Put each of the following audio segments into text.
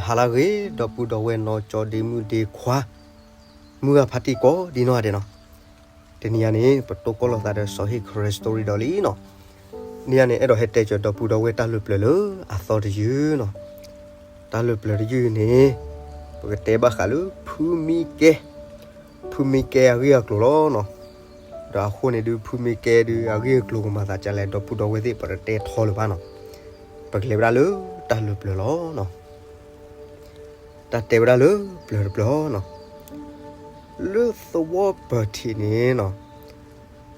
ဟါလၢအဂ့ၤ ဒီပုၢ်ဒီဝဲၢ်နီၢ်ကၠီဒ့မုၣ်ဒ့ခွါ မုၢ်ဂၤဖါတံၢ်ကိးဒံနီၢ်ဂၤဒဲးနီၤ. တနံၤအံၤန့ၣ် ပတိၢ်ကီၢ်လိာ်သးဒီးစီၤဟ့ၣ်ခရၢ story ဒီးလံနီၤ. နံၤအံၤန့ၣ် အဲၣ်ဒိးဟဲတဲစၢၤဒီပုၢ်ဒီဝဲၢ်တၢ်လုၢ်ပျၢၤလၢအသီတယုၢ်နီၤ. တၢ်လုၢ်ပျၢၤတယုၢ်န့ၣ် ပကတဲဘၣ်ဃးလၢဖုမံကဲ ဖုမံကဲအဂ့ၢ်အကျိၤလီၤနီၤ. ဒီးအဃိန့ၣ်ဒုး ဖုမံကဲဒုး အဂ့ၢ်အကျိၤကမၤသးဒ်လဲၣ် ဒီပုၢ်ဒီဝဲၢ်သ့ၣ် ပတတဲထီလၢၤဘၣ်နီၤ. ပကလဲၤဝဲဒၣ်လၢတၢ်လုၢ်ပျၢၤလီၤနီၤ. တၢ်တဲဝဲဒၣ်လၢပျၢၤတပျၢၤနီၤ. လၢသဝီပၢၤထံးန့ၣ်နီၤ,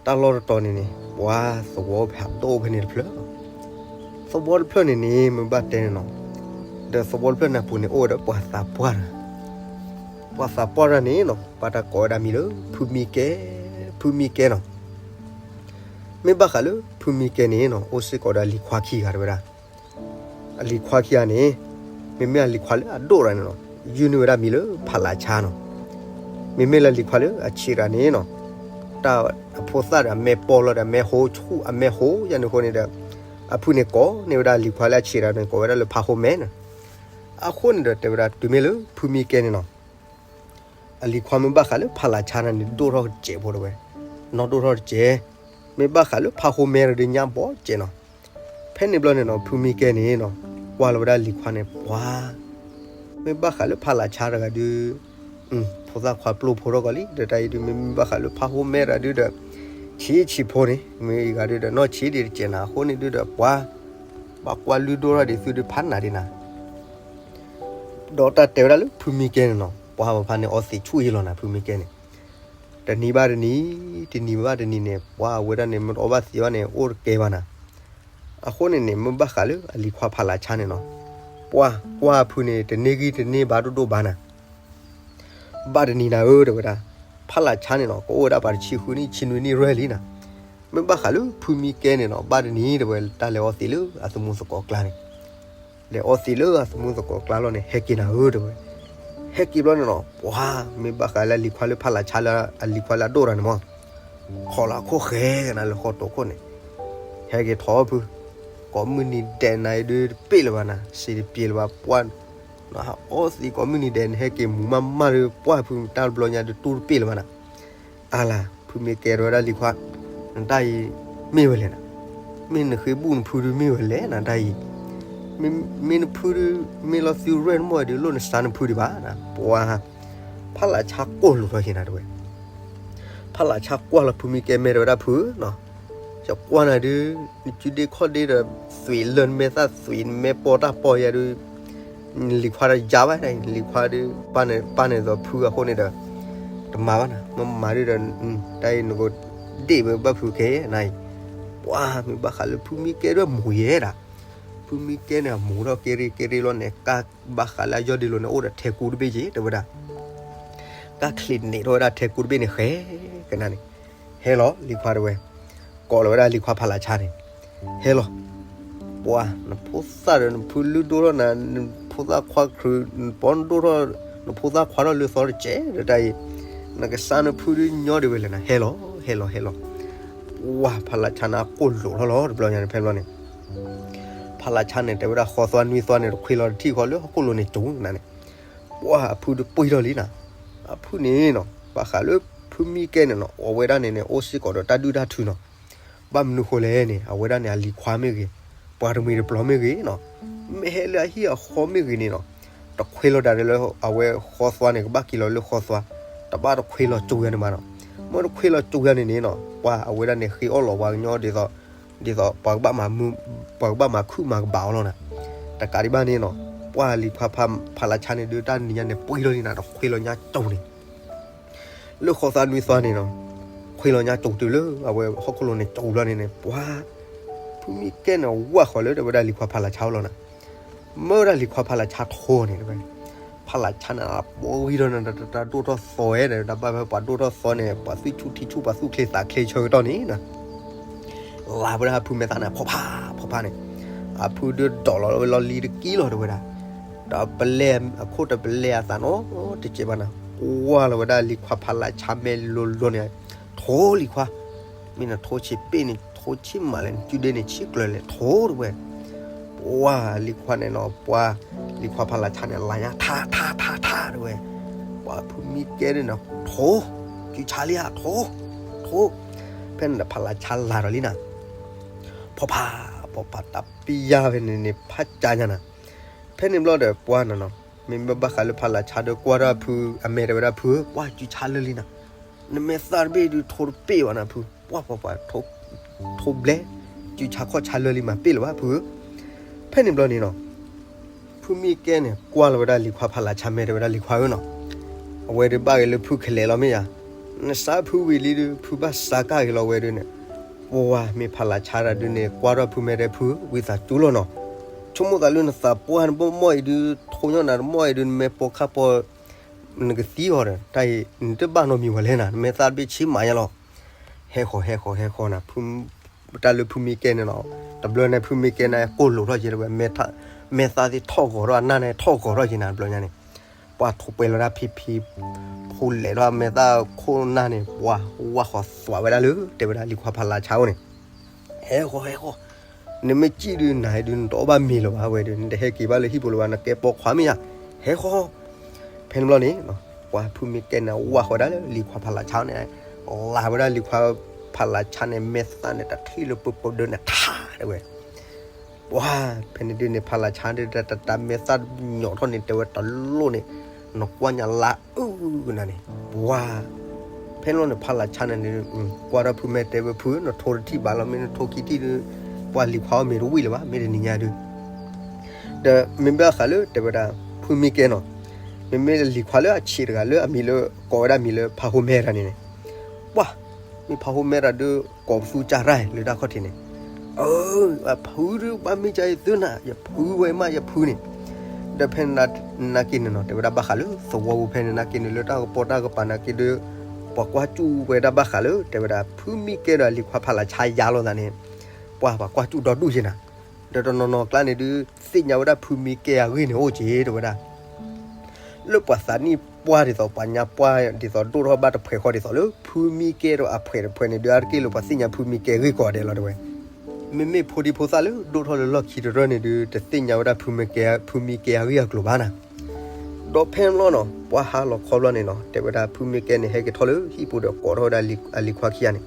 တၢ်လီၢ်တတီၤန့ၣ်န့ၣ် ပှၤသဝီဖးဒိၣ်ဖဲန့ၣ်တဖျၢၣ်, သဝီတဖျၢၣ်န့ၣ်န့ၣ် မ့ၢ်ဘၣ်တဲန့ၣ်နီၤ, ဒီးသဝီတဖျၢၣ်န့ၣ်အပူၤန့ၣ် အိၣ်ဝဲဒီးပှၤသးပှၢ်တဂၤ, ပှၤသးပှၢ်တဂၤန့ၣ်နီၤ ဘၣ်တၢ်ကိးဝဲဒၣ်မံၤလၢ ဖုမံကဲ, ဖုမံကဲနီၤ. မ့ၢ်ဘၣ်ဃးလၢဖုမံကဲန့ၣ်နီၤ အိၣ်စ့ၢ်ကီးဒီးအလံၤခွါခံဂၤတဲဝဲဒၣ်. အလံၤခွါခံဂၤန့ၣ် မ့မ့ၢ်အလံၤခွါလၢအဒိၣ်တဂၤန့ၣ်နီၤ ယုၢ်န့ၢ်ဝဲဒၣ်မံၤလၢဖးလးဆါနီၤ. မ့မ့ၢ်လၢအလံၤခွါလၢအဆံးတဂၤန့ၣ်နီၤ တၢ်အဖိသၣ်ဒီးအမဲာ်ပီၢ်လီၤဒီး အမဲာ်ဟိဆူၣ်အမဲာ်ဟိယါန့ၣ်အဃိန့ၣ်ဒီး အဖုန့ၣ်ကိးန့ၢ်ဝဲဒၣ်အလံၤခွါလၢအဆံးတဂၤန့ၣ် ကိးဝဲဒၣ်လၢဖးဟိမဲန့ၣ်. အဃိန့ၣ်ဒီးတဲဝဲဒၣ် တုၤမ့ၢ်လၢဖုမံကဲန့ၣ်နီၤ အလံၤခွါမ့ၢ်ဘၣ်ဃးလၢဖးလးဆါန့ၣ်န့ၣ် ဒိၣ်ထီၣ်တစဲးဖိတဲဝဲ, နီၢ်ဒိၣ်ထီၣ်တစဲး, မ့ၢ်ဘၣ်ဃးလၢဖးဟိမဲဒီးညါဘီစဲးနီၤ. ဖဲန့ၣ်ဘျီန့ၣ်နီၤ ဖုမံကဲန့ၣ်နီၤ ကွၢ်လီၤဝဲဒၣ်လံၤခွါန့ၣ် ပှၤ မ့ၢ်ဘၣ်ဃးလၢဖးလးဆါတဂၤဒုး ဖိသၣ်ခွါပျိၢ်ဖိထီၣ်ကီးလံ, ဒီးတၢ်အံၤဒုး မ့မ့ၢ်ဘၣ်ဃးလၢဖးဟိမဲတဂၤဒုးဒီး ဆံးဆံးဖိန့ၣ် မ့ၢ်အဂၤဒုးဒီး နီၢ်ဆံးဒံးတစဲးနၤ, အဃိန့ၣ်ဒုးဒီး ပှၤ ဘၣ်ကွၢ်လုၢ်ဒိၣ်ထီၣ်ဒံးသုဒုးဖးနၤဒံးနၤ. ဒီးတၢ်တဲဝဲဒၣ်လၢဖုမံကဲန့ၣ်နီၤ ပှၤပဖါန့ၣ်အီသံးဆူၣ်အ့လီၤနၤ ဖုမံကဲန့ၣ်. တနံၤဘၣ်တနံၤ, တနံၤဘၣ်တနံၤန့ၣ် ပှၤအဝဲဒၣ်န့ၣ် မ့ၢ်တအီဘၣ်သံးဘၣ်န့ၣ် အိၣ်တကဲဘၣ်နၤ. အဃိန့ၣ်န့ၣ် မ့ၢ်ဘၣ်ဃးလၢအလံၤခွါဖးလးဆါန့ၣ်နီၤ ပှၤကွၢ်ဖုန့ၣ် တန့ၢ်ဂံၢ်တန့ၢ်ဘါဒိၣ်ဒိၣ်ဘၣ်နၤ. ဘၣ်တနံၤနၤဧၢ တဲဝဲဒၣ်, ဖးလးဆါန့ၣ်နီၤ ကအိၣ်ဝဲဒၣ်ပှၤတဆံဃုနံၣ်ဆံနွံနံၣ်ရဲၣ်လံနၤ. မ့ၢ်ဘၣ်ဃးလၢဖုမံကဲန့ၣ်နီၤ ဘၣ်တနံၤတဲဝဲ တၢ်လဲၤအီသံးလၢအသမူသကိးကျါန့ၣ် လဲၤအီသံးလၢအသမူသကိးကျါလီၤန့ၣ် ဟဲက့ၤနၤဧၢ တဲဝဲ. ဟဲက့ၤဘျီန့ၣ်နီၤ ပှၤ မ့ၢ်ဘၣ်ဃးလၢအလံၤခွါလၢဖးလးဆါလၢ အလံၤခွါလၢအဒိၣ်တဂၤန့ၣ်မး ခိးလီၤအခိၣ်ဃဲကနၤလၢဃီတိာ်ခိၣ်န့ၣ် ဟဲက့ၤထီၣ်ဖု ကိးမုၢ်နံၤဒဲးနၤအံၤဒုးတပ့ၢ်လၢၤဘၣ်နၤ စံးတပ့ၢ်လၢၤဘၣ် ပှၤ နဟးအီသံးကိးမုၢ်နံၤဒဲး နဟဲက့ၤမူၤမးမးဒီး ပှၤဖုတၢ်တဘျီညါဒုးတူၢ်တပ့ၢ်လၢၤဘၣ်နၤ. အါလၢ ဖုမံကဲတဲဝဲဒၣ်လံၤခွါ, နတၢ်အံၤ မ့ၢ်ဝဲလဲၣ်နၤ, မ့ၢ်နဃ့ဘူၣ်နဖုဒုးမ့ၢ်ဝဲလဲၣ်နၤ တၢ်အံၤ, မ့ၢ်နဖုဒုး မ့ၢ်လီၤသုရဲၣ်တမီၢ်အံၤဒုး လိၣ်နစါနဖုဒံးဘၣ်နၤ, ပှၤ ဖးလးဆါကိၢ်လိာ်ထီၣ်က့ၤနၤတဲဝဲ ဖးလးဆါကွၢ်လီၤဖုမံကဲမဲာ်တဲဝဲဒၣ်ဖုနီၤ, ယကွၢ်နၤဒုး နစုဒ့ခီၣ်ဒ့ဒီး သွံးလၢနမဲာ်သၣ်သွံး နမဲာ်ပီၢ်တၢ်ပီၢ်ယၤဒုး နလံၤခွါဒီးယါဘၣ်နၤ နလံၤခွါဒုး ပၢ်န့ၣ် ပၢ်န့ၣ်သိးဖုအဃိန့ၣ်ဒီး တမၤဘၣ်နၤ မ့ၢ်မၤဒုးဒီး တၢ်အံၤနကဒ့ၣ်ဝဲဘၣ်ဖုကဲနၤအံၤ, ပှၤမ့ၢ်ဘၣ်ဃးလၢဖုမံကဲဒုးမူၤယဲဒၣ်, ဖုမံကဲန့ၣ် အမူၤထီၣ်က့ရ့က့ရ့လီၤန့ၣ် ကါဘၣ်ဃးလၢအယီၢ်ဒ့လိၤန့ၣ် အိၣ်ဒီးထဲကူတဘ့ၣ်က့ၤ တဲဝဲဒၣ် ကါချံးန့ၣ်ထီၣ်ဝဲဒၣ်ထဲကူတဘ့ၣ်န့ၣ် ဃဲကနၤန့ၣ်, ဟဲလီၤလံၤခွါတဲဝဲ, ကိးလီၤဝဲဒၣ်လံၤခွါဖးလးဆါန့ၣ်, ဟဲလီၤ, ပှၤ နဖိသၣ်ဒီးနဖုလုၢ်ဒိၣ်ထီၣ်နၤ နဖိသၣ်ခွါခရံာ် နပီနဒိၣ်ထီၣ် နဖိသၣ်ခွါထီၣ်လၢသီတစဲးဒီးတၢ်အံၤ, နကစၢ်နဖုဒုးညီဒံးဝဲလဲၣ်နၤ ဟဲလီၤ ဟဲလီၤ ဟဲလီၤ, ပှၤဖးလးဆါန့ၣ် အကိၢ်လိာ်ထီၣ်လီၤတဘျီညါန့ၣ် ဖဲဘျီန့ၣ် ဖးလးဆါန့ၣ် တဲဝဲဒၣ်ဃီသွါနွံသွါန့ၣ် တခွ့လီၤတထံၣ်ဃီလၢဟီၣ်ခိၣ်လိၤန့ၣ် ကၠိနၤန့ၣ်, ပှၤအဖုဒုးပှံၢ်ထီၣ်လံနၤ, အဖုန့ၣ်နီၤ ဘၣ်ဃးလၢဖုမံကဲန့ၣ်နီၤ အဝဲဒၣ်န့ၣ်န့ၣ် အိၣ်စ့ၢ်ကီးဒီးတၢ်ဒုၣ်တၢ်ထုနီၤ, ဘၣ်မနုၤဃိလဲၣ်န့ၣ် အဝဲဒၣ်န့ၣ် အလံၤခွါမ့ၢ်ဂ့ၤ, ပှၤတမှံၤတပျီၤမ့ၢ်ဂ့ၤနီၤ, မ့ၢ်ဟဲလၢအဟံၣ်အဃီမ့ၢ်ဂ့ၤန့ၣ်နီၤ, တခွ့လီၤဒၣ်လၢအဝဲဃီသွါန့ၣ် ကဘၣ်က့ၤလီၤလၢဃီသွါ, တဘၣ်တခွ့လီၤကၠိယါန့ၣ်မးနီၤ, မ့ၢ်တခွ့လီၤကၠိယါန့ၣ်န့ၣ်နီၤ ပှၤအဝဲဒၣ်န့ၣ် ဃ့အီၣ်လီၤပှၤကညီဒ်သိး ဒ်သိး ပှၤကဘၣ်မၤခုၣ်မၤကဘၣ်အီၤလီၤနၤ, တကးဒံးဘၣ်န့ၣ်နီၤ, ပှၤလံၤခွါဖးလးဆါန့ၣ်ဒုး တၢ်နံၤညါန့ၣ် ပှံၢ်ထီၣ်လံနၤ တခွ့လီၤညါကၠိန့ၣ် လၢဃီသွါနွံသွါန့ၣ်နီၤ, ခွ့လီၤညါကၠိတုၤလၢအဝဲဟီၣ်ခိၣ်လိၤန့ၣ်ကၠိဘျီန့ၣ်န့ၣ် ပှၤ ဖုမံကဲန့ၣ် ဝၢ်ဃီၤလၢတဲဝဲဒၣ်လံၤခွါဖးလးဆါအအိၣ်လီၤနၤ, မၢဝဲဒၣ်လံၤခွါဖးလးဆါထီန့ၣ်တဲဝဲ, ဖးလးဆါန့ၣ် အပိာ်ဂံၢ်ထီၣ်န့ၣ် တၢ်ဒိၣ်ထီၣ်သီဝဲဒီး တၢ်ဘၣ်ဖဲပှၤဒိၣ်ထီၣ်သီန့ၣ် ပှၤသွံၣ်ဆူၣ်ထံဆူၣ် ပှၤသူၣ်ချ့သးချ့ဆၢကတီၢ်န့ၣ်နီၤ လၢ်ဝဲဒၣ်အဖုမဲာ်သၣ်န့ၣ် ဖီဖး ဖီဖးန့ၣ်, အဖုဒုးဒိးလီၤဝဲလီၤလံတကံလီၤတဲဝဲဒၣ်, ဒီးပလဲအခိၣ်တပလဲအသးနီတစဲးဘၣ်နၤ, ကွၢ်လီၤဝဲဒၣ်လံၤခွါဖးလးဆါမဲာ်လိၤလိၤန့ၣ်, ထိလံၤခွါ, မ့ၢ်နထိဆံးပ့ၣ်န့ၣ် ထိဆံးမးလဲၣ် နစုဒ့န့ၣ်ဆံးကျၢၤလဲၣ် ထိတဲဝဲ, ပှၤ ပှၤလံၤခွါန့ၣ်နီၤ ပှၤလံၤခွါဖးလၢ်ဆါန့ၣ် လၢညါ ထါ ထါ ထါ ထါ တဲဝဲ, ပှၤဖုမံကဲဒုန့ၣ် ထိ, စုဆါလံဧါ ထိ, ထိ, ဖဲန့ၣ်ဒီးဖးလၢ်ဆါလၢ်ဒီးလံနၤ, ဖီဖး, ဖီဖးတၢ်ပယၢ်ဖဲန့ၣ်န့ၣ် ဖးကၢညါနၤ, ဖဲန့ၣ်ဘျီဒီးပှၤနီၤနီၤ, မ့မ့ၢ်ဘၣ်ဃးလၢဖးလၢ်ဆါဒီးကွၢ်ထီၣ်ဖု အမဲာ်တဲဝဲဒၣ်ဖုဧၢ, ပှၤစုဆါလၢလံနၤ, နမဲာ်သၣ်တဘ့ၣ်ဒုးထိတပ့ၢ်ဘၣ်နၤဖု, ပှၤပှၤပှၤ ထိဘျဲ, စုဆါခီၣ်ဆါလၢလံမၤပ့ၢ်လၢၤဘၣ်ဖုဧၢ, ဖဲန့ၣ်ဘျီန့ၣ်နီၤ ဖုမံကဲန့ၣ် ကွၢ်လီၤဝဲဒၣ်လံၤခွါဖးလၢ်ဆါ မဲာ်တဲဝဲဒၣ်လံၤခွါဧၢနီၤ, အဝဲဒုးဘၣ်ဂ့ၤလၢဖုခဲလၢာ်လီၤမ့ၢ်ယၤ, နစးဖုဝံၤလံဒုး ဖုဘၣ်စးကၢ်ဂ့ၤလီၤဝဲဒုးန့ၣ်, ပှၤမ့ၢ်ဖးလၢ်ဆါတၢ်ဒုးန့ၣ် ကွၢ်ထီၣ်ဖုမဲာ်တဲဖု ဝံသးစူၤလီၤနီၤ, ဆိကမိၣ်သးလၢနသးပှၢ်နဘီၣ်မီၢ်အံၤဒုး ထိညီနၤတမီၢ်အံၤဒုး နမဲာ်ပိာ်ခါပိာ် နကသံအီၤဒီး တၢ်အံၤ နတဘၣ်နီတမံၤဝဲလဲၣ်နၤ, နမဲာ်သၣ်တဘ့ၣ်ဆံးမးညါလီၤ, ဟဲဃီၤဟဲဃီၤဟဲဃီၤနၤ, တၢ်လၢဖုမံကဲန့ၣ်နီၤ, တဘျီန့ၣ်ဖုမံကဲန့ၣ် ကိၢ်လိာ်ထီၣ်က့ၤဝဲ, မဲာ်သၣ်သ့ၣ်ထီၣ်ဂီၤထီၣ် အနၢ်န့ၣ်ထီၣ်ဂီၤထီၣ်က့ၤနၤ တဘျီညါန့ၣ်, ပှၤထိးပှဲၤလီၤဒၣ်ဖံဖံ, ထိးလဲၤထီၣ်မဲာ်သၣ်ခိၣ်နၢ်န့ၣ် ပှၤဝးဃီၤသွးဝဲဒၣ်လၢ တဲဝဲဒၣ်လံၤခွါဖးလၢ်ဆါအိၣ်န့ၣ် ဟဲဃီၤဟဲဃီၤ, နမ့ၢ်စံၣ်ဒုးနၤဒုး နတအီၣ်ဘၣ်မ့ၤလၢၤဘၣ်ဝဲဒုး နတဟဲက့ၤဘၣ်လၢဟံၣ်ပူၤလၢၤဘၣ် နကဲပိာ်ခွါမ့ၢ်ယၤ, ဟဲဃီၤ, ဖဲန့ၣ်ဘျီန့ၣ် ပှၤဖုမံကဲန့ၣ် ဝးဃီၤဝဲဒၣ်လၢလံၤခွါဖးလၢ်ဆါန့ၣ်, လၢ်ဝဲဒၣ်လံၤခွါဖးလၢ်ဆါန့ၣ် မဲာ်သၣ်န့ၣ် တထံၣ်လၢပပဒၢန့ၣ် ထါ တဲဝဲ ပှၤဖဲန့ၣ်ဒုးန့ၣ် ဖးလၢ်ဆါဒုး တၢ်မဲာ်သၣ်ညီးထီၣ်န့ၣ် တဲဝဲတလိၣ်န့ၣ်, နကွၢ်ညါလၢအုၣ်နၤန့ၣ်, ပှၤဖဲန့ၣ်န့ၣ် ဖးလၢ်ဆါန့ၣ် ကွၢ်ထီၣ်ဖုမဲာ်တဲဝဲဖု နထိတထံၣ်ဘၣ်လီၤ မ့ၢ်နထိခံထံၣ်ဒုး, ပှၤလံၤခွါအီၤမ့ၤတဝံၣ်လၢၤဘၣ် မ့ၢ်တနံၤညါဒုး, ဒီးမ့ၢ်ဘၣ်ဃးလၢတဲဝဲဒၣ် ဖုမံကဲနီၤ, မ့မ့ၢ်လံၤခွါလၢအဆံးတဂၤလၢအမံၤလၢ ကိးဝဲဒၣ်မံၤလၢဖးဟိမဲတၢ်န့ၣ်န့ၣ်, ပှၤ မ့ၢ်ဖးဟိမဲတၢ်ဒုး ကိးပသူကၢ်ရၢ်လၢတၢ်ခီၣ်ထံးန့ၣ်, အၢ အဖုဒုးပှၤမ့ၢ်ကၢ်အံၤသုနၤ ယဖုဝဲမးယဖုန့ၣ်, ဒီးဖဲန့ၣ်နာ်က့န့ၣ်နီၤ တဲဝဲဒၣ်ဘၣ်ဃးလၢသဝီပူၤဖဲန့ၣ်နာ်က့န့ၣ် လၢတၢ်ကပီၤတၢ်ကပၤနာ်က့ဒုး, ပှၤကွၢ်စူၣ်ဝဲဒၣ်ဘၣ်ဃးလၢ တဲဝဲဒၣ်ဖုမံကဲဒီးလံၤခွါဖးလၢ်ဆါယါလိာ်သးန့ၣ်, ပှၤပှၤကွၢ်စူၣ်ဒီဒူၣ်က့ၤနၤ, ဒီးတနီၤနီၤကျါန့ၣ်ဒုး သ့ၣ်ညါဝဲဒၣ်ဖုမံကဲအဂ့ၢ်န့ၣ်အိၣ်က့ၤ တဲဝဲဒၣ် လၢပှၤသးနံၣ်ပှၢ်ဒ်သိး ပှၤညါပှၢ်ဒ်သိး ဒိၣ်ထီၣ်ဘၣ်တဖှဲးဃီဒ်သိးလၢ ဖုမံကဲဒီးအဖှဲးတဖှဲးန့ၣ်ဒုး အါတက့ၢ်လၢပှၤသ့ၣ်ညါဖုမံကဲဂ့ၢ်ကီးဒဲးလီၤတဲဝဲ, မ့မ့ၢ်ဖိဒံဖိသၣ်လၢဒိၣ်ထီၣ်လၢလီၢ်ခံတရၢၢ်န့ၣ်ဒုး တသ့ၣ်ညါဝဲဒၣ်ဖုမံကဲအဂ့ၢ်အကျိၤဘၣ်နၤ, ဒီးဖဲန့ၣ်ဘျီနီၤ ပှၤဟါလီၤခီဘျီန့ၣ်နီၤ တဲဝဲဒၣ်ဖုမံကဲန့ၣ် ဟဲက့ၤထီၣ်လၢဟံၣ်ပူၤဒီးကိးထီၣ်ဝဲဒၣ်အလံၤခွါခံဂၤန့ၣ်,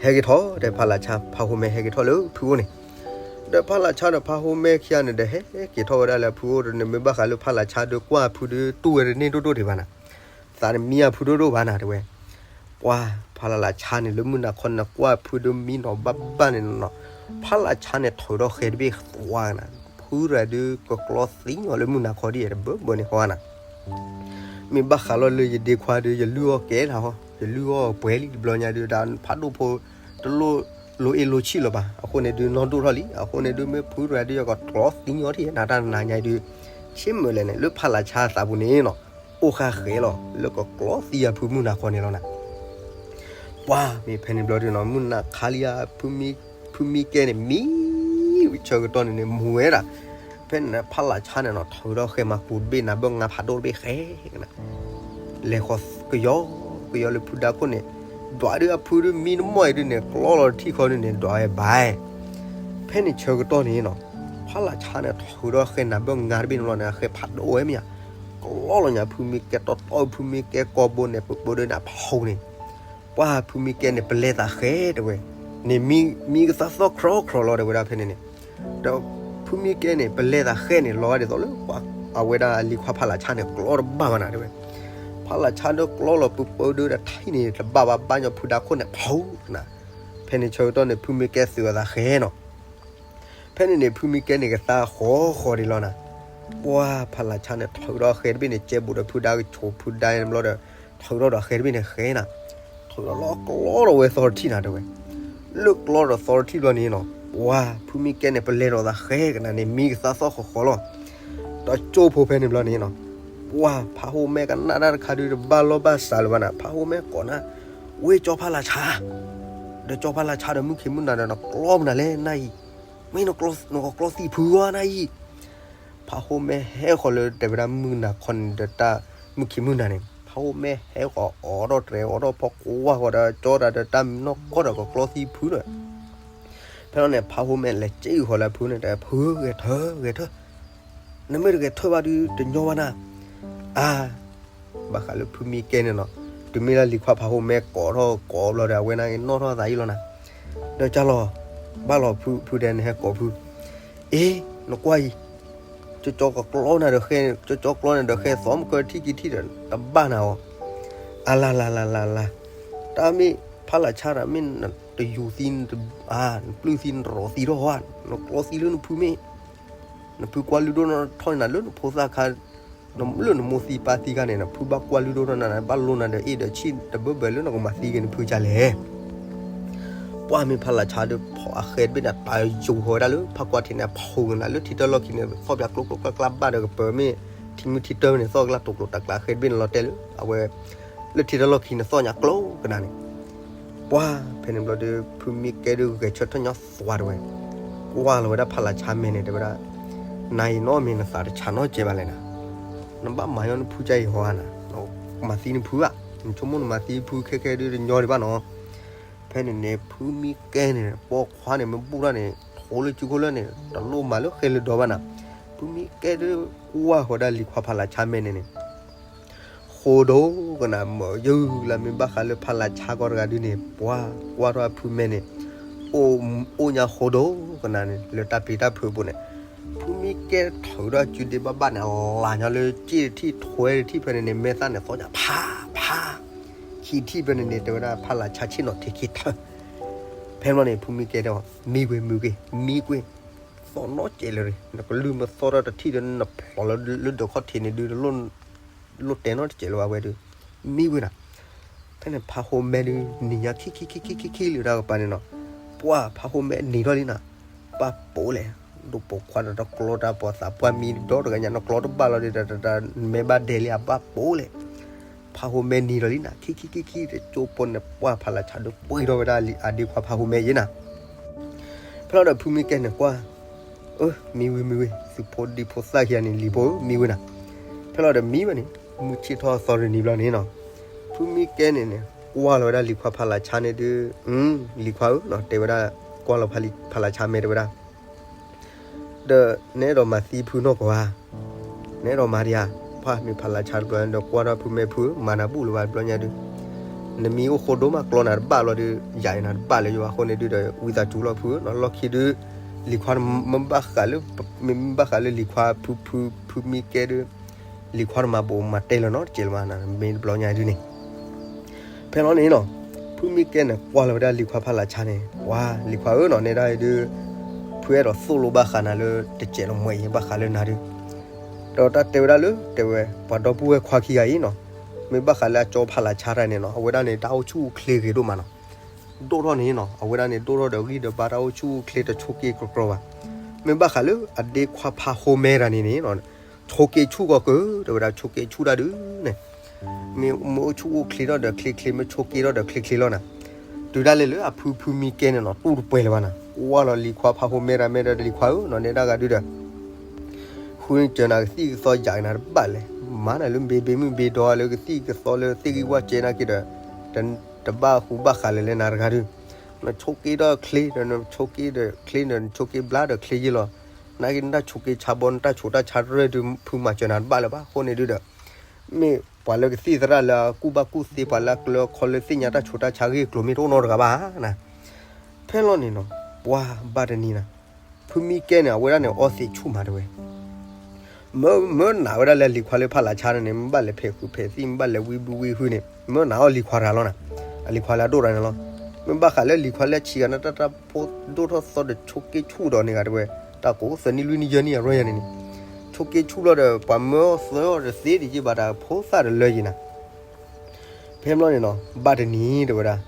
ဟဲက့ၤထီၣ် ဒီးဖးလၢ်ဆါဖးဟိမဲဟဲက့ၤထီၣ်လၢဖုအိၣ်န့ၣ် ဒီးဖးလၢ်ဆါဒီးဖးဟိမဲခံဂၤန့ၣ်ဒီး ဟဲက့ၤထီၣ်ဝဲဒၣ်လၢဖုအိၣ်ဒီးန့ၣ် မ့ၢ်ဘၣ်ဃးလၢဖးလၢ်ဆါဒီးကွၢ်ဖုဒုး တူၢ်ဝဲတန့ၢ်ဒိၣ်ဒိၣ်ဒံးဘၣ်နၤ, သးတမံအဖုဒိၣ်ဒိၣ်ဘၣ်နၤတဲဝဲ, ပှၤဖးလၢ်ဆါန့ၣ် လၢမုၢ်နၤခီန့ၣ် ကွၢ်ဖုဒုးမံနီၤဘၣ်ဘၣ်န့ၣ်နီၤ, ဖးလၢ်ဆါန့ၣ်ထုးထီၣ်ဃဲတဘ့ၣ်သွါနၤ, ဖုရၤဒုးကကျီသံညီလၢမုၢ်နၤခီဒ်အံၤတဘၢဘၢန့ၣ်ဟီနၤ မ့ၢ်ဘၣ်ဃးလီၤလၢယဒ့ခွါဒီး ယလုၢ်အီၣ်ကဲလၢဟီ, ယလုၢ်အီၣ်ပှဲၤလံတဘျီညါဒုး ဒီးဖးဒိၣ်ဖိတလိၣ်လိအ့လိဆံၣ်လၢၤဘၣ်, အဃိန့ၣ်ဒုး နီၢ်ဒိၣ်ထီၣ်လံ, အဃိန့ၣ်ဒုး မ့ၢ်ဖုရၤဒုး ယကကျီသံညီထံၣ်နၤတၢ်နၤညါဒုး, ဆ့မုၢ်လဲၣ်န့ၣ် လၢဖးလၢ်ဆါသးပူၤန့ၣ်နီၤ, အိၣ်ဃာ်ဃဲလီၤ လၢကကျီသံအဖုမုၢ်နၤခီန့ၣ်လီၤနၤ ပှၤမ့ၢ်ဖဲန့ၣ်ဘျီဒုးနီၤ မုၢ်နၤခါလံဧါ, ဖုမံကဲန့ၣ် မံဆၢကတီၢ်န့ၣ်န့ၣ် မူၤဝဲဒၣ်, ဖဲန့ၣ်ဖးလၢ်ဆါန့ၣ်နီၤ ထုးထီၣ်ဃဲမၤကူးတဘ့ၣ်နၤ ဘၣ်ငါဖးဒိၣ်တဘ့ၣ်ဃဲကနၤ, လဲၤဃီၤကယီကယီလၢဖုဒါခိၣ်န့ၣ်, ဒွးဒုးအဖုဒုးမံတမီၢ်အံၤဒုးန့ၣ် ကျီလီၤတထံၣ်ဃီဒုးန့ၣ် ဒွးဝဲဘၣ် ဖဲန့ၣ်ဆၢကတီၢ်န့ၣ်နီၤ, ဖးလၢ်ဆါန့ၣ် ထုးထီၣ်ဃဲနၤ ဘၣ်ငါတဘ့ၣ်န့ၣ်လီၤန့ၣ် အဃဲဖးဒိၣ်ဝဲမ့ၢ်ဧါ, ကျီလီၤညါ ဖုမံကဲတီတီ ဖုမံကဲကိာ်ဘိန့ၣ် ပပၢဒၢန့ၣ်အဖီန့ၣ်, ပှၤဖုမံကဲန့ၣ် ပလဲၤသးဃဲတဲဝဲ, န့ၣ်မံကသးသီၣ်ခြီခြီလီၤတဲဝဲဒၣ်ဖဲန့ၣ်န့ၣ်, ဒီးဖုမံကဲန့ၣ် ပလဲၤသးဃဲန့ၣ် လီၤဂာ်ဒ်သိးလၢ အဝဲဒၣ်လံၤခွါဖးလၢ်ဆါန့ၣ် ကျီတဘၣ်ဘၣ်နၤတဲဝဲ, ဖးလၢ်ဆါဒီးကျီလီၤ ပပၢဒၢဒီးထံၣ်န့ၣ် တဘၣ်ဘၣ်ဘၣ်ညီ ဖုဒါခိၣ်န့ၣ် ဖီနၤ, ဖဲန့ၣ်ဆၢကတီၢ်န့ၣ် ဖုမံကဲသုးအသးဃဲနီၤ ဖဲန့ၣ်န့ၣ် ဖုမံကဲန့ၣ် ကသါဃီဃီဒံးလီၤနၤ, ပှၤဖးလၢ်ဆါန့ၣ် ထုးထီၣ်ဃဲတဘ့ၣ်န့ၣ် ကဲဘူးဒီးဖုဒါကဆိးဖုဒါန့ၣ်ဘျီဒီး ထုးထီၣ်ဒီးဃဲတဘ့ၣ်န့ၣ်ဃဲနၤ, ထုးထီၣ်လီၤကျီဒီးဝဲသီတထံၣ်နၤတဲဝဲ, လၢကျီဒီးသီတထံၣ်ဘျီန့ၣ်နီၤ, ပှၤဖုမံကဲန့ၣ် ပလဲၤဒီးသးဃဲကနၤန့ၣ် မံကသါသီၣ်ဃီဃီလီၤ, ဒီးကၠိဖိဖဲန့ၣ်ဘျီန့ၣ်နီၤ, ပှၤဖးဟိမဲကနၣ်တၢ်တခါဒုး တဘၣ်လီၢ်ဘၣ်စးလၢၤဘၣ်နၤ, ဖးဟိမဲကိးနၤ, ဝ့ၢ်ကၠီဖးလၢ်ဆါ ဒီးကၠီဖးလၢ်ဆါဒီးမုၢ်ခံမုၢ်နၤဒီး နကျီမနုၤလဲၣ်နၤအံၤ, မ့ၢ်နကျီသံဖုဂီၢ်နၤအံၤ, ဖးဟိမဲဟဲဃီၤလၢတဲဝဲဒၣ်မုၢ်နၤခီန့ၣ်ဒီးတၢ် မုၢ်ခံမုၢ်နၤန့ၣ် ဖးဟိမဲဟဲဃီၤအိးထီၣ်တြဲၤ အိးထီၣ်ဖီကွၢ်ဃီၤဒီးကၠီတၢ်ဒီးတၢ်မံနီၢ်ကီၢ်ဒီးကကျီသံဖုဒီး ဖဲလီၤန့ၣ် ဖးဟိမဲလဲၤစ့ဃီၤလၢဖုန့ၣ် တဲဖု ဂဲၤထၢၣ် ဂဲၤထၢၣ်, နမ့ၢ်တဂဲၤထၢၣ်ဘၣ်ဒီး တညီဘၣ်နၤ, အါ ဘၣ်ဃးလၢဖုမံကဲန့ၣ်နီၤ, တုၤမ့ၢ်လၢလံၤခွါဖးဟိမဲကိးထီၣ်ကိးဘျီဒီး အဝဲန့ၣ်နီၣ်ထီၣ်သးအံၤလီၤနၤ, ဒီးကၢ်လီၤ, ဘၣ်လီၤဖု ဖုဒဲးနဟဲကိးဖု, အ့ နကွၢ်အံၤ, ကၠီကၠီကကျီနၤဒီးဃဲ, ကၠီကၠီကျီနၤဒီးဃဲ သီမကၢထံၣ်က့ၤထံၣ်ဒီး တဘၣ်နၤအီၤ, အလၤလၤလၤလၤလၤ, တၢ်မ့ၢ်ဖးလၢ်ဆါတၢ်မ့ၢ်နတယူၤသံ နပျုၢ်သံ နတရီၤသံထီၣ်ဧါ, နကျီသံလၢနဖုမ့ၢ် နဖုကွၢ်လုၢ်ဒိၣ်ထီၣ်နၤလၢနဖိသၣ်ခါ, လၢနမိၢ်သံပၢ်သံခါန့ၣ် နဖုဘၣ်ကွၢ်လုၢ်ဒိၣ်ထီၣ်နၤ ဘၣ်လိနၤဒီးအ့ၣ်ဒီးဆံၣ်တဘၢဘၢလၢနကမၤသံက့ၤနဖုဒ်လဲၣ်. ပှၢ်မ့ၢ်ဖးလၢ်ဆါဒီးဖီၣ်အဃဲတဘ့ၣ်န့ၣ် တၢ်ယူၤဃီၤဝဲဒၣ်လၢဖးကွၢ်ထံးန့ၣ် ဖီၣ်ကနၤလၢထံတၢ်လီၢ်ခံန့ၣ် သီၣ်ပၠးကျိကျိကျါကျါဘၣ်ဒီးကပၢၤမ့ၢ် ထံမုၢ်ထံတၢၢ်န့ၣ် သီၣ်ကျါတိၤကျိၤတၢ်ကျါအဃဲတဘ့ၣ်န့ၣ်လီၤတဲာ်လၢ အဝဲ လၢထံတၢ်လီၢ်ခံန့ၣ် သီၣ်ညါကျိကနၤန့ၣ် ပှၢ်ဖဲန့ၣ်ဘျီဒီး ဖုမံကဲဒီးဂဲၤဆၢထၢၣ်ညီသွါတဝဲ, ကွၢ်လီၤဝဲဒၣ်ဖးလၢ်ဆါမဲန့ၣ် တဲဝဲဒၣ်, နၤအံၤနီတမံၤနသးတဆးနီတစဲးဘၣ်လဲၣ်နၤ, နဘၣ်မၤညီနဖုကါအံၤဟီဧါနၤ, မၤသံနဖုဘၣ်, နဆိကမိၣ်နမၤသံဖုခဲခဲဒုးတညီဒံးဘၣ်နီၤ. ဖဲန့ၣ်န့ၣ် ဖုမံကဲန့ၣ် ပိာ်ခွါန့ၣ် မ့ၢ်ဘူၣ်ထီၣ်န့ၣ် ထိလၢစုခိၣ်လၢန့ၣ် တလိၣ်မၤလၢဃဲလၢဒီဘၣ်နၤ, ဖုမံကဲဒီးကွၢ်ဃီၤဒၣ်လံၤခွါဖးလၢ်ဆါမဲန့ၣ်န့ၣ် ဃိဒိၣ်ကနၤ မ့ၢ်ယုၢ်လၢမ့ၢ်ဘၣ်ဃးလၢဖးလၢ်ဆါကီတဂၤဒုန့ၣ် ပှၢ်ကွၢ်ထီၣ်ဖုမဲန့ၣ် အိၣ်ညါဃိဒိၣ်ကနၤန့ၣ် လၢတၢ်ပျံၤတၢ်ဖုးအပူၤန့ၣ် ဖုမံကဲထုးထီၣ်စုဒ့ဘၣ်ဘၣ်န့ၣ် အလၤညီလၢစ့ၣ်တထံၣ်ထွဲတထံၣ်ဖဲန့ၣ်န့ၣ် မဲာ်သၣ်န့ၣ်သီၣ်ညါဖးဖး ခံထံၣ်ဖဲန့ၣ်န့ၣ် တဲဝဲဒၣ်ဖးလၢ်ဆါဆ့ၣ်နီၤထံးခံထၢၣ် ဖဲန့ၣ်န့ၣ် ဖုမံကဲတဲအီၤ မံကွ့ၢ် မံကွ့ၢ် မံကွ့ၢ် သီၣ်နီတစဲးလၢၤ နကလုၢ်မ့ၢ်သီၣ်ထီၣ်တထံၣ်ဒီး နဖျိးလၢဒၢးခီၣ်ထံးန့ၣ်ဒုး တလိၣ်တဲနီတစဲးလၢၤဘၣ်ဝဲဒုး မံကွ့ၢ်နၤ ဖဲန့ၣ်ဖးဟိမဲဒုး နံၤညါခံခံခံခံခံခံလၢၤတၢ်ကပၤန့ၣ်နီၤ ပှၢ်ဖးဟိမဲနံၤထီၣ်လံနၤ ဘၣ်ပိာ်လဲၣ် ဒိၣ်ပိာ်ခွါဒီးတကျီတၢ်ပှၤသးပှၢ်မံဒီတဂၤညါ နကျီတဘၣ်လီၤဒီး တမဲာ်ဘၣ်ဒဲးလံ အဘၣ်ပိာ်လဲၣ် ဖးဟိမဲနံၤထီၣ်လံနၤ ခံခံခံခံတကၠိဖိန့ၣ် ပှၢ်ဖးလၢ်ဆါဒီးပှ့ၤထီၣ်ဝဲဒၣ်အဒ့ခွါဖးဟိမဲယဲနၤ ဖဲလီၤဒီးဖုမံကဲန့ၣ်ကွၢ် အၢ မံဝံၤမံဝံၤ သုးဖိဒံဖိသၣ်ခံဂၤန့ၣ် လံၤဖိဧၢ မံဝံၤနၤ ဖဲလီၤဒီးမံဝဲန့ၣ် မုၢ်ဆ့ၣ်ထီၣ်သီတနံၤဘျီန့ၣ်နီၤ ဖုမံကဲန့ၣ်န့ၣ် ကွၢ်လီၤဝဲဒၣ်လံၤခွါဖးလၢ်ဆါန့ၣ်ဒုး လံၤခွါဧၢနီၤ တဲဝဲဒၣ် ကွၢ်လီၤဖးလၢ်ဆါမဲတဲဝဲဒၣ် ဒီးနအဲၣ်ဒိးမၤသံဖုနီၢ်ကီၢ်ဧါ နအဲၣ်ဒိးမၤဒံးဧါ ပှၢ်မ့ၢ်ဖးလၢ်ဆါတဘျီဒီးကွၢ်ထီၣ်ဖုမဲဖု မၤနၤဘူၣ်လၢၤဘၣ်တဘျီညါဒုး နမံအိၣ်ဃိဒိၣ်မးကျီနၤတဘၣ်လီၤဒီး ယၤအံၤနၤတဘၣ်လၢၤယိၤဘၣ်အဃိန့ၣ်ဒုးဒီး ဝံသးစူၤလီၤဖုဧၢနီၤ လီၢ်ခံဒုး လံၤခွါ မ့ၢ်ဘၣ်ဃးလၢ မ့ၢ်ဘၣ်ဃးလၢလံၤခွါဖုဖု ဖုမံကဲဒုး လံၤခွါတမၤဘိးမၤတဲလၢၤနီတစဲးလၢၤဘၣ်နၤ မ့ၢ်တဘျီညါဒုးန့ၣ် ဖဲလီၤန့ၣ်နီၤ ဖုမံကဲန့ၣ် ကွၢ်လီၤဝဲဒၣ်လံၤခွါဖးလၢ်ဆါန့ၣ် ပှၢ်လံၤခွါဧၢနီၤ နဲဒၣ်အံၤဒုး ဖုအဲၣ်ဒိးသိၣ်လိဘၣ်ဃးနၤလၢတစဲးလီၤမွဲအံၤ ဘၣ်ဃးလၢနၤဒုး ဒီးတၢ်တဲဝဲဒၣ်လၢ တဲဝဲ ပှၤဒီပုၢ်ဝဲၢ်ခွါခံဂၤအံၤနီၤ မ့ၢ်ဘၣ်ဃးလၢအကၠီဖးလၢ်ဆါတၢ်န့ၣ်နီၤ အဝဲဒၣ်န့ၣ် တၢ်အိၣ်ဆူၣ်အိၣ်ချ့ဂ့ၤဒိၣ်မးနီၤ ဒိၣ်ထီၣ်န့ၣ်နီၤ အဝဲဒၣ်န့ၣ် ဒိၣ်ထီၣ်ဒီးဂံၢ်ဒီးဘါတၢ်အိၣ်ဆူၣ်အိၣ်ချ့တဆိးက့ၤကြီကြီဘၣ် မ့ၢ်ဘၣ်ဃးလၢအဒ့ခွါဖးဟိမဲတၢ်န့ၣ်န့ၣ်နီၤ ဆိးက့ၤဆူၣ်ကီးကၢ တဲဝဲဒၣ်ဆိးက့ၤဆူၣ်တၢ်ဒုးန့ၣ် မ့ၢ်အိၣ်ဆူၣ်အိၣ်ချ့ထီၣ်ဒီးချ့ချ့ မ့ၢ်ဆိးက့ၤထီၣ်ဒီးချ့ချ့လီၤနၤ တုၤဒၣ်လဲာ်လၢအဖုဖုမံကဲန့ၣ်နီၤ တူၢ်တပှဲၤလၢၤဘၣ်နၤ ကွၢ်လီၤလံၤခွါဖးဟိမဲတၢ်မဲဒီးလံၤခွါဧၢနီၤ နဲဒၣ်ဂၤဒုးဒီး ဃုစၢၤနၤကသံၣ်ကသီယၤကနၤတဘၣ်လဲၣ် မၤနၤလၢဘ့ဘ့မုၢ်ဘ့ဒီလၢကသံၣ်ကသီလၢသ့ၣ်ဂံၢ်ဝၣ်စဲနၤက့ၤဒီး တဘၣ်ဟူဘၣ်ဃးလၢၤလၢနၤတဂၤဒုး နဆိးက့ၤထီၣ်ချ့ဒီးနဆိးက့ၤဒီးချ့ဒီးနဆိးက့ၤဘျါဒီးချ့ယ့လီၤ နာ်က့နတၢ်ဆိးက့ၤဆါဘီနတၢ်ဆိးတၢ်ဆါရဲၣ်ဒုး ဖုမၤစၢၤနၤတဘၣ်လၢၤဘၣ် အဃိန့ၣ်ဒုးဒီး မ့ၢ်ပှၤလၢကသံၣ်သရၣ်လၢအကူၣ်ဘၣ်ကူၣ်သ့ ပှၤလၢအကျၢၤခီလၢသ့ၣ်ညါတၢ်ဆိးတၢ်ဆါဂ့ၢ်ကျိၤမ့ၢ်တအိၣ်နီတဂၤဘၣ်နၤ ဖဲလီၤန့ၣ်နီၤ ပှၤဘၣ်တနံၤနၤ ဖုမံကဲန့ၣ် အဝဲဒၣ်န့ၣ် အီသံးဆူၣ်မးတဲဝဲ မၢမၢနာ်ဝဲဒၣ်လၢလံၤခွါလၢဖးလၢ်ဆါန့ၣ်န့ၣ် မ့ၢ်ဘၣ်လဲၤဖဲးဃုဖဲးသံၣ် မ့ၢ်ဘၣ်လဲၤဝံဘူဝံဟုန့ၣ် မၢနာ်အီၣ်လံၤခွါတဂၤလီၤနၤ အလံၤခွါလၢအဒိၣ်တဂၤန့ၣ်လီၤ မ့ၢ်ဘၣ်ဃးလၢလံၤခွါလၢဆံးဂၤန့ၣ် တၢ်တၢ်ဖိဒိၣ်ထီၣ်သီဒီးဆိးက့ဆူၣ်ဒီးန့ၣ်ဂၤတဲဝဲ တၢ်ကိးသၢနံၣ်လွံၢ်နံၣ်ယဲၢ်နံၣ်အရၢၢ်ယၤန့ၣ်န့ၣ် ဆိးက့ဆူၣ်လီၤဒီး ပှၤမၢအီၣ်သၢအီၣ်ဒီးသ့ဒံးက့ဘၣ်တၢ်ဖိသၣ်ဒီးလၢယံၤနၤ ဖဲမလီၤန့ၣ်နီၤ ဘၣ်တနံၤတဲဝဲဒၣ်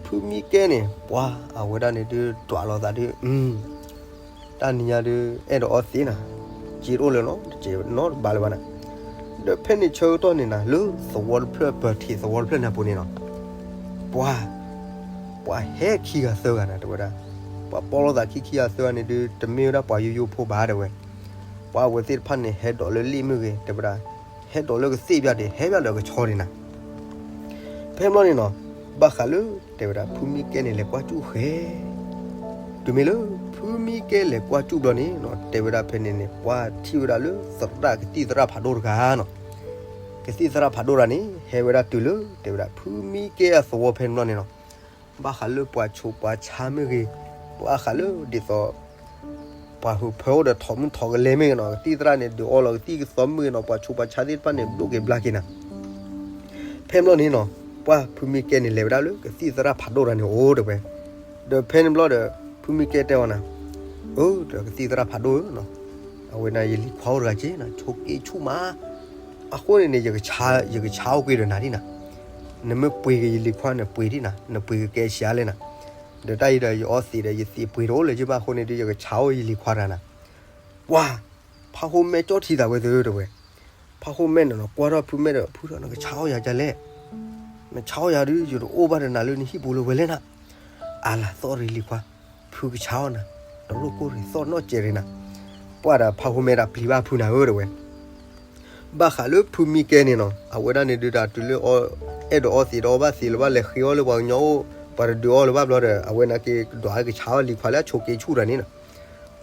ဖုမံကဲန့ၣ် ပှၤအဝဲဒၣ်န့ၣ်ဒုး ဒွးလိာ်သးဒုး တၢ်နံၤညါဒုး အဲၣ်ဒိးအီသံးနၤ စ့တအိၣ်လၢၤနီတစဲးနီတဘးလၢၤဘၣ်နၤ ဒီးဖဲန့ၣ်ဆၢကတီၢ်န့ၣ်နၤ လၢသဝီတဖျၢၣ် ပၢၤထံးသဝီတဖျၢၣ်န့ၣ်အပူၤန့ၣ်နီၤ ပှၤ ပှၤဟဲခံဂၤသၢဂၤနၤတဲဝဲဒၣ် ပှၤပီလိာ်သးခံခံဂၤသၢဂၤန့ၣ်ဒုး တမ့ၢ်ဝဲဒၣ်ပှၤယိယိဖိဘၣ်တဲဝဲ ပှၤအဝဲသ့ၣ်တဖၣ်န့ၣ် ဟဲဒိးလၢလ့ၣ်မ့ၢ်ဂ့ၤ တဲဝဲဒၣ် ဟဲဒိးလၢကသ့ၣ်ပျၢ်ဒံး ဟဲပျၢ်လၢကဆီဒံးနၤ ဖဲမလီၤန့ၣ်နီၤ ဘၣ်ဃးလၢ တဲဝဲဒၣ် ဖုမံကဲန့ၣ် လဲၤကွၢ်ကၠူၣ်ဃဲ တုၤမ့ၢ်လၢ ဖုမံကဲလဲၤကွၢ်ကၠူၣ်ဘျီန့ၣ်နီၤ တဲဝဲဒၣ်ဖဲန့ၣ်န့ၣ် ပှၢ်ထံၣ်ဝဲဒၣ်လၢသရၣ်ကသံၣ်သရၣ်ဖးဒိၣ်တဂၤနီၤ. ကသံၣ်သရၣ်ဖးဒိၣ်တဂၤန့ၣ် ဟဲဝဲဒၣ်တုၤလၢ တဲဝဲဒၣ် ဖုမံကဲအသဝီဖဲန့ၣ်ဘျီန့ၣ်နီၤ. ဘၣ်ဃးလၢပှၤဆိးပှၤဆါမ့ၢ်ဂ့ၤ, ဘၣ်ဃးလၢဒ်သိး ပှၤဟုးဖၢအိၣ်ဒီးထိးမုၢ်ထိးကလဲမ့ၢ်ဂ့ၤနီၤ, ကသံၣ်သရၣ်န့ၣ် ဒုးအီလီၤကသံၣ်ကသီမ့ၢ်ဂ့ၤနီၤ, ပှၤဆိးပှၤဆါသ့ၣ်တဖၣ်န့ၣ် ဒိၣ်က့ၤဘျါက့ၤနၤ. ဖဲန့ၣ်ဘျီန့ၣ်နီၤ ပှၢ်ဖုမံကဲန့ၣ် လဲၤဝဲဒၣ်လၢကသံၣ်သရၣ်ဖးဒိၣ်တဂၤန့ၣ်အိၣ်တဲဝဲ. ဒီးဖဲန့ၣ်ဘျီဒီး ဖုမံကဲတဲအီၤနၤ, အၢ ဒီးကသံၣ်သရၣ်ဖးဒိၣ်ဧၢနီၤ, အဝဲန့ၣ်ယလံၤခွါအိၣ်တဂၤက့ၤနၤ ဆိးက့ဆူၣ်မး, အဃိန့ၣ်န့ၣ် ယကဆါအိၣ်က့ၤဒီးနၤဒ်နၤ, နမ့ၢ်ပှ့ၤက့ၤယလံၤခွါန့ၣ် ပှ့ၤဒ်နၤ, နပှ့ၤကကဲဆံးအါလဲၣ်နၤ. ဒီးတၢ်အံၤဒီး ယအီသံးဒီး ယသံးပှ့ၤတအိၣ်လၢၤက့ၤဘၣ်အဃိန့ၣ်ဒီး ယကဆါအိၣ်ယလံၤခွါတဂၤနၤ. ပှၢ် ဖးဟိမဲကၠီထံသးဝဲသ့တဲဝဲ. ဖးဟိမဲန့ၣ်နီၤ ကွၢ်ထီၣ်ဖုမဲဒီး ဖုဒီး နကဆါအီၣ်ယၤဒ်လဲၣ်, နဆါအီၣ်ယၤဒီး ယတအိၣ်ဘၣ်ဒီးနၤလၢနဟံၣ်ပူၤလၢၤဝဲလဲၣ်နၤ. အါလၢသီၣ်ရ့လံၤခွါ, ဖုကဆါအီၣ်နၤ, တလိၣ်ကိၢ်ရ့သီၣ်နီၢ်စဲးရ့နၤ. ပှၢ်ဒီးဖးဟိမဲဒီးပျံၤဘၣ်ဖုနၤဧၢတဲဝဲ. ဘၣ်ဃးလၢဖုမံကဲန့ၣ်နီၤ အဝဲဒၣ်န့ၣ်ဒုးဒီးတုၤလၢ အဲၣ်ဒိးအီသံးဒီးအီဘၣ်သံးလၢၤဘၣ် လဲၤဃ့အီၣ်လၢပှၤကညီအိၣ် ပှၤတဒုးအီလၢၤဘၣ်ဘျီဒီး အဝဲန့ၣ်က့ၤဒွးကဆါအီၣ်လံၤခွါလၢအဆိးက့ဆူၣ်တဂၤန့ၣ်နီၤ.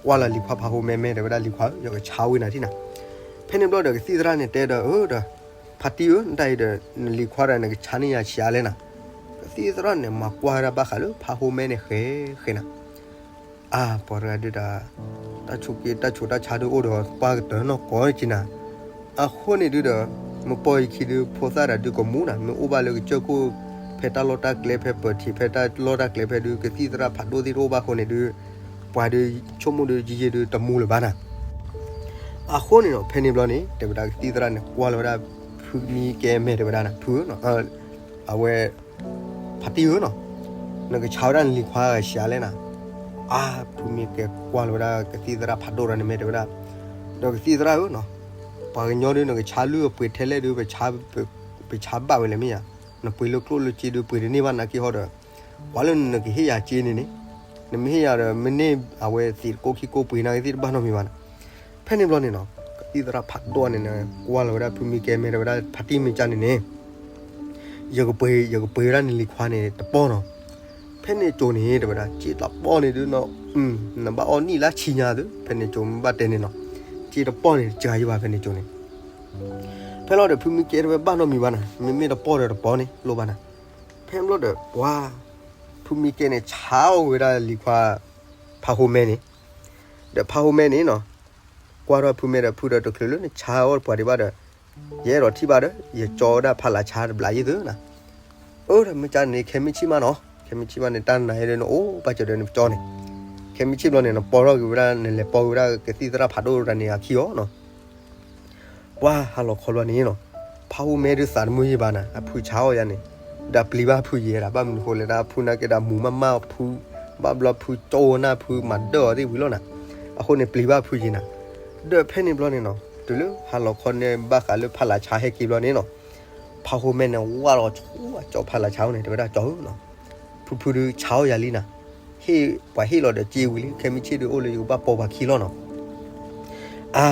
ကွၢ်လီၤလံၤခွါဖးဟိမဲမဲတဲဝဲဒၣ်လံၤခွါဧၢ ယကဆါဝဲနၤဒ်နၤ. ဖဲန့ၣ်ဘျီဒီးကသံၣ်သရၣ်န့ၣ်တဲဒီး အၢ ဒီး ဖါတံၢ်ဧၢ နတၢ်အံၤဒီး နလံၤခွါဒီးနကဆါန့ၢ်ယၤဆံးအါလဲၣ်နၤ. ကသံၣ်သရၣ်န့ၣ် မၤကွၢ်ဝဲဒၣ်ဘၣ်ဃးလၢဖးဟိမဲန့ၣ်ဃဲဃဲနၤ. အါ ပှၤတဂၤဒုးဒီး တၢ်ဆိးက့တၢ်ဆိးတၢ်ဆါဒုးအိၣ်ဒီးပှၢ်ကတၢၢ်နီၢ်ကီၢ်က့ၤနၤ. အဃိန့ၣ်ဒုးဒီး မ့ၢ်ပီၢ်ယခံဒုး ဖိသၣ်တဂၤဒုးကမူနၤ မ့ၢ်အိၣ်ဘၣ်လၢကစၢၢ်ခိၣ် ဖဲတၢ်လီၢ်တၢ်ကျဲ ဖဲပၢၤထံး ဖဲတၢ်လီၢ်တၢ်ကျဲဖဲဒုး ကသံၣ်သရၣ်ဖးဒိၣ်သ့ၣ်တအိၣ်ဘၣ်အဃိန့ၣ်ဒုး ပှၤဒုးဆိကမိၣ်ဒုး ယယဲၢ်ဒုးတမူလၢၤဘၣ်နၤ. အဃိန့ၣ်နီၤ ဖဲန့ၣ်ဘျီန့ၣ် တဲဝဲဒၣ်ကသံၣ်သရၣ်န့ၣ် ကွၢ်လီၤဝဲဒၣ် ဖုမံကဲမဲာ်တဲဝဲဒၣ်နၤ ဖုဧၢနီၤ အဝဲ ဖါတံၢ်ဧၢနီၤ နကဆါဝဲဒၣ်နလံၤခွါဂၤဆံးအါလဲၣ်နၤ. အါ ဖုမံကဲကွၢ်လီၤဝဲဒၣ်ကသံၣ်သရၣ်ဖးဒိၣ်တဂၤန့ၣ်မဲာ်တဲဝဲဒၣ် ဒီးကသံၣ်သရၣ်ဧၢနီၤ ပှၤကညီဒုးနကဆါလုၢ်အပှ့ၤထဲလဲၣ်ဒုး ပဆါဘၣ်ဝဲလဲၣ်မ့ၢ်ယါ နပှ့ၤလၢကျိၣ်လၢစ့ဒုးပှ့ၤတန့ၢ်ဘၣ်နာ်က့ဟီဒီး ပှၤလၢနကဟ့ၣ်ယၤစ့န့ၣ်န့ၣ် နမ့ၢ်ဟ့ၣ်ယၤဒီးမ့ၢ်န့ၢ်အဝဲသ့းတကိးခံကိးပှ့ၤနာ်က့သ့ၣ်တဘၣ်နီတမံၤဘၣ်နၤ. ဖဲန့ၣ်ဘျီန့ၣ်နီၤ ကသံၣ်သရၣ်ဖးဒိၣ်န့ၣ် ကွၢ်လီၤဝဲဒၣ်ဖုမံကဲမဲာ်တဲဝဲဒၣ်ဖါတံၢ်မ့ၢ်ကၢ်န့ၣ်န့ၣ် ယကပှ့ၤ ယကပှ့ၤဝဲဒၣ်နလံၤခွါန့ၣ်တပီၢ်နီၤ. ဖဲန့ၣ်ကၠိန့ၣ် တဲဝဲဒၣ် စ့တပီၢ်န့ၣ်ဒုးနီၤ နဘၣ်အီၣ်နံၣ်လၢဆံညါသု ဖဲန့ၣ်ကၠိမ့ၢ်ဘၣ်တဲန့ၣ်နီၤ စ့တပီၢ်န့ၣ် တစှၤယံၤဘၣ်ဖဲန့ၣ်ကၠိန့ၣ်. ဖဲလီၤဒီးဖုမံကဲတဲဝဲဘၣ်နီတမံၤဘၣ်နၤ မ့မ့ၢ်တပီၢ်ဒီးတပီၢ်န့ၣ်လိၣ်ဘၣ်နၤ. ဖဲန့ၣ်ဘျီဒီး ပှၤ ဖုမံကဲန့ၣ် ဆါအီၣ်ဝဲဒၣ်လံၤခွါ ဖးဟိမဲန့ၣ် ဒီးဖးဟိမဲန့ၣ်နီၤ ကွၢ်ထီၣ်ဖုမဲဒီးဖုဒီးတချုးလၢနဆါအီၣ်ပှၤဒံးဘၣ်ဒီး ယအဲၣ်ဒိးထံၣ်ဘၣ်ဒီး ယကၠီဝဲဒၣ်ဖးလးဆါတဘျးယံၤသုနၤ. အၢ ဒီးမ့ၢ်ကၢ်န့ၣ် ခဲမုၢ်ဆ့ၣ်မးနီၤ ခဲမုၢ်ဆ့ၣ်မးန့ၣ် တၢ်နၤအံၤဒီးနအိၣ်ဘၣ်စၢၤဒီးနကၠီန့ၣ် ခဲမုၢ်ဆ့ၣ်ဘျီန့ၣ် နပီထီၣ်က့ၤဝဲဒၣ် နလဲၤပီက့ၤဝဲဒၣ်ကသံၣ်သရၣ်ဖးဒိၣ်တဂၤန့ၣ်အခံအီၤနီၤ. ပှၤဟါလီၤခီဘျီန့ၣ်နီၤ ဖးဟိမဲဒုးသးတမုာ်ယံၤဘၣ်နၤ အဖုဆါအီၣ်ယၤန့ၣ် ဒီးပျံၤဘၣ်ဖုယံၤဒၣ် ဘၣ်မနုၤဃိလဲၣ်ဒၣ် ဖုနာ်က့ဒီးမူၤမးမးဖု ဘၣ်ဘျီဖုကၠီဝဲနၢ်ဖုမၤဒၢၣ်အီၤသ့ၣ်ဝံၤလီၤနၤ. အဃိန့ၣ်ပျံၤဘၣ်ဖုယံၤနၤ. ဒီးဖဲန့ၣ်ဘျီန့ၣ်နီၤ တုၤလၢဟါလီၤခီန့ၣ် ဘၣ်ဃးလၢဖးလးဆါဟဲက့ၤဘျီန့ၣ်နီၤ ဖးဟိမဲန့ၣ် ဝၢ်လီၤဆိအကၠီဖးလးဆါန့ၣ် တဲဝဲဒၣ်ကၠီဧၢနီၤ ဖုဖုဒုးဆါအီၣ်ယၤလံနၤ ဟ့ၣ်ပှၤဟ့ၣ်လီၤဒီးစ့ဝံၤလံ ခဲမုၢ်ဆ့ၣ်ဒုးအိၣ်လၢယကဘၣ်ပီပှၤခံလီၤနီၤ. အါ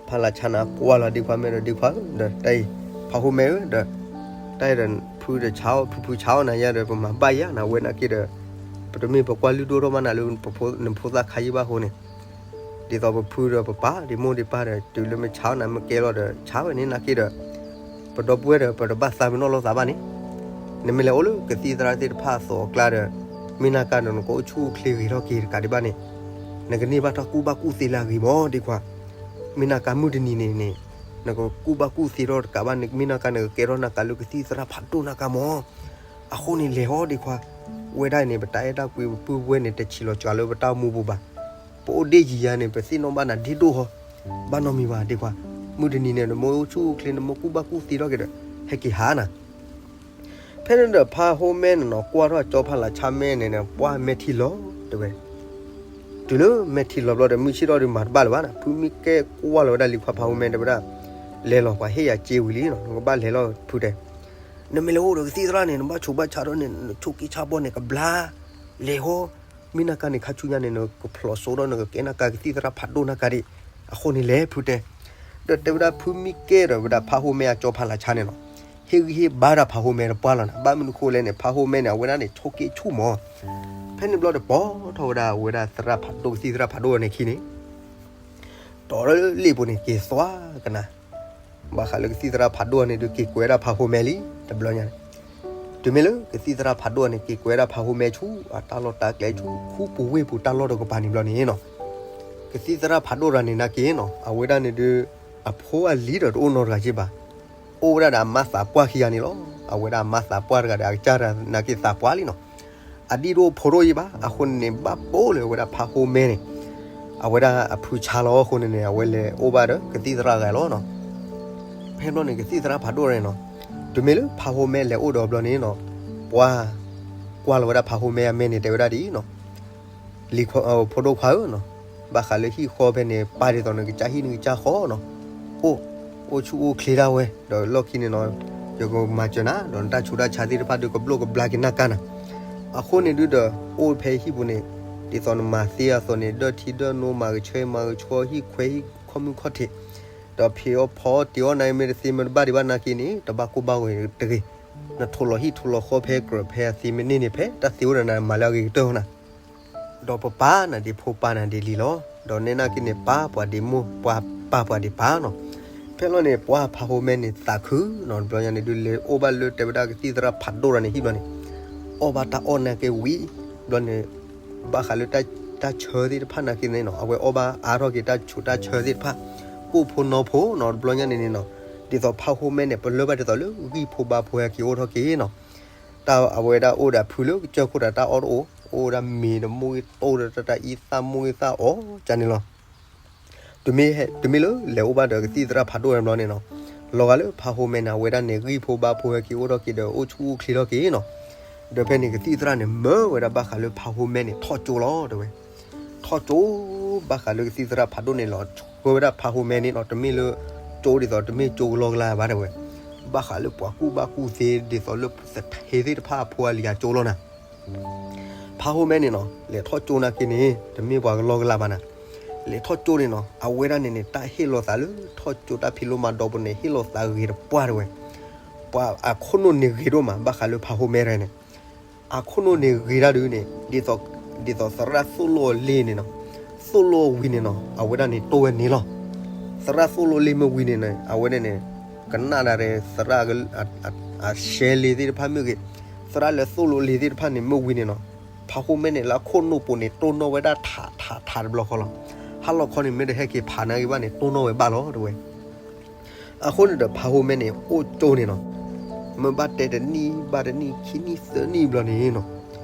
ဖးလးဆါန့ၣ် ကွၢ်လီၤဒ့ခွါမဲာ်ဒီးဒ့ခွါဧၢ ဒီးတၢ်အံၤ ဖးဟိမဲဧၢ ဒီး တၢ်အံၤဒီး ဖုဒီးဆါအီၣ် ဖုဖုဆါအီၣ်နၤယၤဒီး ပမၤဘၣ်ယၤနၤ ဝဲနာ်က့ဒီး ပတမ့ၢ်ပကွၢ်လုၢ်ဒိၣ်ထီၣ်ဘၣ်နၤလၢ နဖိသၣ်ခါယံၣ်ဘၣ်အဃိန့ၣ် ဒ်သိးပဖုဒီးပပၢ် ဒ့မိၢ်ဒ့ပၢ်ဒီး တုၤလၢမ့ၢ်ဆါအီၣ်နၤမ့ၢ်ကဲလီၤဒီး ဆါဝဲန့ၣ်နာ်က့ဒီး ပဒီပုၢ်ဝဲၢ်ဒီး ပတဘၣ်သးပ့ၤနီၣ်လိာ်သးဘၣ်န့ၣ် နမ့ၢ်လဲၤအိၣ်လၢကသံၣ်သရၣ်သ့ၣ်တဖၣ်အသိးအကျါဒီး မ့ၢ်နၢ်ကါဒီး နကအိၣ်ဆူၣ်အိၣ်ချ့ဂ့ၤထီၣ်က့ၤတကးဒံးဘၣ်န့ၣ် နကန့ၢ်ဘၣ်တၢ်ကူၣ်ဘၣ်ကူၣ်သ့လၢအဂ့ၤမး ဒ့ခွါ. မ့ၢ်နၢ်ကါမုၢ်တနံၤန့ၣ်န့ၣ် နကကူၣ်ဘၣ်ကူၣ်သ့ထီၣ်တကးဘၣ်န့ၣ် မ့ၢ်နၢ်ကါနကကဲထီၣ်နၢ်ကါလၢကသံၣ်သရၣ်ဖးဒိၣ်နၢ်ကါမး. အဃိန့ၣ်လဲၤဟီဒ့ခွါ, ဝဲဒၣ်အံၤန့ၣ် ပတၢ်အဲၣ်တၢ်ကွံပပုၢ်ပဝဲၢ်န့ၣ် တဆံးလီၤစှၤလၢပတၢ်အိၣ်မူပူၤဘၣ်. ပအိၣ်ဒ့ၣ်ယံၤယၤန့ၣ် ပသ့ၣ်နီၣ်ဘၣ်နၤဒ့ၣ်ဒိၣ်ဟီ, ဘၣ်နီတမံၤဘၣ်ဒ့ခွါ. မုၢ်တနံၤန့ၣ် နမ့ၢ်အိၣ်ဆူၣ်အိၣ်ချ့ နမ့ၢ်ကူၣ်ဘၣ်ကူၣ်သ့ထီၣ်က့ၤဒီး ဟဲက့ၤဟးနၤ. ဖဲန့ၣ်ဒီးဖါဟိၣ်မဲန့ၣ်နီၤ ကွၢ်ထီၣ်ကၠီဖးလးဆါမဲန့ၣ်န့ၣ် ပှၢ်မဲာ်ထံလီၤတဲဝဲ. တုၤလၢမဲာ်ထံလီၤဘျီဒီး မုၢ်ဆ့ၣ်ထီၣ်ဒီးမၤတဘၣ်လၢၤဘၣ်နၤ. ဖုမံကဲကွၢ်လီၤဝဲဒၣ်လံၤခွါဖါဟိၣ်မဲတဲဝဲဒၣ်, လဲၤလီၤ ပှၤဟ့ၣ်ယၤစ့ဝံၤလံနီၤ, နကဘၣ်လဲၤလီၤဖုတဲ. နမ့ၢ်လဲၤအိၣ်ဒီးကသံၣ်သရၣ်န့ၣ် နဘၣ်ဆိးဘၣ်ဆါထီၣ်န့ၣ် နဆိးက့ဆါဘီန့ၣ်ကဘျါ, လဲၤဟီ, မ့ၢ်နၢ်ကါန့ၣ် ခါဆူညါန့ၣ် နကဖျိးစိဒီးနကကဲနၢ်ကါကသံၣ်သရၣ်ဖးဒိၣ်နၢ်ကါဒံး, အဃိန့ၣ်လဲၤဖုတဲ. ဒီးတဲဝဲဒၣ်ဖုမံကဲဒီးဝဲဒၣ်ဖါဟိၣ်မဲအကၠီဖးလးဆါန့ၣ်နီၤ, ဟ့ၣ်ဂံၢ်ဟ့ၣ်ဘါဒၣ်ဖါဟိၣ်မဲတပှၢ်လီၤနၤ. ဘၣ်မနုၤဃိလဲၣ်န့ၣ် ဖါဟိၣ်မဲန့ၣ် အဝဲဒၣ်န့ၣ် ဆိးက့ဆူၣ်မး ဖဲန့ၣ်ဘျီဒီးပိာ်ထီၣ်ဝဲဒၣ် အဝဲဒၣ်သရၣ်ဖးဒိၣ် ကသံၣ်သရၣ်ဖးဒိၣ်န့ၣ်ခံန့ၣ် တီၢ်လၢလ့ၣ်ပူၤန့ၣ် က့ၤသွါကနၤ, ဘၣ်ဃးလၢကသံၣ်သရၣ်ဖးဒိၣ်န့ၣ်ဒုး က့ၤကွဲးဒၣ်ဖးဟိမဲလံ တဘျီညါန့ၣ်. တုၤမ့ၢ်လၢကသံၣ်သရၣ်ဖးဒိၣ်န့ၣ် က့ၤကွဲးဒၣ်ဖးဟိမဲဆူ အတၢ်လီၢ်တၢ်ကျဲဆူ ခူပူၤဝ့ၢ်ပူၤတၢ်လီၢ်တကပၤန့ၣ်ဘျီန့ၣ်နီၤ, ကသံၣ်သရၣ်ဖးဒိၣ်တဂၤန့ၣ်နာ်က့နီၤ အဝဲဒၣ်န့ၣ်ဒုး အဖိအလံၤဒီးတအိၣ်နီတဂၤက့ဘၣ်. အိၣ်ဝဲဒၣ်ဒီးအမါသးပှၢ်ခံဂၤန့ၣ်လီၤ. အဝဲဒၣ်အမါသးပှၢ်တဂၤဒီး အကစၢ်တဂၤနာ်က့သးပှၢ်လံနီၤ. အဒံၣ်တအိၣ်ဖိတအိၣ်ယံၤဘၣ်. အဃိန့ၣ်န့ၣ် ဘၣ်ပိာ်လၢအဝဲဒၣ်ဖးဟိမဲန့ၣ် အဝဲဒၣ်အဖုဆါလီၤ. အဃိန့ၣ်န့ၣ် အဝဲလဲၤအိၣ်ဘၣ်ဒီးကသံၣ်သရၣ်တဂၤလီၤနီၤ. ဖဲဘျီန့ၣ် ကသံၣ်သရၣ်ဖးဒိၣ်န့ၣ်နီၤ, တုၤမ့ၢ်လၢဖးဟိမဲလဲၤအိၣ်ဒီးဘျီန့ၣ်နီၤ, ပှၢ်ကွၢ်လီၤဝဲဒၣ်ဖးဟိမဲအမဲန့ၣ် တဲဝဲဒၣ်ဒ်အံၤနီၤ, လံၤ ဖိဒိၣ်ခွါဧၢနီၤ, ဘၣ်ဃးလၢဟံၣ်ဃီဖဲန့ၣ် ပၢ်ဒ်သိးနကစၢ်ဟံၣ်နကစၢ်ဃီနီၤ, အိၣ်, အိၣ်ဆူၣ်အိၣ်ချ့ဒၣ်ဝဲ ဒီးလီၢ်ခံန့ၣ်နီၤ, ယကမၤစၢၤနၤ ဒီးနတၢ်ဆူးတၢ်ဆါသ့ၣ်တဖၣ်ဒုး ကဘျိၣ်ကဘျါက့ၤနၢ်ကါနၤ. အဃိန့ၣ်ဒုးဒီး အိၣ်ဖဲဟံၣ်ပူၤန့ၣ် ဒ်သိးနမၤသ့အသိးန့ၣ် ဒၢထံဒၢနိ မၤကဆှဲမၤကဆှီ ဟံၣ်ခွဲးဟံၣ်ခီၣ်မုၢ်ခီၣ်ထံး, ဒီးဖံးအီၣ်ဖီအီၣ်တ့ၤအီၣ်နၤ မ့ၢ်တသ့မ့ၢ်တဘၣ်ဒံးဘၣ်နာ်က့န့ၣ် တဘၣ်ကိၢ်ဘၣ်ဂီၤတဂ့ၤ. နထိးလီၤဟံၣ်ထိးလီၤဃီဖဲကြၢးဖဲအသ့မ့ၢ်န့ၢ်န့ၣ် ဖဲတၢ်သ့အိၣ်ဒီးနၤ မၤလၢအဂ့ၤကတၢၢ်နၤ. ဒီးပပၢ်နၤဒ်ဖိပၢ်နၤဒ်လံၤလီၤ. ဒီးနဲနာ်က့န့ၣ် ပၢ်ပှၤဒ်မိၢ် ပၢ်ပှၤဒ်ပၢ်နီၤ. ဖဲလီၤန့ၣ် ပှၢ်ဖးဟိမဲန့ၣ် သးခုနီၤ တဘျီညါန့ၣ်ဒုး လဲၤအိၣ်ဘၣ်လၢတဲဝဲဒၣ်ကသံၣ်သရၣ်ဖးဒိၣ်တဂၤန့ၣ်ဟံၣ်ဘျီန့ၣ်, အီၣ်ဘၣ်တၢ်အီၣ်နာ်က့ဝံၤ ဘျီန့ၣ် ဘၣ်ဃးလၢတၢ်ဆၢသ့ၣ်တဖၣ်နာ်က့န့ၣ်နီၤ အဝဲအီၣ်ဘၣ်အါထီၣ်က့ၤတၢ်ဆူးတၢ်ဆၢသ့ၣ်တဖၣ် ကိၣ်ဖိနီဖိနီၤ တဘျီညါန့ၣ်န့ၣ်နီၤ. ဒ်သိးဖးဟိမဲန့ၣ် ပလၢၢ်ဘၣ်ဒ်သိးလၢဂံၢ်ဖိဘါဖိဟဲက့ၤအိၣ်ထီၣ်က့ၤနီၤ. တၢ်အဝဲဒၣ်အိၣ်ဒီးအဖုလၢကစၢၢ်ခိၣ်ဒီးတၢ်အီၣ်တအိၣ်, အိၣ်ဝဲဒၣ်မ့ၤဒီးမိၢ်ဂ့ၤတိၢ်ဒီးတၢ်အံသၣ်မိၢ်ဂ့ၤသၣ်အီၣ်ကန့ၣ်လီၤ. တုၤမ့ၢ်လၢလဲၤအိၣ်ဘၣ်ဒီးကသံၣ်သရၣ်ဖးဒိၣ်တဘျီန့ၣ်နီၤ, လီၤဂာ်လၢဖးဟိမဲန့ၣ် အဝဲဒၣ်န့ၣ် ဂံၢ်ဖိဘါဖိဟဲက့ၤအိၣ်ထီၣ်က့ၤဒီးအိၣ်ဆူၣ်အိၣ်ချ့ထီၣ်က့ၤနီၤ. ဒီးဖဲန့ၣ် ကသံၣ်သရၣ်န့ၣ် မၢဝဲဒၣ်ဘၣ်ဃးလၢဖးဟိမဲန့ၣ် ထီၣ်ကၠိလီၤတဲဝဲ. ထီၣ်ကၠိ ဘၣ်ဃးလၢကသံၣ်သရၣ်ဖးဒိၣ်န့ၣ်လီၤ ဆှၢဝဲဒၣ်ဖးဟိမဲန့ၣ်နီၤ တမ့ၢ်လၢကၠိဒ်သိး တမ့ၢ်ကၠိကလီကလီဘၣ်တဲဝဲ. ဘၣ်ဃးလၢပှၤကူၣ်ဘၣ်ကူၣ်သ့ဒ်သိးလၢသထ့သ့ၣ်တဖၣ်အဖိအလံၤအကၠိလီၤနၤ. ဖးဟိမဲန့ၣ်နီၤ လဲၤထီၣ်ကၠိနာ်က့န့ၣ် တမ့ၢ်ပှၤကလီကလီဘၣ်နၤ. လဲၤထီၣ်ကၠိန့ၣ်နီၤ အဝဲဒၣ်န့ၣ်န့ၣ် တၢ်ဟ့ၣ်လီၤသးလၢထီၣ်ကၠိတၢ်ဖံးလိမၤဒိးပူၤန့ၣ် ဟ့ၣ်လီၤသးဂ့ၤတပှၢ်တဲဝဲ. ပှၤအခိၣ်နူာ်န့ၣ်ဂ့ၤဒိၣ်မး ဘၣ်ဃးလၢဖးဟိမဲတဂၤန့ၣ် အခိၣ်နူာ်န့ၣ်ဂ့ၤဒၣ်ဒုးန့ၣ် ဒ်သိး ဒ်သိးသရၣ်သိၣ်လိအီၤလ့န့ၣ်နီၤ, သိၣ်လိအီၤဝံၤန့ၣ်နီၤ အဝဲဒၣ်န့ၣ်တိၢ်ဝဲန့ၣ်လီၤ. သရၣ်သိၣ်လိအီၤလ့မ့ၢ်ဝံၤန့ၣ်န့ၣ် အဝဲဒၣ်န့ၣ် ကနၣ်ဒၣ်ဒီးသရၣ် အရှဲလ့သ့ၣ်တဖၣ်မ့ၢ်ဂ့ၤ, သရၣ်လၢသိၣ်လိအီၤလ့သ့ၣ်တဖၣ်န့ၣ်မ့ၢ်ဝံၤန့ၣ်နီၤ, ဖးဟိမဲန့ၣ် လၢအခိၣ်နူာ်ပူၤန့ၣ် တိၢ်နီၣ်ဝဲဒၣ်ထးထးထးတဘျီဃီလီၤ. ဟါလီၤခီန့ၣ် မ့ၢ်တဟဲက့ၤဖးနာ်က့ဘၣ်န့ၣ် တိၢ်နီၣ်ဝဲဘၣ်လီၤတဲဝဲ. အဃိန့ၣ်ဒီး ဖးဟိမဲန့ၣ် အိၣ်ကၠိန့ၣ်နီၤ, မ့ၢ်ဘၣ်တဲတနံၣ်ဘၣ်တနံၣ် ခံနံၣ်သၢနံၣ်ဘျီန့ၣ်နီၤ,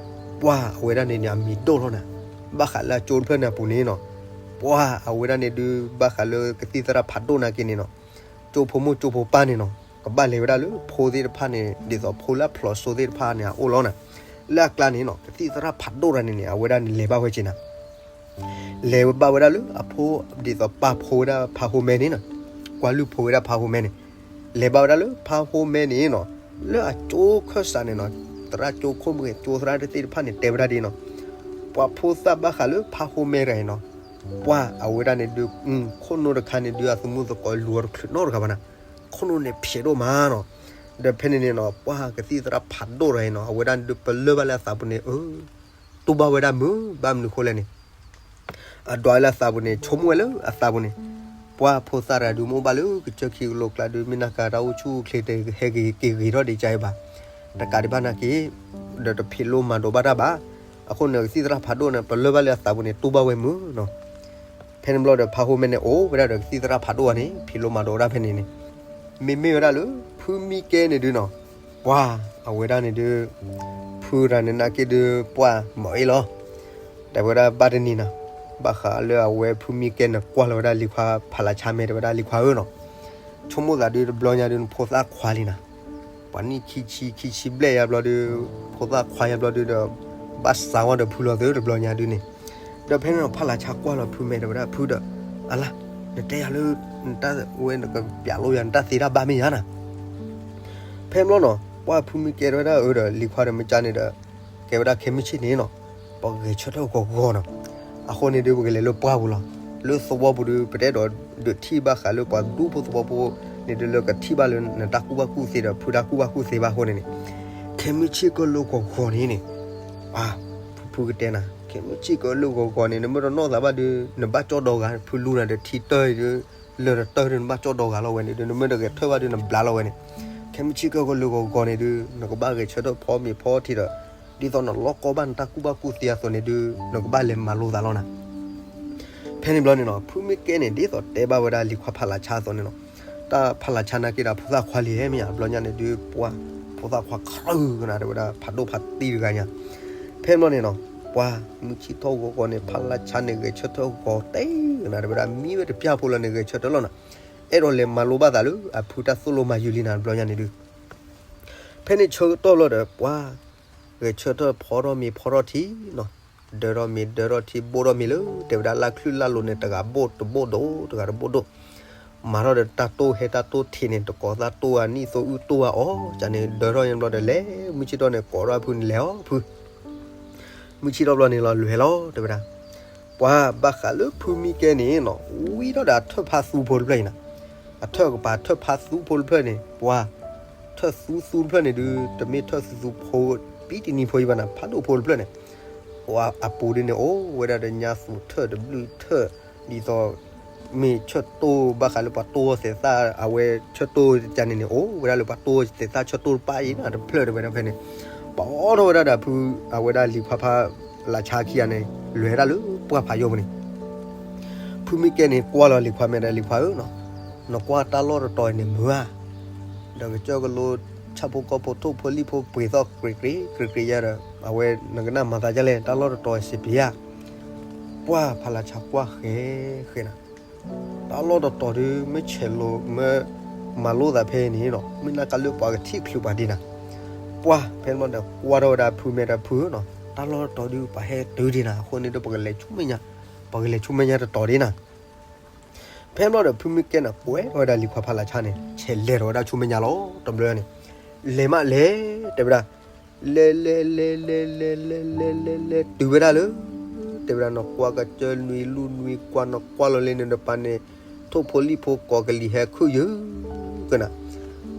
ပှၢ်အဝဲဒၣ်န့ၣ်န့ၣ် အမံၤဒိၣ်ထီၣ်နၤ, ဘၣ်ဃးလၢအကၠိတဖျၢၣ်န့ၣ်အပူၤန့ၣ်နီၤ, ပှၢ်အဝဲဒၣ်န့ၣ်ဒုး ဘၣ်ဃးလၢကသံၣ်သရၣ်ဖးဒိၣ်နာ်က့န့ၣ်နီၤ, ကၠိဖိမိၢ်ကၠိဖိပၢ်န့ၣ်နီၤ ကဘၣ်လဲၤဝဲဒၣ်လၢဖိသ့ၣ်တဖၣ်န့ၣ် ဒ်သိးဖိလၢအဖျိးစိသ့ၣ်တဖၣ်န့ၣ် အအိၣ်လီၤနၤ. လၢအကျါန့ၣ်နီၤ ကသံၣ်သရၣ်ဖးဒိၣ်တဂၤန့ၣ်န့ၣ် အဝဲဒၣ်န့ၣ်လဲၤဘၣ်ဝဲက့ၤနၤ လဲၤဘၣ်ဝဲဒၣ်လၢအဖိ ဒ်သိးပၢ်ဖိဝဲဒၣ်ဖးဟိမဲန့ၣ်နီၤ, ကွၢ်လုၢ်ဖိဝဲဒၣ်ဖးဟိမဲန့ၣ်, လဲၤဘၣ်ဝဲဒၣ်လၢဖးဟိမဲန့ၣ်နီၤ, လၢအကၠိခၢၣ်စးန့ၣ်နီၤ, သရၣ်ကၠိခိၣ်မ့ၢ်ဂ့ၤ ကၠိသရၣ်သ့ၣ်တဖၣ်န့ၣ် တဲဝဲဒၣ်ဒ်နီၤ, ပှၤဖိသၣ်ဘၣ်ဃးလၢဖးဟိမဲတဂၤအံၤနီၤ, ပှၢ်အဝဲဒၣ်န့ၣ်ဒုး ခိၣ်နူာ်တခါန့ၣ်ဒုး အသမူသကိးလူၤအီၤတချုးနီတဂၤဘၣ်နၤ, ခိၣ်နူာ်န့ၣ်ဖျဲးဒိၣ်မးနီၤ. ဒီးဖဲန့ၣ်န့ၣ်နီၤ ပှၢ်ကသံၣ်သရၣ်ဖးဒိၣ်တဂၤအံၤနီၤ အဝဲဒၣ်န့ၣ်ဒုး ပလၢၢ်ဘၣ်လၢအသးပူၤန့ၣ် အၢ တူၢ်ဘၣ်ဝဲဒၣ်မုာ် ဘၣ်မနုၤဃိလဲၣ်န့ၣ် အဒွးလၢအသးပူၤန့ၣ် ဆိကမိၣ်ဝဲလၢအသးပူၤန့ၣ်, ပှၢ်ဖိသၣ်တဂၤဒုး မ့ၢ်အိၣ်ဘၣ်လၢကစၢၢ်ခံကလိကျါဒုး မ့ၢ်နၢ်ကါတၢ်အိၣ်ဆူၣ်အိၣ်ချ့ တဟဲက့ၤဂ့ၤထီၣ်ဒံးကါအံၤဘၣ်, တကးဒံးဘၣ်နာ်က့ ဒီးတဖံးလိမၤဒိးဘၣ်တၢ်ဘၣ်. အဃိန့ၣ် ကသံၣ်သရၣ်ဖးဒိၣ်န့ၣ် ပလၢၢ်ဘၣ်လၢအသးပူၤန့ၣ် တူၢ်ဘၣ်ဝဲမုာ်နီၤ. ဖဲန့ၣ်ဘျီဒီး ဖးဟိမဲန့ၣ် အိၣ်ဝဲဒၣ်ဒီးကသံၣ်သရၣ်ဖးဒိၣ်အီၤန့ၣ် ဖံးလိမၤဒိးဝဲဒၣ်ဖဲန့ၣ်န့ၣ်, မ့မ့ၢ်ဝဲဒၣ်လၢဖုမံကဲန့ၣ်ဒုးနီၤ, ပှၢ်အဝဲဒၣ်န့ၣ်ဒုး ဖုတဂၤန့ၣ်နာ်က့ဒုး ပှၢ်မၤအ့ၣ်လီၤ တဲဝဲဒၣ်ဘၣ်တနံၤနီၤ, ဘၣ်ဃးလၢအဝဲဖုမံကဲန့ၣ် ကွၢ်လီၤဝဲဒၣ်လံၤခွါဖးလၢ်ဆါမဲာ် တဲဝဲဒၣ်လံၤခွါဧၢနီၤ, ဆိကမိၣ်သးဒုးတဘျီညါဒုး နဖိသၣ်ခွါလံနၤ, ပှၤနံၣ်ခံဆံ ခံဆံဘျဲၣ်ယါဘျီဒုး, ဖိသၣ်ခွါယါဘျီဒုးဒီး, ဘၣ်စးဝဲဒီးဖုလီၤသုတဘျီညါဒုးန့ၣ်, ဒီးဖဲန့ၣ်နီၤ ဖးလၢ်ဆါကွၢ်လီၤဖုမဲာ် တဲဝဲဒၣ်ဖုဒီး, အလါ, နတဲယၤလၢ နတၢ်ဝဲနကပျးလိယၤ နတၢ်သ့တၢ်ဘၣ်မ့ၢ်ယါနၤ ဖဲဘျီနီၤ ပှၢ်ဖုမံကဲတဲဝဲဒၣ်အၢဒီး လံၤခွါဒီးမ့ၢ်ကၢန့ၣ်ဒီး, ကဲဝဲဒၣ်ခဲမုၢ်ဆ့ၣ်န့ၣ်နီၤ, ပှၤဂဲၤဆၢထၢၣ်ဂီၤဂီၤနီၤ, အဃိန့ၣ်ဒုး ပကလဲၤလၢပှၢ်ပူၤလီၤ, လၢသဝီပူၤဒုး ပတအဲၣ်ဒိးဒုးထံၣ်ဘၣ်ဃးလၢပှၤဒူဖိသဝီဖိန့ၣ်ဒုး လၢကထံၣ်ဘၣ်လၢနတၢ်ကူၣ်ဘၣ်ကူၣ်သ့ဒီး ဖုတၢ်ကူၣ်ဘၣ်ကူၣ်သ့ဘၣ်အဃိန့ၣ်န့ၣ်, ခဲမုၢ်ဆ့ၣ်ကလၢဂီၤဂီၤန့ၣ်န့ၣ်, ပှၢ်, ဖု ဖုကတဲနၤ ခဲမုၢ်ဆ့ၣ်ကီးလၢဂီၤဂီၤန့ၣ် နမ့ၢ်တနီၣ်သးဘၣ်ဒီး နဘၣ်ကၠီၣ်ဒီဂၤ ဖုလူနၤဒီးထံတၢၢ်အံၤဒီး လၢတတၢၢ်ဒီးနဘၣ်ကၠီၣ်ဒီဂၤလီၤဝဲန့ၣ်ဒီး နမ့ၢ်တဂဲၤထၢၣ်ဘၣ်ဒီးနဘျါလီၤဝဲန့ၣ် ခဲမုၢ်ဆ့ၣ်ကီးလၢဂီၤဂီၤန့ၣ်ဒီး နကဘၣ်ဂဲၤဆၢထၢၣ်ဖီမ့ၤဖီထံဒီး ဒ်သိးနလီၢ်ကီဘၣ်နတၢ်ကူၣ်ဘၣ်ကူၣ်သ့အသိးန့ၣ်ဒီး နကဘၣ်လဲၤမၤလိသးလီၤနၤ ဖဲန့ၣ်ဘျီန့ၣ်နီၤ ဖုမ့ၢ်ကဲန့ၣ် ဒ်သိးတဲဘၣ်ဝဲဒၣ်လံၤခွါဖးလးဆါအသိးန့ၣ်နီၤ, တၢ်ဖးလးဆါနာ်က့ဒီး ဖိသၣ်ခွါလံၤဟဲမ့ၢ်ဧါ, ဘျီညါန့ၣ်ဒုး ပှၤ ဖိသၣ်ခွါခရၢၣ်ကနၤ တဲဝဲဒၣ် ဖးဒိၣ်ဖးတံၢ်တဂၤညါ, ဖဲဘျီန့ၣ်နီၤ ပှၤ မုၢ်ဆ့ၣ်ထီၣ်ဂီၤဂီၤန့ၣ် ဖးလးဆါန့ၣ် ဂဲၤဆၢထၢၣ်ဂီၤတဲကနၤ တဲဝဲဒၣ် မံဝဲတပျၢ်ဖိလၢန့ၣ် ဂဲၤဆၢထၢၣ်လီၤနၤ, အဲၣ်ဒိးလဲၤမၤလိဘၣ်သးလၢ အဖုတၢ်သိၣ်လိမၤယုၤလံနၤ ဘျီညါန့ၣ်ဒုး ဖဲန့ၣ်ဆၢကတီၢ်လီၤဒီး ပှၤ ဂဲၤဆၢထၢၣ်ဖီထီၣ်မ့ၤဖီထီၣ်ထံနီၤ, ဒၢထီၣ်မ့ၤဒၢထီၣ်ထံ ဘိၣ်ထီၣ်မ့ၤလၢ တဲဝဲဒၣ်လၢချံၣ်လၢလိၤန့ၣ် တဂၤဘိၣ်တဘိၣ်ဒိၣ် တဂၤတဘိၣ်ဒိၣ်, မၤထီၣ်ဒီးတၢ်တိၢ်ဟဲတၢ်တိၢ်ထံးန့ၣ် တကိးသၣ်တိၢ်အနံၣ်သိအုၣ်တိၢ်အီၤ ကန့ၣ် ဒၢထီၣ်ညါဘျီဒီးလဲၤ မုၢ်ဆ့ၣ်ထီၣ်န့ၣ် ကိးထီၣ်ဖုန့ၣ် လဲၤအီၤဖု မုၢ်ဆ့ၣ်ထီၣ်ဘျီန့ၣ်လီၤ လဲၤလီၤ တဲဝဲဒၣ်, ပှၤဘၣ်ဃးလၢဖုမံကဲန့ၣ်နီၤ ဝံထီၣ်ဒီးအထၢၣ်ဖးသူဖိတဖျၢၣ်အံၤနၤ, အထၢၣ်ကပၤထၢၣ်ဖးသူဖိတဖျၢၣ်န့ၣ် ပှၤ ထၢၣ်သူသူတဖျၢၣ်န့ၣ်ဒုး တမ့ၢ်ထၢၣ်သူသူဖိ ပံတနံၤဖိအံၤဘၣ်နၤ ဖးဒိၣ်ဖိတဖျၢၣ်န့ၣ်, ပှၤအပူၤဒ်န့ၣ် အိၣ်ဝဲဒၣ်ဒီးညါသူထၢၣ်တဘျုးထၢၣ် ဒ်သိး မ့ၢ်ဆၢၣ်တိၢ်ဘၣ်ဃးလၢပှၤတိၢ်သဲးသၣ် အဝဲဆၢၣ်တိၢ်ကန့ၣ်န့ၣ် အိၣ်ဝဲဒၣ်လၢပှၤတိၢ်သဲးသၣ်ဆၢၣ်တိၢ်တပၣ်အံၤနၤ တဖျၢၣ်တဲဝဲဒၣ်ဖဲန့ၣ်, ပှၤအိးထီၣ်ဝဲဒၣ်ဒီးဖု အဝဲဒၣ်လံၤခွါဖးလးဆါခံဂၤန့ၣ် လဲၤဒၣ်လၢပှၢ်ဖးယိၣ်ပူၤန့ၣ် ဖုမံကဲန့ၣ် ကွၢ်လီၤလံၤခွါမဲာ်ဒီးလံၤခွါဧၢနီၤ, နကွၢ်တၢ်လီၢ်တတီၤအံၤန့ၣ်မုာ်ဧါ, ဒီးကစၢၢ်ကလိ ဆၣ်ဖိကီၢ်ဖိထိၣ်ဖိလံၣ်ဖိပှ့ၤသီၣ်ကြ့ကြ့ကြ့ကြ့ယါဒီး အဝဲနကနၣ်မၤသးဒ်လဲၣ် တၢ်လီၢ်တတီၤအံၤစံးပျံၤဧါ, ပှၢ်ဖးလးဆါကွၢ်ဃဲဃဲနၤ တၢ်လီၢ်တတီၤဒုး မ့ၢ်ဆဲးလိာ်မ့ၢ်မၤလိသးဖဲအံၤန့ၣ်နီၤ မ့ၢ်နာ်က့လၢပှၤကထံၣ်ချုးပှၤဒ်နၤ, ပှၢ်ဖဲန့ၣ်ဘျီဒီး ကွၢ်ထီၣ်ဝဲဒၣ်ဖုမဲာ်ဒီးဖုဧၢနီၤ တၢ်လီၢ်တတီၤဒုး ပှၤဟဲတုၤဒ်နၤ အဃိန့ၣ်ဒီး ပကလဲၤဆူမဲာ်ညါ, ပကလဲၤဆူမဲာ်ညါတတီၤဒ်နၤ ဖဲန့ၣ်ဘျီဒီး ဖုမံကဲန့ၣ် ကွဲထီၣ်ဝဲဒၣ်လံၤခွါဖးလးဆါန့ၣ် ဆဲးလဲၤထီၣ်ဝဲဒၣ်ဆူမဲာ်ညါလီၤ တဘျီန့ၣ်, လဲၤမးလဲၤ တဲဝဲဒၣ်, လဲၤလဲၤလဲၤလဲၤလဲၤလဲၤလဲၤလဲၤလဲၤတုၤဝဲဒၣ်လၢ တဲဝဲဒၣ် နကွၢ်ကစၢၢ်နွံလူၢ်နွံကွၢ် နကွၢ်လီၤလၢန့ၣ်တပၤန့ၣ် ထိၣ်ဖိလံၣ်ဖိကိးကလံၤဟဲခုၣ်ယုၢ်ကနၤ,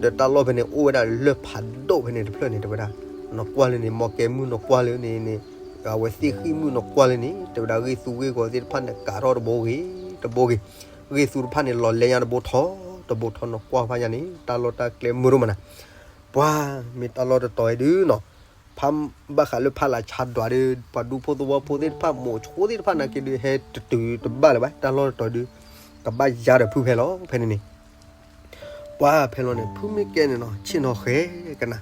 ဒီးတၢ်လီၢ်ဖဲန့ၣ် အိၣ်ဝဲဒၣ်လၢဖးဒိၣ်ဖဲန့ၣ်တဖျၢၣ်န့ၣ် တဲဝဲဒၣ်, နကွၢ်လၢန့ၣ် မီၢ်ကဲမုၢ်နကွၢ်လၢန့ၣ်န့ၣ် အဝဲသ့ၣ်ဃံၣ်မုၢ်နကွၢ်လၢန့ၣ် တဲဝဲဒၣ် ဂ့ၢ်သူဂ့ၢ်ဂီၤသ့ၣ်တဖၣ်န့ၣ် ကးထီၣ်တဘိဂ့ၤ တဘိဂ့ၤ, ဂ့ၢ်သူတဖၣ်န့ၣ် လီၤလဲညါတဘိထီ တဘိထီ နကွၢ်ဖးညါန့ၣ် တၢ်လီၢ်တၢ်ကျဲမုာ်ဒိၣ်မးနၤ, ပှၤ မ့ၢ်တၢ်လီၢ်တတီၤအံၤဒုးနီၤ, ဖးဘၣ်ဃးလၢဖးလးဆါဒွးဒီး ပှၤဒူဖိသဝီဖိသ့ၣ်တဖၣ် မိၤဆိသ့ၣ်တဖၣ်နာ်က့ဒုး ဟဲတတုၤတဘၣ်လၢၤဘၣ် တၢ်လီၢ်တတီၤဒုး ကဘၣ်ယါဒီးဖုဖဲလီၤ ဖဲန့ၣ်န့ၣ် ပှၤဖဲလီၤန့ၣ် ဖုမံကဲန့ၣ်နီၤ ဆ့ၣ်နီၤဃဲကနၤ,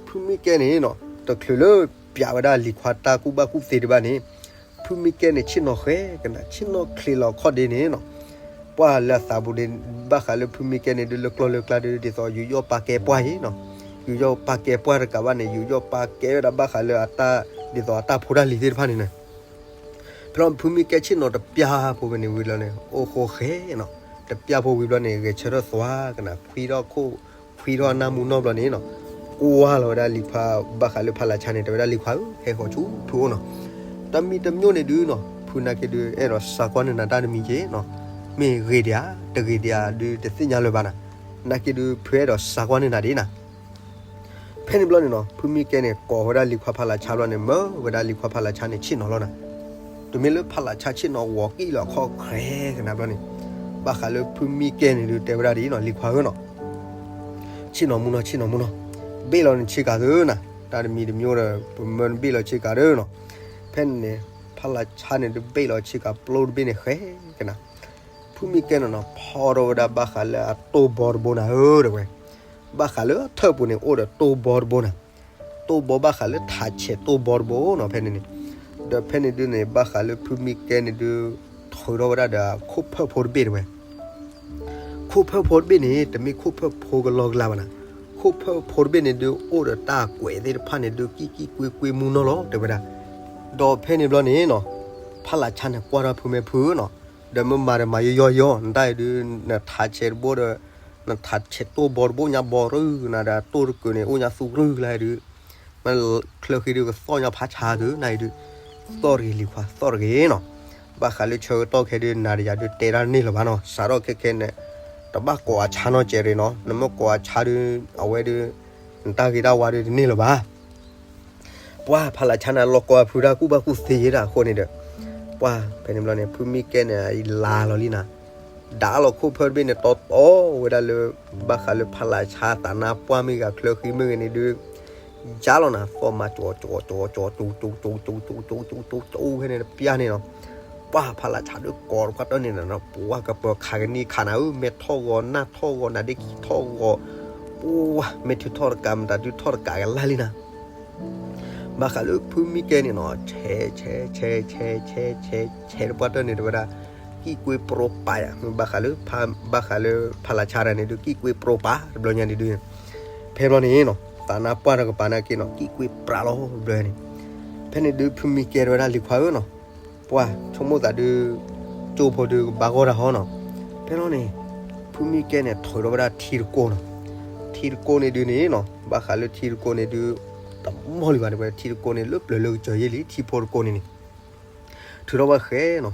ဖုမံကဲန့ၣ်နီၤ တချုးလၢပျးဝဲဒၣ်လံၤခွါတၢ်ကူၣ်ဘၣ်ကူၣ်သ့ဒံးဘၣ်န့ၣ်, ဖုမံကဲန့ၣ် ဆ့ၣ်နီၤဃဲကနၤ ဆ့ၣ်နီၤချ့လီၤခီၣ်ဒ့န့ၣ်နီၤ, ပှၤလၢအသးပူၤန့ၣ် ဘၣ်ဃးလၢဖုမံကဲန့ၣ်ဒုး လၢကျီၢ်လၢကျါဒုး ဒ်သိးယူးယီၣ်ပာ်ကဲပှၢ်အံၤနီၤ, ယူးယီၣ်ပာ်ကဲပှၢ်တကးဘၣ်န့ၣ် ယူးယီၣ်ပာ်ကဲဝဲဒၣ်ဘၣ်ဃးလၢအတၢ် ဒ်သိးအတၢ်ဖိတၢ်လံၤသ့ၣ်တဖၣ်န့ၣ်န့ၣ် ဖဲလီၤဖုမံကဲဆ့ၣ်နီၤတပျၢ်ဖိဖဲန့ၣ်ဝံၤလီၤန့ၣ် အိၣ်ဃိဃဲနီၤ, တပျၢ်ဖိဝံၤဘျီန့ၣ် ဂဲၤဆၢထၢၣ်သွါကနၤ ဖှံထီၣ်ခိၣ် ဖှံထီၣ်နၢ်မူနီၢ်ဘျီန့ၣ်နီၤ, ကွၢ်လီၤဝဲဒၣ်လံၤခွါ ဘၣ်ဃးလၢဖးလးဆါန့ၣ် တဲဝဲဒၣ်လံၤခွါဧၢ ဟဲဃီၤဆူဖုအိၣ်နီၤ, တမံၤတမံၤန့ၣ်ဒုးနီၤ ဖုနာ်က့ဒုး အဲၣ်ဒိးစးကွၢ်န့ၢ်နၤတၢ်တမံၤက့နီၤ, မ့ၢ်ဂ့ၤဒံးဧါ တဂ့ၤဒံးဧါဒုး တသ့ၣ်ညါလၢၤဘၣ်နၤ, နာ်က့ဒုး ဖုအဲၣ်ဒိးစးကွၢ်န့ၢ်နၤဒ်နၤ ဖဲန့ၣ်ဘျီန့ၣ်နီၤ ဖုမံကဲန့ၣ် ကိးဝဲဒၣ်လံၤခွါဖးလးဆါဘျီန့ၣ် မၢဝဲဒၣ်လံၤခွါဖးလးဆါန့ၣ် ဆ့ၣ်နီၤလီၤနၤ, တမ့ၢ်လၢဖးလးဆါဆ့ၣ်နီၤဂီၤကံၣ်လီၤခီၣ်ခြဲကနၤဘျီန့ၣ်, ဘၣ်ဃးလၢဖုမံကဲန့ၣ်ဒုး တဲဝဲဒၣ်ဒ်အံၤနီၤ လံၤခွါဧၢနီၤ ဆ့ၣ်နီၤမူနီၤ ဆ့ၣ်နီၤမူနီၤ, ဘ့ၣ်လီၤနဆ့ကၤသုနီၤ, တၢ်တမံၤတမံၤဒီး ပမၢနဘ့ၣ်လီၤဆ့ကၤသုနီၤ, ဖဲန့ၣ်န့ၣ် ဖးလးဆါန့ၣ်ဒုး ဘ့ၣ်လီၤဆ့ကၤပျိတဘ့ၣ်န့ၣ်ဃဲကနၤ, ဖုမံကဲန့ၣ်နီၤ ဖီထီၣ်ဝဲဒၣ်ဘၣ်ဃးလၢအတိၢ်ဘီတဘိနၤဧၢ တဲဝဲ ဘၣ်ဃးလၢအထၢၣ်ပူၤန့ၣ် အိၣ်ဒီးတိၢ်ဘီတဘိနၤ, တိၢ်ဘီဘၣ်ဃးလၢထးဆဲးတိၢ်ဘီတဘိနီၤ ဖဲန့ၣ်န့ၣ်, ဒီးဖဲန့ၣ်ဒုးန့ၣ် ဘၣ်ဃးလၢဖုမံကဲန့ၣ်ဒုး ထုးထီၣ်ဝဲဒၣ်ဒီးခိၣ်ဖၢၣ်ဖိတဘ့ၣ်တဲဝဲ, ခိၣ်ဖၢၣ်ဖိတဘ့ၣ်န့ၣ် တမ့ၢ်ခိၣ်ဖၢၣ်ဖိကလီကလီဘၣ်နၤ, ခိၣ်ဖၢၣ်ဖိတဘ့ၣ်န့ၣ်ဒုး အိၣ်ဒီးတၢ်ကွဲးသ့ၣ်တဖၣ်န့ၣ်ဒုး ကံၣ်ကံၣ်ကွ့ကွ့မူနီၢ်လီၤ တဲဝဲဒၣ်, ဒီးဖဲန့ၣ်ဘျီန့ၣ်နီၤ ဖးလးဆါန့ၣ်ကွၢ်ထီၣ်ဖုမဲာ်ဖုနီၤ, ဒီးမ့ၢ်မၤဒီးမၤယီယီယီ နတၢ်အံၤဒုး နထးဆဲးတဘိဒီး နထးဆဲးတိၢ်ဘီတဘိညါဘီရုၢ်ကနၤဒီး တိၢ်တကုာ်န့ၣ် အိၣ်ညါသူကရုၢ်လၢဒုး, မ့ၢ်ချၢဃံဒုးကသီၣ်ညါဖးဆါဒုး နအံၤဒုး, သီၣ်တဂ့ၤလံၤခွါ သီၣ်တဂ့ၤနီၤ, ဘၣ်ဃးလၢဆၢကတီၢ်ခဲဒုး နၤတယၤဒုးတဲတၢ်န့ၢ်လၢၤဘၣ်နီၤ, စးထီၣ်ခဲခဲန့ၣ် တဘၣ်ကိးအဆါနီတစဲးရ့ၣ်နီၤ, နမ့ၢ်ကိးအဆါဒုး အဝဲဒုး နတၢ်ဂ့ၤတၢ်ဝါဒုးတန့ၢ်လၢၤဘၣ်. ပှၤဖးလးဆါန့ၣ် လီၤကီအဖုတၢ်ကူၣ်ဘၣ်ကူၣ်သ့ယဲဒၣ်အဃိန့ၣ်ဒီး ပှၤဖဲန့ၣ်ဘျီန့ၣ် ဖုမံကဲန့ၣ် အလါလီၤလံနၤ, ဒၣ်လီၤခိၣ်ဖၢတဘ့ၣ်န့ၣ် တီတီဝဲဒၣ်လၢ ဘၣ်ဃးလၢဖးလးဆါသးနါပှၢ်မ့ၢ်ဂ့ၤ ချၢဃံမ့ၢ်ဂ့ၤန့ၣ်ဒုး ယါလီၤနၤ သီၣ်မၤကၠီကၠီကၠီကၠီ ကၠီကၠီကၠီကၠီကၠီကၠီကၠီကၠီဖဲန့ၣ်တပျၢ်န့ၣ်နီၤ, ပှၤဖးလးဆါဒုးကိးတပှၢ်တၢၢ်န့ၣ်နၤနီၤ ပှၤကပၢၤခးကနံၣ်ခးနၤဧၢ မဲာ်ထီၣ်ဂီၤ နၢ်ထီၣ်ဂီၤ နါဒ့ခံထီၣ်ဂီၤ, ပှၤမဲာ်ထုးထီၣ်တကး မတၤဒုးထီၣ်တကးကလၢ်လံနၤ ဘၣ်ဃးလၢဖုမံကဲန့ၣ်နီၤ ဆဲးဆဲးဆဲးဆဲးဆဲးဆဲးဆဲးတပှၢ်တၢၢ်န့ၣ်တဲဝဲဒၣ် ကံၣ်ကွ့ပရိပာ်ယၤ ဘၣ်ဃးလၢ ဘၣ်ဃးလၢဖးလးဆါတၢ်န့ၣ်ဒုး ကံၣ်ကွ့ပရိပာ်တဘျီညါန့ၣ်ဒုး ဖဲဘျီန့ၣ်နီၤ သးနါပှၢ်တကပၤနာ်က့နီၤ ကံၣ်ကွ့ပြးလီၤတဘျီန့ၣ်, ဖဲန့ၣ်ဒုးဖုမံကဲတဲဝဲဒၣ်လံၤခွါဧၢနီၤ ပှၤဆိကမိၣ်သးဒုး ကၠိဖိဒုးကဘၣ်ဂီၢ်တၢ်ဟီနီၤ, ဖဲလီၤန့ၣ် ဖုမံကဲန့ၣ် ထုးထီၣ်ဝဲဒၣ်ထံတကိးနီၤ, ထံတကိးန့ၣ်ဒုးန့ၣ်နီၤ ဘၣ်ဃးလၢထံတကိးန့ၣ်ဒုး တမီၢ်လံဘၣ်တဲဝဲ ထံတကိးန့ၣ် လၢပျၢၤလၢကစၢၤယဲၢ်လံ ထံဖိတကိးန့ၣ်န့ၣ် ထုးထီၣ်ဝဲဃဲနီၤ,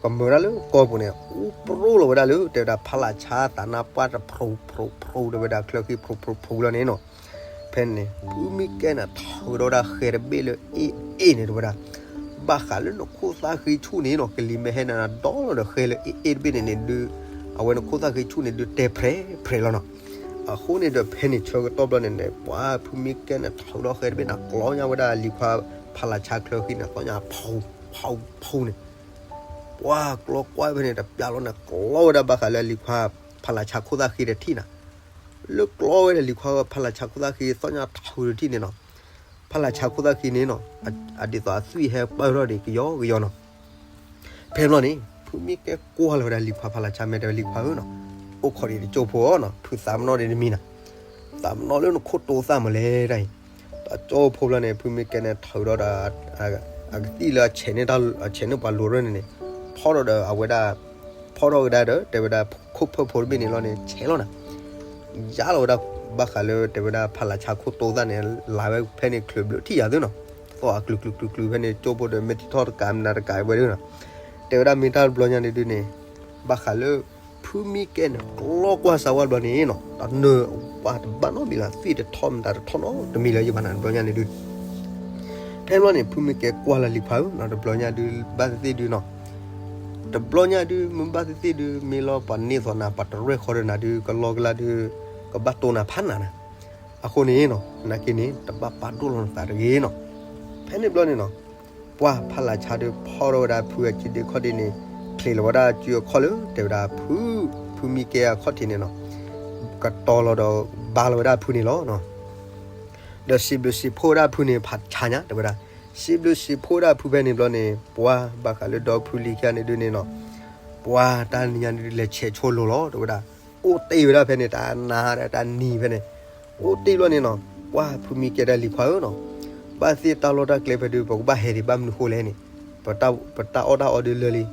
ကမၢဝဲဒၣ်လၢကီၢ်ပူၤန့ၣ် အူပြိလီၤဝဲဒၣ်လၢ တဲဝဲဒၣ်ဖးလးဆါသးနါပှၢ်တဖျိး ဖျိး ဖျိး တဲဝဲဒၣ်ချၢဃံ ဖျိး ဖျိး ဖျိးလီၤန့ၣ်နီၤ, ဖဲန့ၣ် ဖုမံကဲန့ၣ် ထုးထီၣ်ဝဲဒၣ်ဃဲတဘ့ၣ်လၢအ့ၣ်အ့ၣ်န့ၣ်တဲဝဲဒၣ်, ဘၣ်ဃးလၢနခိၣ်သၣ်ဃံဆူၣ်န့ၣ်နီၤ ကလံၤမ့ၢ်ဟဲန့ၣ်ဒီလီၤဒီးဃဲလၢအ့ၣ်အ့ၣ်တဘ့ၣ်န့ၣ်န့ၣ်ဒုး အဝဲနခိၣ်သၣ်ဃံဆူၣ်န့ၣ်ဒုးတဲဖြဲးဖြဲးလီၤနီၤ, အဃိန့ၣ်ဒီးဖဲန့ၣ်ဆၢကတီၢ်ဘျီန့ၣ်န့ၣ် ပှၤဖုမံကဲန့ၣ် ထုးထီၣ်ဃဲတဘ့ၣ်န့ၣ် ကျီညါဝဲဒၣ်လံၤခွါဖးလးဆါချၢဃံန့ၣ် ကျီညါဖီ ဖီ ဖီန့ၣ် ပှၤကျီကွၢ်ဖဲန့ၣ် တပျၢ်လီၤန့ၣ် ကျီဝဲဒၣ်ဘၣ်ဃးလၢအလံၤခွါ ဖးလးဆါခိၣ်သၣ်ဃံတထံၣ်နၤ, လၢကျီဝဲဒၣ်လံၤခွါဖးလးဆါခိၣ်သၣ်ဃံ သီၣ်ညါထုးတထံၣ်န့ၣ်နီၤ, ဖးလးဆါခိၣ်သၣ်ဃံန့ၣ်နီၤ, အဒ်သိးအသွံၣ်ဟဲပၢၢ်ထီၣ်ဒံးကယီကယီနီၤ, ဖဲဘျီန့ၣ် ဖုမံကဲကွၢ်လီၤဝဲဒၣ်လံၤခွါဖးလးဆါ မဲာ်တဲဝဲလံၤခွါဧၢနီၤ, အိၣ်ခိးဒံးတကၠိဖိနီၤ, ဖုသးပနီၣ်ဒံးတမံၤနၤ, သးပနီၣ်လၢနခိၣ်တိသၣ်မးလဲၣ်တၢ်အံၤ, တကၠိဖိဘျီန့ၣ် ဖုမံကဲန့ၣ် ထုးထီၣ်ဒီး အကသံၣ်လၢအဆဲးန့ၢ်ပှၤလိၤရၢၢ်န့ၣ်န့ၣ်, ဖီၣ်ထီၣ်ဒီးအဝဲဒၣ်, ဖီၣ်ထီၣ်ကဒါဒီး တဲဝဲဒၣ်ခိၣ်ဖၢၣ်ဖိတဘ့ၣ်န့ၣ်လီၤန့ၣ် ဆဲးလီၤနၤ, ယါလီၤဝဲဒၣ် ဘၣ်ဃးလၢတဲဝဲဒၣ်ဖးလးဆါခိၣ်တိသၣ်န့ၣ် လၤဝဲဖဲန့ၣ်ချုးဘျုးထံၣ်ယၤသုနီၤ, သီၣ်အကလုာ်ကလုာ်ကလုာ်ကလုာ်ဖဲန့ၣ် ကၠိဖိဒီးမ့ၢ်ထံထီၣ်တကးမနုၤတကးဝဲဒၣ်နီၤ, တဲဝဲဒၣ်မ့ၢ်တၢ်တဘျီညါန့ၣ်ဒုးန့ၣ်, ဘၣ်ဃးလၢ ဖုမံကဲန့ၣ် ကျီကွၢ်စၢၤဝဲတဘျီန့ၣ်နီၤ, တၢ်နၢၤပှၤတဘၣ်နီတမံၤလီၤ, သွံၣ်တထီၣ်မတၤတထီၣ်နီတမံၤလၢၤယဘၣ်နၤတဘျီညါန့ၣ်ဒုး, ဖဲဘျီန့ၣ် ဖုမံကဲကွၢ်လၢလံၤခွါဧၢနီၤ, တဘျီညါဒုးဘၣ်သ့ၣ်သ့ၣ်ဒုးနီၤ, တဘျီညါဒုး မ့ၢ်ဘၣ်သ့ၣ်သ့ၣ်ဒုး မ့ၢ်လီၤပှၤန့ၢ်သိးနၤ ပှၤတရဲၣ်ဃီဒီးနၤဒုး ကလီကလါဒုး ကဘၣ်တိၢ်နၤဖးနၤနၤ, အဃိန့ၣ်နီၤ နာ်က့န့ၣ် တဘၣ်ပာ်ဒိၣ်လီၤနသးတဂ့ၤနီၤ, ဖဲန့ၣ်ဘျီန့ၣ်နီၤ ပှၤဖးလးဆါဒုးဖီၣ်ထီၣ်ဝဲဒၣ်ဖုအစ့ဒ့ခီၣ်ဒ့န့ၣ်, ချ့းလီၤဝဲဒၣ်စုအခီၣ်လၢ တဲဝဲဒၣ်ဖု, ဖုမံကဲအခီၣ်ထံးန့ၣ်နီၤ, ကတီၤလီၤဒီးဘါလီၤဝဲဒၣ်ဖုန့ၣ်လီၤနီၤ, ဒီးစံးဘျုးစံးဖှိၣ်ဝဲဒၣ်ဖုန့ၣ်ဖးဆါညါ တဲဝဲဒၣ်, စံးဘျုးစံးဖှိၣ်ဝဲဒၣ်ဖုဖဲန့ၣ်ဘျီန့ၣ် ပှၤဘၣ်ဃးလၢဒီဖုလံၤခံဂၤန့ၣ်ဒုးန့ၣ်နီၤ, ပှၤတၢ်နံၤညါန့ၣ်ဒုးလဲၤဆဲးဆိလိာ်လီၤ တဲဝဲဒၣ်, အိၣ်တ့ၢ်ဝဲဒၣ်ဖဲန့ၣ် တၢ်နၤဒီးတၢ်နံၤဖဲန့ၣ် အိၣ်တ့ၢ်ဘျီန့ၣ်နီၤ, ပှၤဖုမံကဲဒၣ်လံၤခွါဧၢနီၤ, ဘၣ်သ့ၣ်တၢ်လီၢ်တၢ်ကျဲဖဲဒုး ပကဘၣ်ဟဲဒံးဘၣ်မနုၤဃိလဲၣ်န့ၣ်, ပတၢ်အီၣ်တၢ်အီဒုးလၢာ်လံ,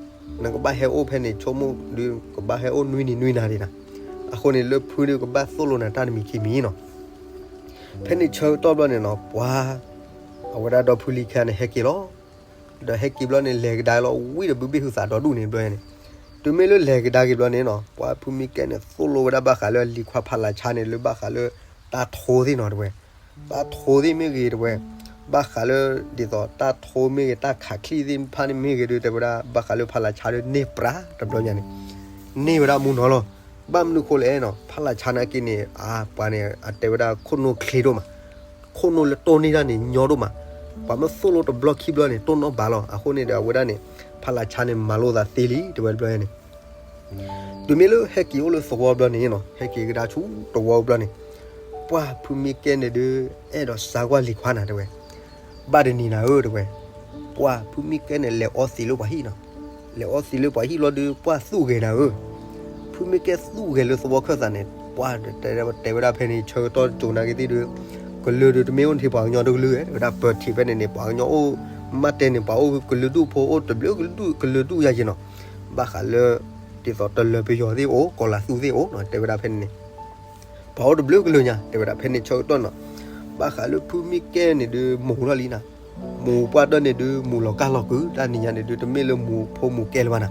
နကဘၣ်ဟဲအိၣ်ဖဲန့ၣ် ဆိကမိၣ်ဒုး ကဘၣ်ဟဲအိၣ်နွံနံၤနွံနၤဒံးနၤ, အဃိန့ၣ်လၢဖုဒုးကဘၣ်သိၣ်လိနၤတၢ်တမံၤခံမံၤနီၤ, ဖဲန့ၣ်ဆၢကတီၢ်ဘျီန့ၣ်နီၤ ပှၤ အဝဲဒၣ်ဒီဖုလံၤခံဂၤန့ၣ်ဟဲက့ၤလီၤ ဒီးဟဲက့ၤဘျီန့ၣ် လဲၤကဒါလီၤဝံၤဒီးဘုဘ့ၣ်ဟုသးဒီဒူၣ်န့ၣ်ဘျီန့ၣ်, တုၤမ့ၢ်လၢလဲၤကဒါက့ၤဘျီန့ၣ်နီၤ ပှၤဖုမံကဲန့ၣ် သိၣ်လိဝဲဒၣ်ဘၣ်ဃးလၢအလံၤခွါဖးလးဆါန့ၣ် လၢဘၣ်ဃးလၢ တၢ်ထိသ့ၣ်နီၤတဲဝဲ, တၢ်ထိသ့ၣ်မ့ၢ်ဂ့ၤတဲဝဲ, ဘၣ်ဃးလၢ ဒ်သိးတၢ်ထိမ့ၢ်ဂ့ၤ တၢ်ခးချံသ့ၣ်တဖၣ်န့ၣ်မ့ၢ်ဂ့ၤဒုး တဲဝဲဒၣ် ဘၣ်ဃးလၢဖးလးဆါဒုးန့ၢ်ပြးတဘျီညါန့ၣ်, န့ၢ်ဝဲဒၣ်မူနီၤလီၤ, ဘၣ်မနုၤဃိလဲၣ်နီၤ ဖးလးဆါနာ်က့န့ၣ် အပှၤန့ၣ် အတဲဝဲဒၣ်ခိၣ်နူာ်ချ့ဒိၣ်မး ခိၣ်နူာ်လၢတိၢ်န့ၢ်တၢ်န့ၣ်ညီဒိၣ်မး, ပှၤမ့ၢ်သိၣ်လိတဘျီခံဘျီန့ၣ် တိၢ်နီၣ်ဘၣ်လီၤ, အဃိန့ၣ်ဒီးအဝဲဒၣ်န့ၣ် ဖးလးဆါန့ၣ်မၤလိသးသ့လံ တဲဝဲတဘျီန့ၣ်, တုၤမ့ၢ်လၢဟဲက့ၤအိၣ်လၢသဝီဘျီန့ၣ်နီၤ ဟဲက့ၤကဒါဆူသဝီဘျီန့ၣ်, ပှၤဖုမံကဲန့ၣ်ဒုး အဲၣ်ဒိးစါကွၢ်လံၤခွါနၤတဲဝဲ ဘၣ်တနံၤနၤဧၢ တဲဝဲ, ပှၤဖုမံကဲန့ၣ် လဲၤအီသံးလၢပှၤဟံၣ်နီၤ, လဲၤအီသံးလၢပှၤဟံၣ်လီၤဒုး ပှၤသူၣ်ဂဲၤနၤဧၢ, ဖုမံကဲသူၣ်ဂဲၤလၢသဝီခၢၣ်သးန့ၣ် ပှၤတဲဝဲဒၣ်ဖဲန့ၣ် ဆၢကတီၢ်တစိၤနာ်က့သ့ၣ်ဒုး ကလုာ်ဒုးတမ့ၢ်အိၣ်ထဲပှၤကညီတကလုာ်ဧါ တဲဝဲဒၣ်ပၢၤထံးဖဲန့ၣ်န့ၣ် ပှၤကညီအိၣ် မ့ၢ်တဲန့ၣ် ပှၤအိၣ်ကလုာ်ဒူၣ်ဖိအိၣ်တဘျုးကလုာ်ဒူၣ်ကလုာ်ဒူၣ်ယါယဲနီၤ, ဘၣ်ဃးလၢ ဒ်သိးတလၢၤပယီၤသ့ၣ်အိၣ် ကီၤလၤသူသ့ၣ်အိၣ်နီၤ တဲဝဲဒၣ်ဖဲန့ၣ်န့ၣ် ပှၤအိၣ်တဘျုးကလုာ်ညါ တဲဝဲဒၣ်ဖဲန့ၣ်ဆၢကတီၢ်နီၤ, ဘၣ်ဃးလၢဖုမံကဲန့ၣ်ဒုး မူၤထီၣ်လံနၤ, မူၤပှၢ်တၢၢ်န့ၣ်ဒုး မူၤလီၤကၢ်လီၤကုာ် တၢ်နံၤညါန့ၣ်ဒုး တမ့ၢ်လၢမူၤဖိမူၤကဲလၢၤဘၣ်နၤ,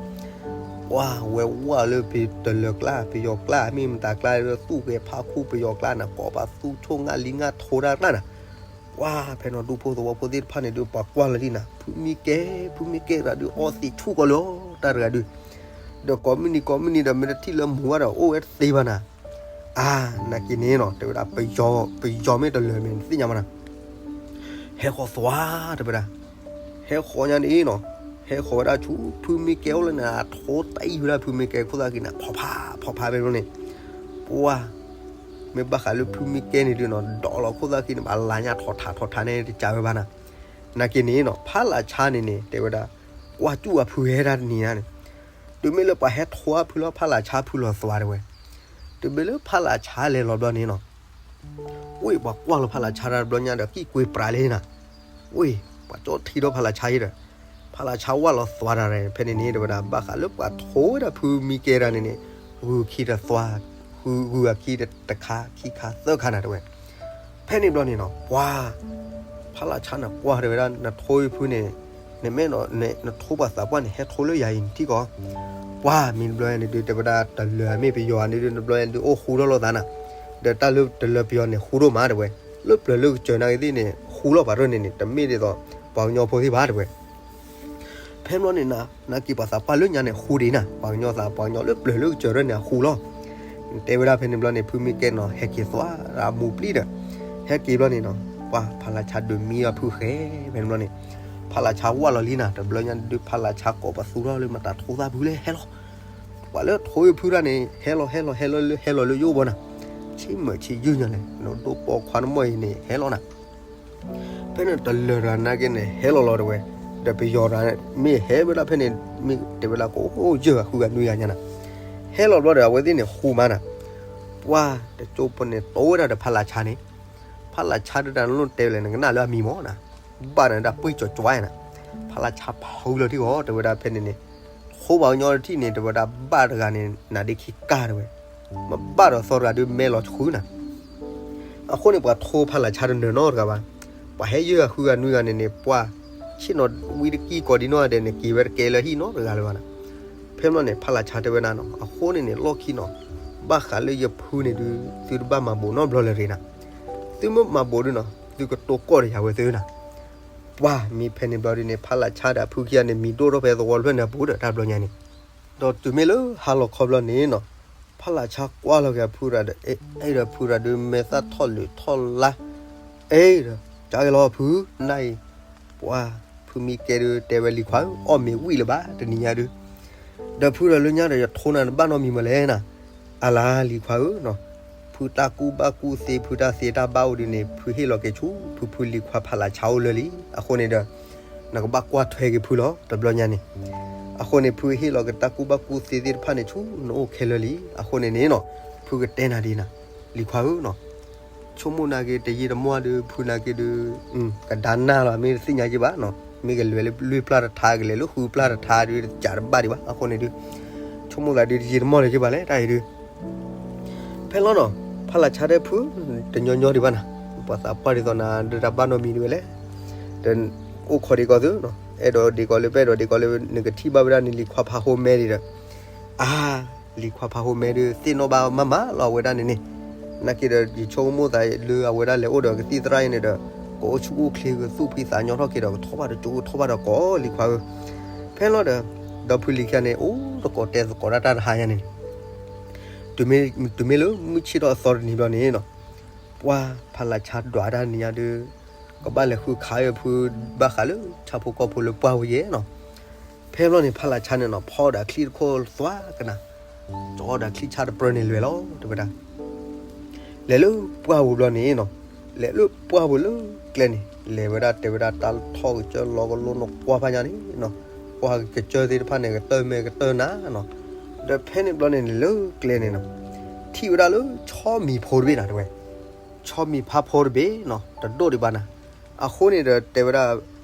ပှၤဝဲဝဲလၢပတလၢၤကျါ ပယီၤကျါ မ့ၢ်မတၤကျါလၢသူၣ်ဂဲၤဖးခူပယီၤကျါနၤ ကိးပသူဆိၣ်ငၣ်လံငၣ်ထိတၢ်ကျါနၤ, ပှၤဖဲနီၤဒူဖိသဝီဖိသ့ၣ်တဖၣ်န့ၣ်ဒုး ပှၤကွၢ်လီၤလံနၤ, ဖုမံကဲ, ဖုမံကဲတဂၤဒုး အီသံးဆူၣ်ကီးလၢၤ တၢ်တဂၤဒုး, ဒီးကိးမုၢ်နံၤကိးမုၢ်နံၤဒီး မ့ၢ်တထံၣ်လၢမူၤဘၣ်ဒီး အိၣ်ဝဲတသ့ဘၣ်နၤ. အါ, နာ်က့န့ၣ်နီၤ တဲဝဲဒၣ် ပယီၤမ့ၢ်တလၢာ်မ့ၢ်နသ့ၣ်ညါမးနၤ, ဟဲဃီၤသွါ တဲဝဲဒၣ်, ဟဲဃီၤညါန့ၣ်နီၤ, ဟဲဃီၤဝဲဒၣ်ဆူ ဖုမံကဲအိၣ်လၢန့ၣ် အထိတအံၣ်ဝဲဒၣ်ဖုမံကဲခိၣ်သၣ်ခံန့ၣ် ဖီဖး ဖီဖးဖဲန့ၣ်, ပှၤ မ့ၢ်ဘၣ်ဃးလၢဖုမံကဲန့ၣ်ဒုးနီၤ ဒီးလီၤခိၣ်သၣ်ခံန့ၣ် ဘၣ်လါညါထီၣ်ထးထီၣ်ထးန့ၣ် တစံးဝဲဘၣ်နၤ. နာ်က့န့ၣ်နီၤ ဖးလးဆါန့ၣ်န့ၣ် တဲဝဲဒၣ် ကွၢ်စူၣ်အဖုဟဲဒၣ်တနံၤညါန့ၣ်, တုၤမ့ၢ်လၢပှၤဟဲထိအဖုလီၤ ဖးလးဆါဖုလီၤသွါတဲဝဲ, တုၤမ့ၢ်လၢဖးလးဆါလဲၤလီၤဘျီန့ၣ်နီၤ ဝ့ၢ်ပှၤကွၢ်လီၤဖးလးဆါတၢ်တဘျီညါဒီး ကံၣ်ကွ့ပျးလံနၤ, ဝ့ၢ် ပှၤကၠီထံဒီးဖးလးဆါအံၤဒီး ဖးလးဆါဝၢ်လီၤသွါတၢ် ဖဲန့ၣ်န့ၣ် တဲဝဲဒၣ် ဘၣ်ဃးလၢပှၤထိဝဲဒၣ်ဖုမံကဲတၢ်န့ၣ်န့ၣ် ဂုာ်ခံတသွါ, ဂုာ်အခံတခါခံခါသၢခါနၤတဲဝဲ. ဖဲန့ၣ်ဘျီန့ၣ်နီၤ ပှၤ ဖးလးဆါန့ၣ်ကွၢ်တဲဝဲဒၣ် နထိဖုန့ၣ် နမ့ၢ်နထိပှၤသးပှၢ်န့ၣ် ဟဲထိလၢယၤအံၤနထံၣ်ကီး, ပှၤမ့ၢ်တဘျီညါန့ၣ်ဒုး တဲဝဲဒၣ် တလၢၤမ့ၢ်ပယီၤန့ၣ်ဒုး တဘျီညါဒုး အိၣ်ဃူထီၣ်လိာ်သးနၤ, ဒီးတၢ်လၢတလၢၤပယီၤန့ၣ် ဃူဒိၣ်မးတဲဝဲ, လၢပျၢၤလၢကစၢၤနာ်က့သ့ၣ်န့ၣ် ဃူလီၤပာ်ထီၣ်န့ၣ်န့ၣ် တမ့ၢ်ဒ်သိး ပှၤကညီဖိသ့ၣ်ဘၣ်တဲဝဲ. ဖဲဘျီန့ၣ်နၤ နာ်က့ပှၤသးပှၢ်လၢညါန့ၣ် ဃူဒံးနၤ, ပှၤကညီသး ပှၤကညီလၢပျၢၤလၢကစၢၤထီၣ်န့ၣ် အဃူလီၤ. တဲဝဲဒၣ်ဖဲန့ၣ်ဘျီန့ၣ် ဖုမံကဲနီၤ ဟဲက့ၤသွါအမူပျံၤဒီး ဟဲက့ၤဘျီန့ၣ်နီၤ ပှၤဖးလးဆါဒုးမံအဖုဃဲ ဖဲန့ၣ်ဘျီန့ၣ် ဖးလးဆါဝၢ်လီၤလံနၤ, တဘျီညါဒုး ဖးလးဆါကိးပသူထီၣ်လၢ မတၤထိသၣ်ဖုလဲၣ် ဟဲလီၤ, ပှၤလၢထိဖုတၢ်န့ၣ် ဟဲလီၤ ဟဲလီၤ ဟဲလီၤလၢ ဟဲလီၤလၢယအိၣ်ဘီနၤ, ဆံးမုာ်ဆံးယုၢ်ညါလဲၣ် နဒိၣ်ပိာ်ခွါနမီၢ်အံၤန့ၣ် ဟဲလီၤနၤ ဖဲန့ၣ်တလၢၤတဂၤနာ်က့န့ၣ် ဟဲလီၤလီၤတဲဝဲ, ဒီးပယီၤတဂၤ မ့ၢ်ဟဲဝဲဒၣ်ဖဲန့ၣ် မ့ၢ်တဲဝဲဒၣ်ကအိၣ်ယၢၢ်ဂၤဃုဂၤနွံဂၤညါနၤ, ဟဲလီၤဘျီဒီး အဝဲသ့ၣ်န့ၣ်ဃူမးနၤ, ပှၤတကၠိဖိန့ၣ် တိဝဲဒၣ်ဒီးဖးလးဆါန့ၣ်, ဖးလးဆါတဒၣ်နလိၣ်တဲဝဲလဲၣ် နကနၣ်လၢအမံၤမးနၤ, ဘၣ်နၤဒၣ်ပှ့ၤကၠီၤကၠီၤနၤ, ဖးလးဆါဖးဝံၤလီၤထံၣ်ဂီၤ တဲဝဲဒၣ်ဖဲန့ၣ်န့ၣ် ထိပှၤကညီတထံၣ်န့ၣ် တဲဝဲဒၣ်ဘၣ်တဂၤန့ၣ် နဒ့ခံကၢ်တဲဝဲ, မ့ၢ်ဘၣ်ဒီးသီတဂၤဒုးမဲလီၤဆှုနၤ အဃိန့ၣ် ပှၤထိဖးလးဆါတနၢၤနီတဂၤဘၣ်. ပှၤဟဲယၢၢ်ဂၤဃုဂၤနွံဂၤန့ၣ်န့ၣ် ပှၤဆ့ၣ်နီၤဝံတကံၢ်ကီးဒံနီၢ်ဂၤဒဲးန့ၣ် က့ၤဝဲတကဲလၢဟံၣ်နီတဂၤလၢၤဘၣ်နၤ. ဖဲဘျီန့ၣ် ဖးလးဆါတဲဝဲဒၣ်နီၤ အဃိန့ၣ်န့ၣ် လီၢ်ခံနီၤ ဘၣ်ဃးလၢယဖုန့ၣ်ဒုး သုတဘၣ်မၤဘူးနီတဘျီလၢၤရ့နၤ. သုမ့ၢ်မၤဘူးဒုနီၤ သုကတိၤကီၢ်ဒီးယၤဝဲသ့နၤ. ပှၤမ့ၢ်ဖဲန့ၣ်ဘျီဒုန့ၣ် ဖးလးဆါဒီးအဖုခံဂၤန့ၣ် မံၤဒိၣ်ထီၣ်ဖဲသဝီတဖျၢၣ်န့ၣ်အပူၤဒီးတၢ်ဘျီညါန့ၣ် ဒီးတုၤမ့ၢ်လၢဟါလီၤခီဘျီန့ၣ်နီၤ ဖးလးဆါကွၢ်လီၤက့ၤအဖုရၤဒီး အဲၣ်ဒီးဖုရၤဒုးမဲာ်သၣ်ထီၣ်လုာ်ထီၣ်လါ အဲၣ်ဒီး ကၢ်က့ၤလီၤဖု နၢ်အံၤ ပှၤဖုမံကဲဒုးတဲဝဲလံၤခွါဧၢ အီၣ်မ့ၤဝံၣ်လၢၤဘၣ်တနံၤညါဒုး ဒီးဖုရၤလၢညါဒီးယထိနၤတဘၣ်နီတမံၤမးလဲၣ်နၤ. အလါလံၤခွါဧၢနီၤ ဖုတၢ်ကူၣ်ဘၣ်ကူၣ်သ့ ဖုတၢ်သ့တၢ်ဘၣ်အိၣ်ဒုးန့ၣ် ဖုဟ့ၣ်လီၤက့ၤဆူ ဖုဖုလံၤခွါဖးလးဆါအိၣ်လၢာ်လံ. အဃိန့ၣ်ဒီး နကဘၣ်ကွၢ်ထွဲက့ၤဖုလီၤ တဘျီညါန့ၣ်. အဃိန့ၣ် ဖုဟ့ၣ်လီၤက့ၤတၢ်ကူၣ်ဘၣ်ကူၣ်သ့သ့ၣ်တဖၣ်န့ၣ် ဆူနအိၣ်ခဲလၢာ်လံ. အဃိန့ၣ်န့ၣ်နီၤ ဖုကတဲနၤဒ်နၤ လံၤခွါဧၢနီၤ ဆိကမိၣ်နာ်က့ တယံာ်တမီၢ်ဒုး ဖုနာ်က့ဒုး ကဒါနၢ်လီၤ မ့ၢ်တသ့ၣ်ညါက့ဘၣ်နီၤ မ့ၢ်ကလဲၤလၢလွံၢ်ပျၢ်တထါ ကလဲၤလၢဃုပျၢ်တထါဒုး တကးတဘၣ်ဒံးဘၣ်. အဃိန့ၣ်ဒုး ဆိကမိၣ်သးဒုး တယံာ်တမီၢ်လၢၤက့ဘၣ်လဲၣ် တၢ်အံၤဒုး ဖဲလီၤနီၤ ဖးလးဆါတဲဖု တညီညီဒံးဘၣ်နၤ ပှၤသးပှၢ်ဒ်သိးနၤ ဒုးတၢ်ဘၣ်နီတမံၤဒံးဝဲလဲၣ် ဒီး အိၣ်ခိးဒံးကီးသုနီၤ အဲၣ်ဒိးဒံးကီးလၢ ပအဲၣ်ဒိးဒံးကီးလၢ နကထံၣ်ဘၣ်ဝဲဒၣ်န့ၣ် လံၤခွါဖးဟိမဲဒံးဒီး အါ လံၤခွါဖးဟိမဲဒုး သ့ၣ်နီၣ်ဘၣ်မးမးလီၤ အဝဲဒၣ်န့ၣ်န့ၣ် နာ်က့ဒီး ယဆိကမိၣ်သးလၢအဝဲဒၣ်လဲၤအိၣ်ဒီးကသံၣ်သရၣ်အံၤန့ၣ်ဒီး ကအိၣ်ဆူၣ်အိၣ်ချ့ ကသူၣ်ဖှံသးညီထီၣ်က့ၤဒီး ကထီၣ်ဘၣ်တကၠိ ကထီၣ်ဘၣ်ဒီးကီး လံၤခွါဧၢ ဖဲလီၤဒီး ဒီဖုလံၤခံဂၤန့ၣ် အိၣ်သကိးတဲသကိးတၢ်တၢ်တဟါညါန့ၣ် တုၤမ့ၢ်လၢမုၢ်ဆ့ၣ်ထီၣ်အသီတနံၤဘျီန့ၣ်နီၤ ပှၤဖးလးဆါဒွးတၢ်နံၤညါဒုး ကဘၣ်လဲၤဃုခးအဖု ဘၣ်ဃးလၢဆၣ်ဖိကီၢ်ဖိလၢပှၢ်ဝဲယဲနီၤ ဖဲဘျီန့ၣ် ဖးလးဆါန့ၣ်နီၤ ဖီဒီးချံတခိၣ်သွါကနၤ ကၠီဒီးချံဆၣ်တပြၢန့ၣ်လွဲၤလီၤ တဲဝဲဒၣ် လဲၤလၢပှၢ်ပူၤဘျီန့ၣ်နီၤ လဲၤလၢပှၢ်ပူၤလၢကျဲန့ၣ် လဲၤဝဲဒၣ်တဲဝဲဒၣ်တၢ်ထီၣ်ကစၢၢ်လီၤကလိနီၤ ကွၢ်ဖးညါန့ၣ်နီၤ ကွၢ်ကစၢၢ်သ့ၣ်တဖၣ်န့ၣ် ကတၢၢ်မဲာ်ကတၢၢ်နါနီၤ ဒီးဖဲန့ၣ်ဘျီန့ၣ် လဲၤလၢကျဲန့ၣ်နီၤ ထံၣ်ဝဲဒၣ်လၢဆီမံၤဖိတဘ့ၣ်နၤ တဲဝဲ ဆီမံၤဖးဖိတဘ့ၣ်နီၤ တဒိၣ်ဒံးဘၣ်နၤ အဃိန့ၣ်ဒီးတဲဝဲဒၣ်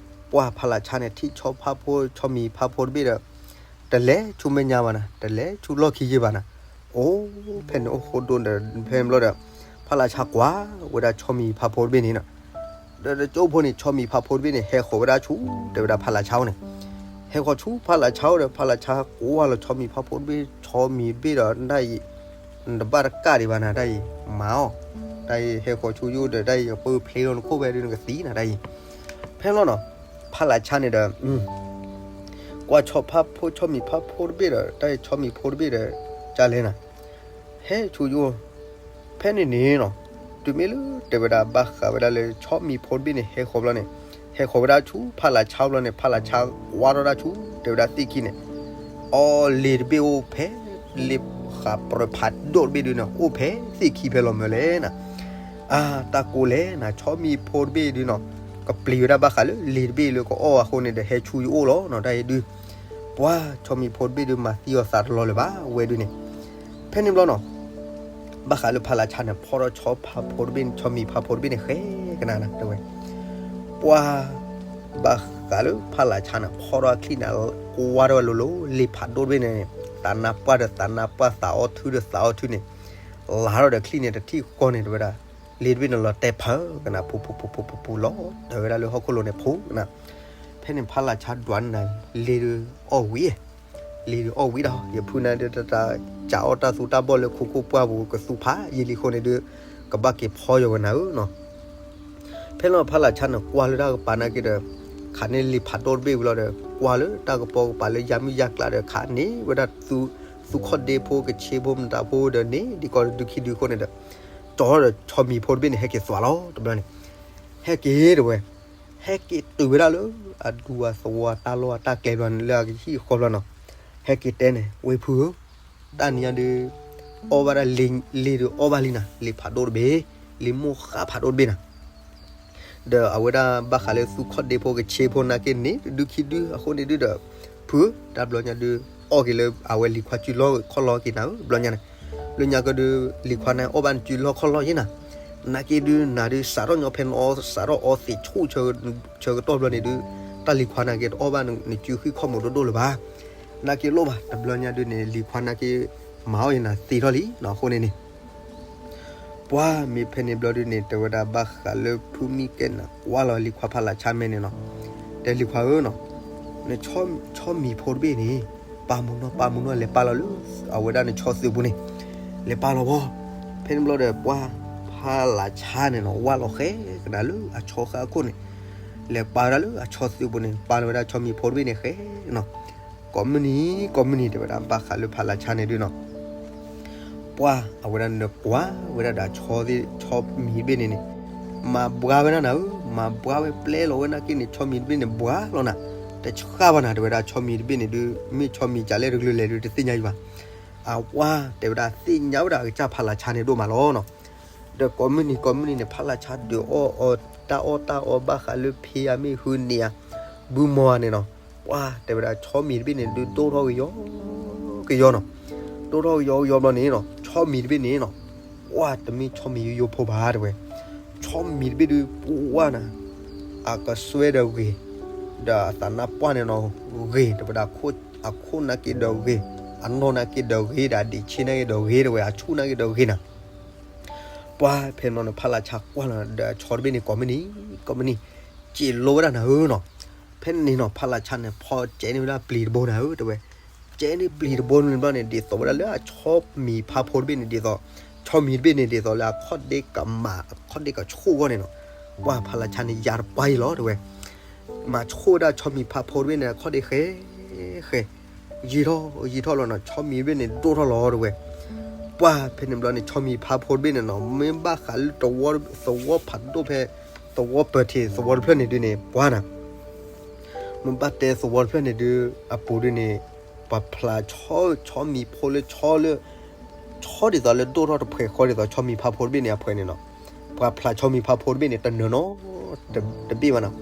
ပှၤဖးလးဆါန့ၣ် ထံၣ်ဆီဖးဖိ ဆီမံၤဖးဖိတဘ့ၣ်ဒီး တလဲၤဆူမဲာ်ညါဘၣ်နၤ တလဲၤဆူလီၢ်ခံယဲၢ်ဘၣ်နၤ အိၣ် ဖဲန့ၣ်အိၣ်ဃိဒိၣ်ဒီး ဖဲန့ၣ်ဘျီဒီး ဖးလးဆါကွၢ်ဝဲဒၣ်ဆီမံၤဖးဖိတဘ့ၣ်န့ၣ်နီၤ ဒီးတကၠိဖိန့ၣ် ဆီမံၤဖးဖိတဘ့ၣ်န့ၣ် ဟဲဃီၤဝဲဒၣ်ဆူ တဲဝဲဒၣ်ဖးလးဆါအိၣ်န့ၣ် ဟဲဃီၤဆူဖးလးဆါအိၣ်ဒီး ဖးလးဆါကွၢ်လီၤဆီမံၤဖးဖိတဘ့ၣ် ဆီမံၤတဘ့ၣ်ဒီး တၢ်အံၤ နတဘၣ်တကၢ်ဒံးဘၣ်နၤ တၢ်အံၤ မၤအီၤ တၢ်အံၤဟဲဃီၤဆူယအိၣ်ဒီး တၢ်အံၤယပၢၢ်ဖျ့လီၤနခိၣ်ဖဲဒုးနကသံနၤတၢ်အံၤ. ဖဲလီၤနီၤ, ဖးလးဆါန့ၣ်ဒီး ကွၢ်ဆီဖါဖိ ဆီမံၤဖါဖိတဘ့ၣ်ဒီး တၢ်အံၤဆီမံၤဖိတဘ့ၣ်ဒီး ကလဲၤနၤ ဟဲဆူယအိၣ်. ဖဲန့ၣ်န့ၣ်နီၤ, တုၤမ့ၢ်လၢတဲဝဲဒၣ်ဘၣ်ဃးဝဲဒၣ်လၢဆီမံၤဖိတဘ့ၣ်န့ၣ် ဟဲဃီၤဘျီန့ၣ်, ဟဲဃီၤဝဲဒၣ်ဆူဖးလးဆါဘျီန့ၣ်, ဖးလးဆါကွၢ်ထီၣ်ဒၣ်ဆူ တဲဝဲဒၣ်သ့ၣ်ခံန့ၣ်, အီ လ့ၤတဘ့ၣ်အိၣ်ဖဲ လ့ၤဃးပြၢးဖးဒိၣ်တဘ့ၣ်ဒုးန့ၣ် အိၣ်ဖဲသ့ၣ်ခံဖဲလီၤမၢ်လဲၣ်နၤ. အါ တၢ်ကိးလဲၣ်နၤ, ဆီမံၤဖိတဘ့ၣ်ဒုးနီၤ, ကပျံၤဝဲဒၣ်ဘၣ်ဃးလၢလ့ၤတဘ့ၣ်လၢကအီၣ်အဃိန့ၣ်ဒီး ဟဲဆူယအိၣ်လီၤနီၤ တၢ်အံၤဒုး. ပှၤ ဆီမံၤဖိတဘ့ၣ်ဒုးမၤသံအီၤသးတလီၤလၢၤဘၣ် ဝဲဒုးန့ၣ်. ဖဲန့ၣ်ဘျီနီၤ, ဘၣ်ဃးလၢဖးလးဆါန့ၣ် ဖီၣ်ထီၣ်ဆီဖါဖိတဘ့ၣ်န့ၣ်, ဆီမံၤဖါဖိတဘ့ၣ်န့ၣ် ဃဲကနၤနၤတဲဝဲ. ပှၤ ဘၣ်ဃးလၢဖးလးဆါန့ၣ် ဖီၣ်ထီၣ်အချံၣ်န့ၣ် ကွၢ်ထီၣ်ဝဲလိၤလိၤ လ့ၤဖးဒိၣ်တဘ့ၣ်န့ၣ်, သးနါပှၢ်ဒီးသးနါပှၢ် သးအီထူဒီးသးအီထူန့ၣ်, လၤထီၣ်ဒီးချံၣ်န့ၣ်တထံၣ်ဃီန့ၣ် တဲဝဲဒၣ်, လ့ၤတဘ့ၣ်န့ၣ်လီၤတဲာ်ဖးကနၤ ဖူဖူဖူဖူဖူဖူလီၤ တဲဝဲဒၣ်လၢဟီၣ်ခိၣ်လိၤန့ၣ်ဖူကနၤ. ဖဲန့ၣ်ဖးလးဆါဒွးန့ၣ် လ့ၤဒုးအီၣ်ဝံၤ လ့ၤဒုးအီၣ်ဝံၤဒီး ယဖုနၤဒုးတၢ်စးအီၣ်တၢ်သူတၢ်ဘီၣ်လၢခိခိၣ်ပှၢ်ပူၤ ကသူဖးယံာ်လံအဃိန့ၣ်ဒုး ကဘၣ်က့ၤဖီယီၤဝဲနၤဧၢနီၤ. ဖဲလီၤဖးလးဆါန့ၣ် ကွၢ်လၢတၢ်ကပၤနာ်က့ဒီး ခးန့ၢ်လ့ၤဖးဒိၣ်တဘ့ၣ်ဝံၤလီၤဒီး ကွၢ်လၢတၢ်ကပီၤကပၤလၢယါမုၢ်ယါကျါဒီး ခးန့ၢ်ဝဲဒၣ် သူခီၣ်ဒ့ဖိ ကဆ့ဖိ မတၤဖိဒီးန့ၣ် ဒ်ကီးဒုခံဒုအဃိန့ၣ်ဒီး တီၤဒီးဆီမံၤဖိတဘ့ၣ်န့ၣ် ဟဲက့ၤသွးလီၤတဘျီန့ၣ်, ဟဲက့ၤတဝဲ ဟဲက့ၤတုၤဝဲဒၣ်လၢ အဒူအသဝီအတၢ်လီၢ်အတၢ်ကျဲဘျီန့ၣ် လၢအကဟံၣ်ဃီဘျီနီၤ, ဟဲက့ၤတဲန့ၣ် ဝဲဖုဧၢ, တနံၤညါဒုး အီၣ်ဘၣ်ဒၣ်လ့ၤဒုးအီၣ်ဘၣ်လံနၤ, လ့ၤဖးဒိၣ်တဘ့ၣ်, လ့ၤမိၢ်ဃၣ်ဖးဒိၣ်တဘ့ၣ်နၤ. ဒီးအဝဲဒၣ်ဘၣ်ဃးလၢသူခီၣ်ဒ့ဖိကဆ့ဖိနာ်က့န့ၣ် ဒုခံဒုအဃိန့ၣ်ဒုဒီး ဖုဧၢ, တဘျီညါဒုး အီၣ်က့ၤလၢအဝဲလံၤခွါစုလီၢ်ခီၣ်လီၢ်က့ၤနၤဧၢ တဘျီညါန့ၣ်, လၢညါကဒုး လံၤခွါန့ၣ်အီၣ်ဘၣ်နစုလီၢ်ခီၣ်လီၢ်ယ့နၤ, နာ်က့ဒုးနၤဒုး စးထီၣ်ညီဖဲနအီ စးထီၣ်အီသံးဆူၣ်ဆၢကတီၢ်ဘျီန့ၣ်ဒုး တၢ်လံၤခွါနာ်က့တအီၣ်ဘၣ်နစုဃံခီၣ်မူးဒိၣ်ဒိၣ်လၢၤဘၣ်. နာ်က့လိၣ်ဘၣ် တဘျီညါဒုးန့ၣ် လံၤခွါနာ်က့ မၤအီၣ်ယ့နၤသံးထီၣ်လံနီၤ အဃိန့ၣ်န့ၣ် ပှၤမ့ၢ်ဖဲန့ၣ်ဘျီဒုန့ၣ် တဲဝဲဒၣ်ဘၣ်ဃးလၢဖုမံၤကဲနၤကွၢ်လီၤလံၤခွါဖးလးဆါမဲာ်န့ၣ်နီၤ, တဲလံၤခွါဧၢနီၤ, နဆီမံၤဖိတဘ့ၣ်န့ၣ် ပာ်မူနီၢ် ပာ်မူနီၢ် လဲၤပာ်လီၤလၢ အဝဲဒၣ်နဆီသုးပူၤန့ၣ်, လဲၤပာ်လီၤဘီ. ဖဲန့ၣ်ဘျီဒီး ပှၤဖးလးဆါန့ၣ်နီၤ ဝၢ်လီၤဃဲကနၤလၢအဆီဃၣ်အခိၣ်န့ၣ်, လဲၤပာ်ဝဲဒၣ်လၢအဆီသုးပူၤန့ၣ် ပာ်လီၤဝဲဒၣ်ဆီမံၤဖိတဘ့ၣ်န့ၣ်ဃဲနီၤ ကိးမုၢ်နံၤ ကိးမုၢ်နံၤ တဲဝဲဒၣ်ဘၣ်ဃးလၢဖးလးဆါန့ၣ်ဒုနီၤ, ပှၤအဝဲဒၣ်နကွၢ်ဝဲဒၣ်ဒီးဆီသ့ၣ် ဆီမံၤတဘ့ၣ်န့ၣ်န့ၣ်, မၤဘှါဝဲဒၣ်နၤဧၢ, မၤဘှါဝဲပျဲလီၤဝဲနာ်က့န့ၣ် ဆီမံၤတဘ့ၣ်န့ၣ် ဘှါလီၤနၤ, တဆှၣ်ဘၣ်နၤ တဲဝဲဒၣ်ဆီမံၤတဘ့ၣ်န့ၣ်ဒု မ့ၢ်ဆီမံၤကလဲၣ်တကလုာ်လဲၣ်ဒု တသ့ၣ်ညါယံၤဘၣ်. အဝဲတဲဝဲဒၣ်သ့ၣ်ညါဝဲဒၣ်အကစၢ်ဖးလးဆါန့ၣ်ဒိၣ်မးလီၤနီၤ. ဒီးကိးမုၢ်နံၤကိးမုၢ်နံၤန့ၣ် ဖးလးဆါဒုးအီၣ်အီတၢ်အီၣ်တၢ်အီဘၣ်ဃးလၢဖံးအမ့ၢ်ဟုန့ၣ်ဧါ ဘုမီၤဧါန့ၣ်နီၤ, ပှၤတဲဝဲဒၣ်ဆီမံၤတဘ့ၣ်န့ၣ်ဒုးဒိၣ်ထီၣ်ကယီ ကယီနီၤ, ဒိၣ်ထီၣ်ကယီကယီဘျီန့ၣ်နီၤ ဆီမံၤတဘ့ၣ်န့ၣ်နီၤ, ပှၤတမ့ၢ်ဆီမံၤယိယိဖိဘၣ်တဲဝဲ, ဆီမံၤတဘ့ၣ်ဒုးပှၤနၤ, အကစွဲဒီးဂ့ၤ, ဒီးအသးနါပှၢ်န့ၣ်နီၤ, ဂ့ၤ တဲဝဲဒၣ်, အခိၣ်နာ်က့ဒီးဂ့ၤ, အနီၢ်နာ်က့ဒီးဂ့ၤ ဒီးအဒံးဆ့နာ်က့ဒီးဂ့ၤတဲဝဲ အဆူၣ်နာ်က့ဒီးဂ့ၤနၤ ပှၤဖဲန့ၣ်ဘျီန့ၣ် ဖးလးဆါကွၢ်လီၤဒီးဆီတဘ့ၣ်န့ၣ် ကိးမုၢ်နံၤ ကိးမုၢ်နံၤ, စံးလိဝဲဒၣ်နၤဧၢနီၤ, ဖဲန့ၣ်နီၤ ဖးလးဆါန့ၣ် ဖီကဲန့ၢ်ဝဲဒၣ်ပျံၤတဘိနၤဧၢ တဲဝဲ, ကဲန့ၢ်ပျံၤတဘိန့ၣ်ဘျီန့ၣ် ဒ်သိးဝဲဒၣ်လၢအဆီမံၤဖးဖိတဘ့ၣ်န့ၣ် ဒ်သိး, ဆီမံၤတဘ့ၣ်န့ၣ် ဒ်သိးလၢအခီၣ်ဒ့ကမၤ အခီၣ်ဒ့ကဆူၣ်အဂီၢ်န့ၣ်နီၤ, ပှၤဖးလးဆါန့ၣ် ယၤတပှၢ်အံၤလီၤတဲဝဲ မၤဆူၣ်ဝဲဒၣ်ဆီမံၤဖးဖိတဘ့ၣ်န့ၣ် အခီၣ်ဒ့ဃဲ ဃဲ, ယံာ်ထီၣ်ယံာ်ထီၣ်လီၤနီၤ ဆီမံၤတဘ့ၣ်န့ၣ်ဒိၣ်ထီၣ်လီၤတဲဝဲ, ပှၤဖဲန့ၣ်ဘျီန့ၣ် ဆီမံၤဖးဖိတဘ့ၣ်န့ၣ်နီၤ မ့ၢ်ဘၣ်ဃးလၢသဝီဖးဒိၣ်ဖဲ သဝီပၢၤထံးသဝီတဖျၢၣ်န့ၣ်ဒုန့ၣ် ပှၤနၤ မ့ၢ်ဘၣ်တဲသဝီတဖျၢၣ်န့ၣ်ဒု အပူၤဒုန့ၣ် ပှၤဖျးဆီ ဆီမံၤဖိလၢဆီလၢ ဆီဒ်သိးလၢဒိၣ်ထီၣ်တဖှဲးဃီဒ်သိးဆီမံၤဖးဖိတဘ့ၣ်န့ၣ်အဖှဲးန့ၣ်နီၤ, ပှၤဖျးဆီမံၤဖးဖိတဘ့ၣ်န့ၣ် တနၢၤနီတဘ့ၣ်ဘၣ်နီၤ,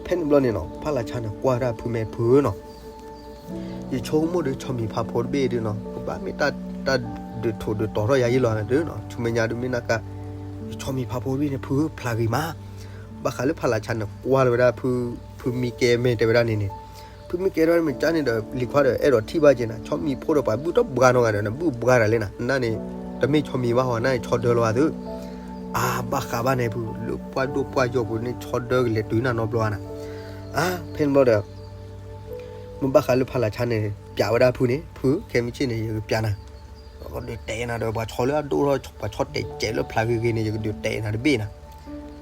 ဖဲန့ၣ်ဘျီန့ၣ်နီၤ ဖးလးဆါန့ၣ် ကွၢ်ဒၣ်ဖုမဲာ်ဖုဧၢနီၤ ယဆိကမိၣ်ဒီးဆီမံၤဖးဖိတဘ့ၣ်ဒုနီၤ ကဘၣ်မ့ၢ်တၢ်ဒုးထိၣ်ဒုးတီၤထီၣ်ယၤယံလီၤဒုနီၤ ဆူမဲာ်ညါဒုမ့ၢ်နာ်ကါ ဆီမံၤဖးဖိတဘ့ၣ်န့ၣ် ဖုဖျါဂ့ၤမး, ဘၣ်ဃးလၢဖးလၢ်ဆါန့ၣ် ကွၢ်လီၤဝဲဒၣ် ဖုမံကဲမဲာ်တဲဝဲဒၣ်န့ၣ်န့ၣ်, ဖုမံကဲဒၣ်မ့ၢ်ကၠါန့ၣ်ဒီး လံၤခွါဒီးအဲၣ်ဒိးထံၣ်ဘၣ်က့ၤနၤ ဆီမံၤဖိဒီးပှၤဘုၣ်တဘှါနီတဂၤဒီး နဘုၣ်ဘှါတၢ်လဲၣ်နၤ နန့ၣ် တမ့ၢ်ဆီမံၤဘၣ်ဟီ နန့ၣ်ဆီဒၢလီၤဧါသု, အါ ဘၣ်ဃးဘၣ်န့ၣ် ဖုလၢပှၢ်ဒိၣ်ပှၢ်ယီၤပူၤန့ၣ် ဆီဒၢကလဲၤတုၤနၤနီတဘျီဧါနၤ, အါ ဖဲန့ၣ်ဘျီဒီး မ့ၢ်ဘၣ်ဃးလၢဖးလၢ်ဆါန့ၣ် ပျးဝဲဒၣ်ဖုန့ၣ် ဖုခဲမုၢ်ဆ့ၣ်န့ၣ် ယကပျးနၤ, ကဒုးတဲနၤဒီး ပှၤဆီလၢအဒိၣ်ထီၣ် ပှၤဆီတဲာ်ကဲးလၢဖျါဂ့ၤဂ့ၤန့ၣ် ယကဒုးတဲနၤတဘ့ၣ်နၤ.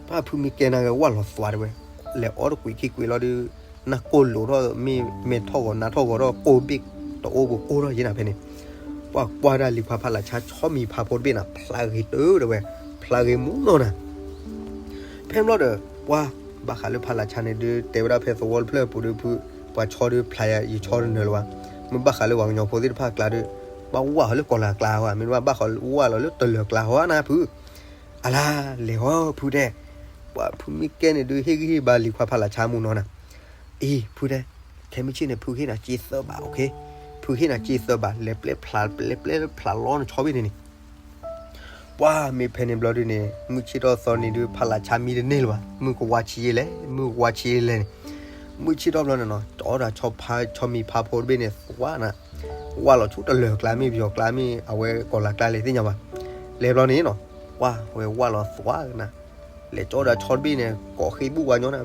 ပှၤဖုမ့ၢ်ကဲနၤဂ့ၤ ဝၣ်လီၤသွါတဲဝဲ, လဲၤအီတကွံာ်ခံကွံာ်လီၤဒီး နၢ်ကိၢ်လိာ်ထီၣ် မ့ၢ်မဲထီၣ်ဂီၤနါထီၣ်ဂီၤထီၣ် ကိၢ်ဘ့ၣ်တအိၣ်ပကိၢ်ထီၣ်ယဲနၤဖဲန့ၣ်. ပှၤကွၢ်ဒၣ်လံၤခွါဖးလးဆါ ဆီမံၤဖးဖိတဘ့ၣ်နၤ ဖျါဂ့ၤတၢ်တဲဝဲ, ဖျါဂ့ၤမူနီၢ်နၤ. ဖဲဘျီဒီး ပှၤဘၣ်ဃးလၢဖးလးဆါန့ၣ်ဒုး တဲဝဲဒၣ်ဖဲသဝီတဖျၢၣ်အပူၤဒီး ဖု ပှၤဆီဒုးဖျါယၤ ယဆီတနၢၤလၢၤဘၣ်. မ့ၢ်ဘၣ်ဃးလၢပှၤကညီဖိသ့ၣ်တဖၣ်အကျါဒီး ဘၣ်ဝၣ်အီၤလၢကီၤလၤကျါဧါ, မ့ၢ်ဘၣ်ဃးဝၣ်လီၤလၢတလၢၤကျါဧါနၤဖု. အလါလဲၤဟီဖုတဲ, ပှၤဖုမ့ၢ်ကဲန့ၣ်ဒုး ဟ့ၣ်ဂံၢ်ဟ့ၣ်ဘါလံၤခွါဖးလးဆါမူနီၢ်နၤ. အံၤ ဖုတဲ, ခဲမုၢ်ဆ့ၣ်န့ၣ် ဖုဟ့ၣ်နၤစ့သၢဘး, ဖုဟ့ၣ်နၤစ့သၢဘး လဲၤပျဲဖျါ ပျဲပျဲဖျါလီၤနဆီဘ့ၣ်န့ၣ်န့ၣ်. ပှၤမ့ၢ်ဖဲန့ၣ်ဘျီဒုးန့ၣ် မုၢ်ဆ့ၣ်ထီၣ်သီန့ၣ်ဒုး ဖးလးဆါမံတန့ၢ်လၢၤဘၣ်, မုၢ်ကဝါဆံးယဲလဲၣ်, မုၢ်ကဝါဆံးယဲလဲၣ်န့ၣ်. မုၢ်ဆ့ၣ်ထီၣ်ဘျီန့ၣ်နီၤ ကၠီဒီးဆီဖါ ဆီမံၤဖးဖိတဘ့ၣ်န့ၣ် သွါနၤ, ဝၣ်လီၤဆူတလၢၤကျါ မ့ၢ်ပယီၤကျါမ့ၢ်အဝဲကီၤလၤကျါလဲၣ်သ့ၣ်ညါဘၣ်. လဲၤဘျီန့ၣ်နီၤ ပှၤဝဲဝၣ်လီၤသွါနၤ, လဲၤကၠီဒီးဆီတဘ့ၣ်န့ၣ် ကိးဃ့ဘူၣ်ဝါညီနၤ,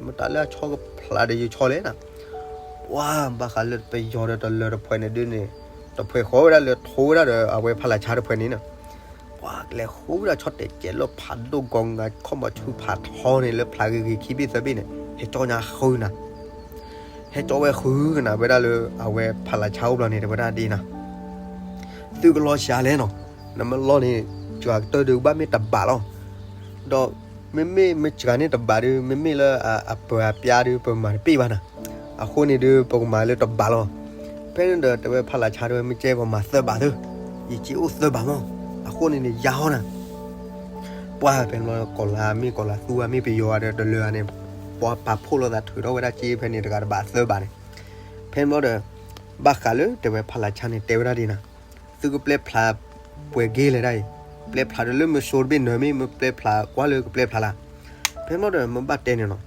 မတၤလၢအဆီကဖျါဒီးယဆီလဲၣ်နၤ. ပှၤဘၣ်ဃးလၢပယီၤဒီးတလၢၤတဖှဲးန့ၣ်ဒုးန့ၣ် တဖှဲးဃီဝဲဒၣ်လၢထိဝဲဒၣ်ဒီးအဝဲဖးလးဆါတဖှဲးန့ၣ်နီၤ. ပှၤလဲၤဃုဝဲဒၣ်ဆီတဲာ်ကဲးလၢဖးဒိၣ် ကီၤငါခီၣ်မီၤဆူဖးထီန့ၣ် လၢဖျါဂ့ၤဂ့ၤခံဘ့ၣ်သၢဘ့ၣ်န့ၣ် ဟဲကၠီညါဃုနၤ, ဟဲကၠီဝဲဃုကနၤဝဲဒၣ်လၢအဝဲဖးလးဆါအိၣ်ဘျီန့ၣ် တဲဝဲဒၣ်ဒ်နၤ, သုကလီၤစှၤလဲၣ်နီၤ, နမ့ၢ်လီၤန့ၣ် စှၤကတၢၢ်ဒုးကဘၣ်မ့ၢ်တဘးလီၤ. ဒီးမ့မ့ၢ်မ့ၢ်စှၤန့ၣ်တဘးဒုး မ့မ့ၢ်လၢအပၢၤအပျါဒုး ပမၤတပ့ၢ်ဘၣ်နၤ. အဃိန့ၣ်ဒုး ပကမၤလၢတဘးလီၤ. ဖဲန့ၣ်ဒီးတဲဝဲဖးလးဆါတဲဝဲ မ့ၢ်ကဲပှၤမၤသၢဘးသု, ယစ့အိၣ်သၢဘးမး, အဃိန့ၣ်န့ၣ် ယါဟီနၤ. ပှၤဖဲန့ၣ်ဘျီကီၤလၤမ့ၢ်ကီၤလၤသူဧါ မ့ၢ်ပယီၤဧါဒီးတလၢၤဧါန့ၣ် ပှၤပာ်ဖှိၣ်လိာ်သးထုးထီၣ်ဝဲဒၣ်စ့ဖဲန့ၣ်တဂၤတဘးသၢဘးန့ၣ်. ဖဲန့ၣ်ဘျီဒီး ဘၣ်ဃးလၢတဲဝဲဖးလးဆါန့ၣ် တဲဝဲဒၣ်ဒ်နၤ, သုကပျဲဖျါပှဲၤဂ့ၤလဲၣ်ဒၣ်အံၤ, ပျဲဖျါဒီးလၢမ့ၢ်စိတဘ့ၣ်နၢၤမ့ၢ် မ့ၢ်ပျဲဖျါကွၢ်လၢကပျဲဖျါလၢ်. ဖဲန့ၣ်ဘျီဒီး မ့ၢ်ဘၣ်တဲန့ၣ်နီၤ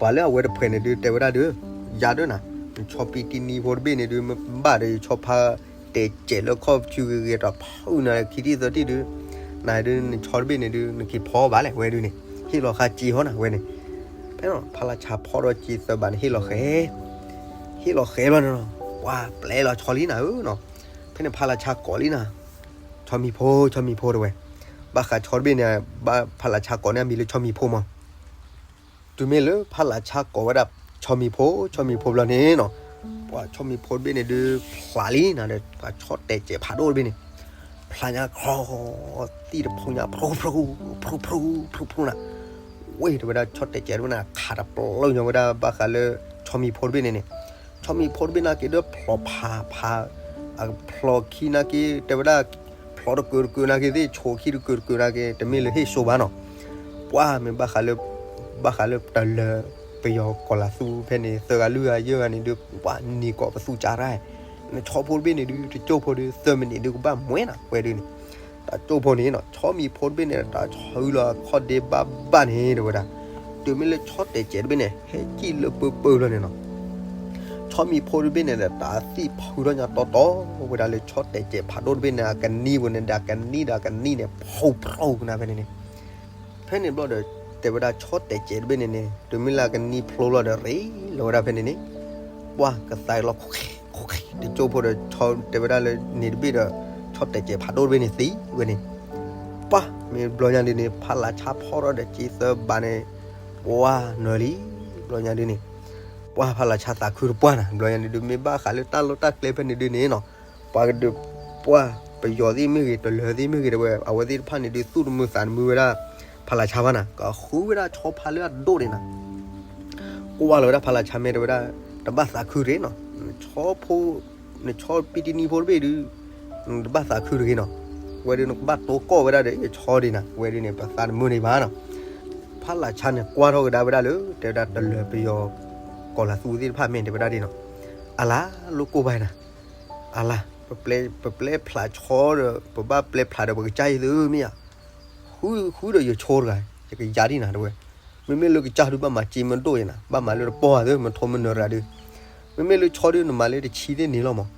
ပှၤလၢအဝဲတဖှဲးန့ၣ်ဒုးတဲဝဲဒၣ်ဒီး ယါဒၢနၤ, နဆီပံတံနံဖိတဘ့ၣ်န့ၣ်ဒုး မ့ၢ်ဘၣ်ဒီးယဆီဖါတဲာ်ကဲးလၢခီၣ်ဖၠူဂ့ၤဂ့ၤ တဖုနၤခံထံၣ်သၢထံၣ်ဒုး, နဒုးနဆီတဘ့ၣ်န့ၣ်ဒုး နက့ၤဖီဘၣ်လဲၣ်ဝဲဒုးန့ၣ် ဟ့ၣ်လီၤဃာ်စ့ဟီနၤဝဲန့ၣ်. ဖဲန့ၣ်ဖးလးဆါဖီဒီးစ့သၢဘးန့ၣ် ဟ့ၣ်လီၤဃဲၤ ဟ့ၣ်လီၤဃဲၤဘျီန့ၣ်နီၤ ပှၤပျဲလီၤဆီလံနၤဧၢနီၤ. ဖဲန့ၣ်ဖးလးဆါကိးလံနၤ, ဆီမံၤဖိ ဆီမံၤဖိတဲဝဲ, ဘၣ်ဃးဆီတဘ့ၣ်န့ၣ် ဘၣ်ဖးလးဆါကိးန့ၢ်အမံၤလၢဆီမံၤဖိမး. တုၤမ့ၢ်လၢဖးလးဆါကိးဝဲဒၣ် ဆီမံၤဖိ ဆီမံၤဖိဘျီန့ၣ်နီၤ, ပှၤဆီမံၤဖိတဘ့ၣ်န့ၣ်ဒုး ဖျးလံနၤဒီး ပှၤဆီတဲာ်ကဲးဖးဒိၣ်တဘ့ၣ်န့ၣ် ဖျးညါခီ သံၣ်တဖုညါ ဖျိဖျိ ဖျိဖျိ ဖျိဖျိနၤ, ဝ့ၢ်တဲဝဲဒၣ်ဆီတဲာ်ကဲးတဘ့ၣ်န့ၣ် ခးတပျုာ်ညီဝဲဒၣ်ဘၣ်ဃးလၢ ဆီမံၤဖိတဘ့ၣ်န့ၣ်န့ၣ်, ဆီမံၤဖိတဘ့ၣ်နာ်က့ၤဒီးဖျိးဖးဖး, အဖျိးခံနာ်က့ၤ တဲဝဲဒၣ် ဖျိးတကုာ်တကုာ်နာ်က့ၤသ့ၣ် ဆိးခံတကုာ်တကုာ်နာ်က့ၤ တမ့ၢ်လၢဟ့ၣ်စိဘၣ်နီၤ, ပှၤမ့ၢ်ဘၣ်ဃးလၢ ဘၣ်ဃးလၢတလၢၤ ပယီၤကီၤလၤသူဖဲန့ၣ် သၢဂၤလွံၢ်ဂၤယဲၢ်ဂၤန့ၣ်ဒုး ပှၤနံၤကိးပသူကၢ်တၢ်, နဆီဖိတဘ့ၣ်န့ၣ်ဒုး တကၠိၢ်ဖိဒုး သၢမံးနံးဒုးကဘၣ်မှဲနၤဝဲဒုးန့ၣ်, တၢ်ကၠိၢ်ဖိန့ၣ်နီၤ ဆီမံၤဖိတဘ့ၣ်န့ၣ် တၢ်ဆၢလီၤခီၣ်ဒ့ဘၣ်ဘၣ်န့ၣ်တဲဝဲဒၣ်, တုၤမ့ၢ်လၢဆီတဲာ်ကဲးတဘ့ၣ်န့ၣ် ဟဲကံၣ်လၢပၢပၢဘျီန့ၣ်နီၤ ဆီမံၤဖိတဘ့ၣ်န့ၣ် တၢ်သံၣ်ဖုထီၣ်ညါတီတီ ဝဲဒၣ်လၢဆီတဲာ်ကဲးဖးဒိၣ်တဘ့ၣ်န့ၣ် အကနံၤပူၤန့ၣ်ဒီး အကနံၤဒီးအကနံၤန့ၣ် ဖျိဖျိကနၤဖဲန့ၣ်န့ၣ်, ဖဲန့ၣ်ဘျီဒီး တဲဝဲဒၣ်ဆီတဲာ်ကဲးတဘ့ၣ်န့ၣ်န့ၣ် တုၤမ့ၢ်လၢအကနံၤဖျိလီၤဒီး ရ့လီၤဝဲဒၣ်ဖဲန့ၣ်န့ၣ်, ပှၤကသါလီၤ ခိၣ်ခံ ခိၣ်ခံ တကၠိၢ်ဖိဒီး တဲဝဲဒၣ်လၢန့ၣ်တဘ့ၣ်ဒီး ဆီတဲာ်ကဲးဖးဒိၣ်တဘ့ၣ်န့ၣ်သံဝဲန့ၣ်, ပှၤမ့ၢ်ဘျီညါဒုးန့ၣ် ဖးလးဆါဖီထီၣ်ဒီးစ့သၢဘးန့ၣ် ပှၤနၢၤလံ, ဘျီညါဒုးန့ၣ် ပှၤဖးလးဆါသးခုတပှၢ်နၤ ဘျီညါန့ၣ်ဒုး မ့ၢ်ဘၣ်ဃးလၢတၢ်လီၢ်တၢ်ကျဲဖဲန့ၣ်ဒုးန့ၣ်နီၤ, ပှၤကဒုး ပှၤပယီၤသ့ၣ်မ့ၢ်ဂ့ၤ တလၢၤသ့ၣ်မ့ၢ်ဂ့ၤ တဲဝဲ အဝဲသ့ၣ်တဖၣ်န့ၣ်ဒုး သူၣ်တမုာ်သးတမုာ်ဝဲဒၣ် ဖးလးဆါဘၣ်နၤ ကဃုဝဲဒၣ်ဆီဖါလၢအဒိၣ်န့ၣ်နၤ, ကွၢ်လီၤဝဲဒၣ်ဖးလးဆါမ့ၢ်တဲဝဲဒၣ် တဘၣ်သးခုတဂ့ၤနီၤ, နဆီဖိ နဆီပံတံနံဖိတဘ့ၣ်ဒုး နတဘၣ်သးခုတဂ့ၤနီၤ, ဝဲဒုးနကဘၣ်တိကိၢ်ဝဲဒၣ်ဒီး ယဆီဒံးနၤ ဝဲဒုးန့ၣ် ပသးတမုာ်န့ၣ်ဘၣ်နီၤ, ဖးလးဆါန့ၣ် ကွၢ်ထီၣ်ကဒါဝဲဒၣ်လၢ တဲဝဲဒၣ်တလၢၤပယီၤ ကီၤလၤသူသ့ၣ်တဖၣ်မ့ၢ်တဲဝဲဒၣ်ဒ်နီၤ, အလါ လိၣ်ကိၢ်ဘၣ်နၤ, အလါ ပပျဲဖျးဆီဒီး ပဘၣ်ပျဲဖျးဒီး ပကစၢ်ယသုမ့ၢ်ဧါ, ဃုဃုဒီးယဆီတဂၤ ယကယၤဒံးနၤတဲဝဲ, မ့မ့ၢ်လၢကစၢ်ဒုးဘၣ်မၤစ့မ့ၢ်ဒိၣ်ယနၤ ဘၣ်မၤလၢတပီၢ်ဧါသ့ မထိမနၢၤတဂၤဒုး, မ့မ့ၢ်လၢဆီဒုးနမၤလၢတဆံသ့ၣ်န့ၣ်လီၤမး,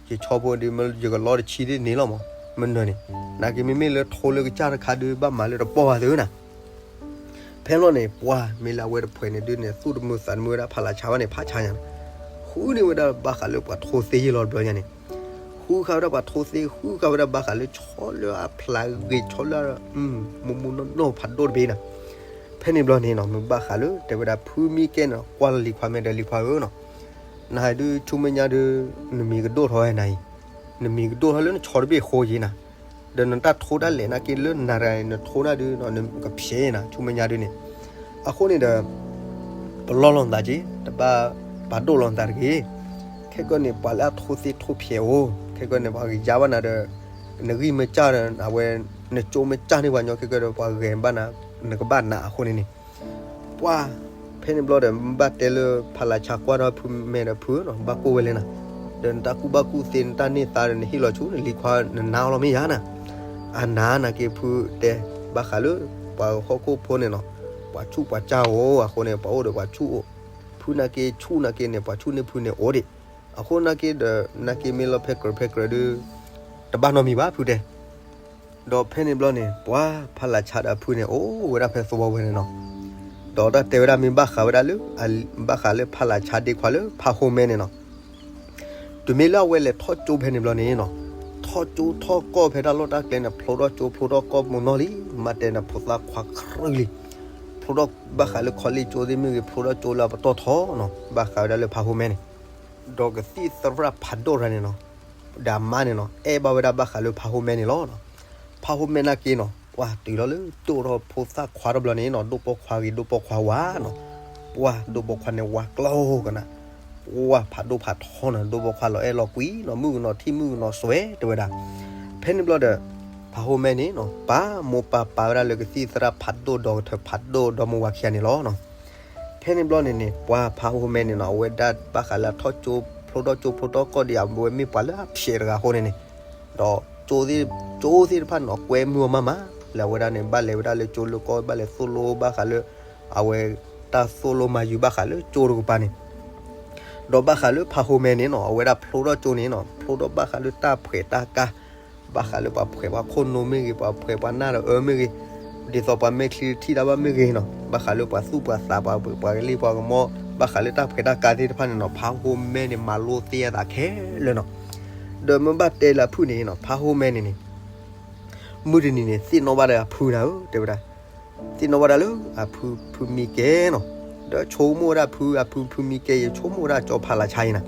ယဆီဖိဒုး ယကလီတဆံသ့ၣ်န့ၣ်လီၤမး, မနၢၤန့ၣ်, နာ်က့မ့မ့ၢ်လၢထိလၢကစၢ်တခါဒုး ဘၣ်မၤလၢတပီၢ်ဧါသ့နၤ ဖဲလီၤန့ၣ် ပှၤမ့ၢ်လၢအဝဲတဖှဲးန့ၣ်ဒုးန့ၣ် သူၣ်တမုာ်သးတမုာ်ဝဲဒၣ်ဖးလးဆါဘၣ်န့ၣ် ဖးဆါညါန့ၣ်, ဃုန့ၢ်ဝဲဒၣ်ဘၣ်ဃးလၢပှၤထိသ့ယ့ၢ်လီၤတဘျီညါန့ၣ်, ဃ ဃုဃာ်ဝဲဒၣ်ပှၤထိသ့, ဃုဃာ်ဝဲဒၣ်ဘၣ်ဃးလၢဆီလၢအဖျါဂ့ၤ, ဆီလၢ မူမူနီၢ်နီၢ်ဖးဒိၣ်တဘ့ၣ်နၤ. ဖဲန့ၣ်ဘျီန့ၣ်နီၤ မုၢ်ဘၣ်ဃးလၢတဲဝဲဒၣ်ဖုမံကဲန့ၣ် ကွၢ်လီၤလံၤခွါမဲဒီးလံၤခွါဧၢနီၤ, နဟဲဒုးဆူမဲာ်ညါဒုး နမံၤကဒိၣ်ထီၣ်ဝဲနၤအံၤ, နမံၤကဒိၣ်ထီၣ်လၢနဆီတဘ့ၣ်ဃိယံၤနၤ, ဒီးနတၢ်ထိဒၣ်လဲာ်နာ်က့လၢနၤရၤ နထိဒၣ်ဒုး နကဖျဲးနၤ ဆူမဲာ်ညါဒုးန့ၣ်. အဃိန့ၣ်ဒီး ပလီၢ်လီၤနသးက့ၤ, တဘၣ်ပာ်ဒိၣ်လီၤနသးတဂ့ၤ. ခဲကနံၣ်န့ၣ် ပှၤလၢအထိသ့ထိဖျဲးအိၣ်, ခဲကနံၣ်န့ၣ် ပှၤကယါဘၣ်နၤဒီး နဂံၢ်မ့ၢ်စၢ်ဒီး အဝဲ နကၠိမ့ၢ်စၢ်န့ၢ်ပှၤညီ ခဲကနံၣ်န့ၣ် ပှၤဂဲၤဘၣ်နၤ, နကဘၣ်နာ်အဃိန့ၣ်န့ၣ်. ပှၤ ဖဲန့ၣ်ဘျီဒီး မုၢ်ဘၣ်တဲလၢဖးလးဆါကွၢ်ဒီးဖုမဲဒီးဖုဧၢနီၤ ဘၣ်ကိၢ်ဝဲလဲၣ်နၤ, ဒီးနတၢ်ကူၣ်ဘၣ်ကူၣ်သ့ နတၢ်န့ၢ်သါဒီး နဟ့ၣ်လီၤဆူ နလံၤခွါ နနာ်အီၤလီၤမ့ၢ်ယါနၤ. အနာ်နာ်က့ၤဖုတဲ, ဘၣ်ဃးလၢ ပှၤဟီၣ်ခိၣ်ဖိန့ၣ်နီၤ, ပှၤဆူၣ်ပှၤစၢ်အိၣ်, အဃိန့ၣ် ပှၤအိၣ်ဒီးပှၤဆူၣ်အိၣ်, ဖုနာ်က့ၤဆူၣ်နာ်က့ၤန့ၣ် ပှၤဆူၣ်န့ၢ်ဖုန့ၣ်အိၣ်ဒံး, အဃိနာ်က့ၤဒီး နာ်က့ၤမ့ၢ်လီၤဖဲကြၢးဖဲကြၢးဒုး တဘၣ်နီတမံၤဘၣ်ဖုတဲ. ဒီးဖဲန့ၣ်ဘျီန့ၣ် ပှၤဖးလးဆါဒီးဖုန့ၣ် အိၣ်ဝဲဒၣ်ဖဲသဝီဝဲန့ၣ်နီၤ. ဒီးတၢ်တဲဝဲဒၣ်မ့ၢ်ဘၣ်ဃးဝဲဒၣ်လၢ ဘၣ်ဃးလၢဖးလးဆါဒ့ခွါလၢဖးဟိမဲန့ၣ်နီၤ. တုၤမ့ၢ်လၢအဝဲလဲၤထီၣ်ကၠိဖဲန့ၣ်ဘျီန့ၣ်နီၤ, ထီၣ်ကၠိထီၣ်ကီၢ်ဖဲတၢ်လီၢ်တၢ်ကျဲန့ၣ် ဖျိထီၣ်ကၠိဖျိထီၣ်ကီၢ်မုၢ်နီၢ်လံ, မၤတဲန့ၣ် ဖိသၣ်ခွါခရုၣ်လံ, ဖျိထီၣ်ဘၣ်ဃးလၢ college ကၠိသ့ၣ်မ့ၢ်ဂ့ၤ, ဖျိထီၣ်ကၠိလၢအပတီၢ်ထီနီၤ, ဘၣ်ဃးဝဲဒၣ်လၢဖးဟိမဲန့ၣ်. ဒီးကသံၣ်သရၣ်ဖးဒိၣ်တဂၤန့ၣ်နီၤ, ဒီးအမါန့ၣ်နီၤ အဲၣ်ဘၣ်ဝဲဒၣ်ဘၣ်ဃးလၢဖးဟိမဲန့ၣ်လီၤ. ဖးဟိမဲနာ်က့ၤနီၤ ပှၤတုၤလီၤလၢဒိၣ်ထီၣ်ဖိသၣ်ခွါထီၣ်ဘျီန့ၣ်နီၤ, ဒိၣ်ပိာ်ခွါဂ့ၤ ဒိၣ်ပိာ်ခွါဝါနီၤ, ပှၤဒိၣ်ပိာ်ခွါန့ၣ်ဝါကျီကနၣ်, ပှၤဖးဒိၣ်ဖးထီနီၤ, ဒိၣ်ပိာ်ခွါလီၤအဲၣ်လီၤကွံနီၤ, မုၣ်ကနီၤထံၣ်မုၣ်ကနီၤစွဲတဲဝဲဒၣ်. ဖဲန့ၣ်ဘျီဒီး ဖးဟိမဲန့ၣ်နီၤ ပာ်မိၢ်ပာ်ပၢ်ဝဲဒၣ်လၢကသံၣ်သရၣ်ဖးဒိၣ် ဒီးကထၢၣ်ဖးဒိၣ် ဒီမါဝၤခံဂၤန့ၣ်လီၤ. ဖဲန့ၣ်ဘျီန့ၣ်န့ၣ် ပှၤဖးဟိမဲန့ၣ်နီၤ အဝဲဒၣ်ဘၣ်ဃးလၢအထီၣ်ကၠိဖျိထီၣ်ကၠိဖျိထီၣ်ကီၢ်ဒီး အဝဲမ့ၢ်ပှၤလၢအဖျဲးတဂၤအဃိန့ၣ်န့ၣ်, ဒီးကၠိသ့ၣ်တဖၣ်န့ၣ်နီၤ ကွဲမုာ်အီၤမးမး, လၢအဝဲဒၣ်န့ၣ် ဘၣ်လဲၤဝဲဒၣ်လၢကၠိလၢကီၢ် ဘၣ်လဲၤသိၣ်လိဘၣ်ဃးလၢ အဝဲ တၢ်သိၣ်လိမၤယုၤဘၣ်ဃးလၢကၠိတကပၤန့ၣ် ဒီးဘၣ်ဃးလၢဖးဟိမဲန့ၣ်နီၤ အဝဲဒၣ်ဖျိထီၣ်ကၠိန့ၣ်နီၤ ဖျိထီၣ်ဘၣ်ဃးလၢတၢ်ဖှဲးတၢ်ကါ, ဘၣ်ဃးလၢပှၤဖှဲးပှၤခိၣ်နူာ်မ့ၢ်ဂ့ၤ, ပှၤဖှဲးပှၤနၢ်ဒီးအၢမ့ၢ်ဂ့ၤ, ဒ်သိးပှၤမဲာ်ချံထံၣ်တၢ်ဘၣ်မ့ၢ်ဂ့ၤနီၤ, ဘၣ်ဃးလၢပှၤသူၣ်ပှၤသး ပှၤပှၤကလ့ပှၤကမီၤ, ဘၣ်ဃးလၢတၢ်ဖှဲးတၢ်ကါသ့ၣ်တဖၣ်န့ၣ်နီၤ ဖးဟိမဲန့ၣ် မၤလိသ့အသးခဲလၢာ်နီၤ. ဒီးမ့ၢ်ဘၣ်တဲလၢအဖုၣ်န့ၣ်နီၤ ဖးဟိမဲန့ၣ်န့ၣ် မုၢ်တနံၤန့ၣ် သ့ၣ်နီၣ်ဘၣ်ဒီးအဖုနၤဧၢ တဲဝဲဒၣ်, သ့ၣ်နီၣ်ဘၣ်ဒၣ်လၢအဖု ဖုမံကဲနီၤ, ဒီးဆိကမိၣ်ဝဲဒၣ်ဖု အဖု ဖုမံကဲ ယဆိကမိၣ်ဝဲဒၣ်ကၠီဖးလးဆါအံၤနၤ,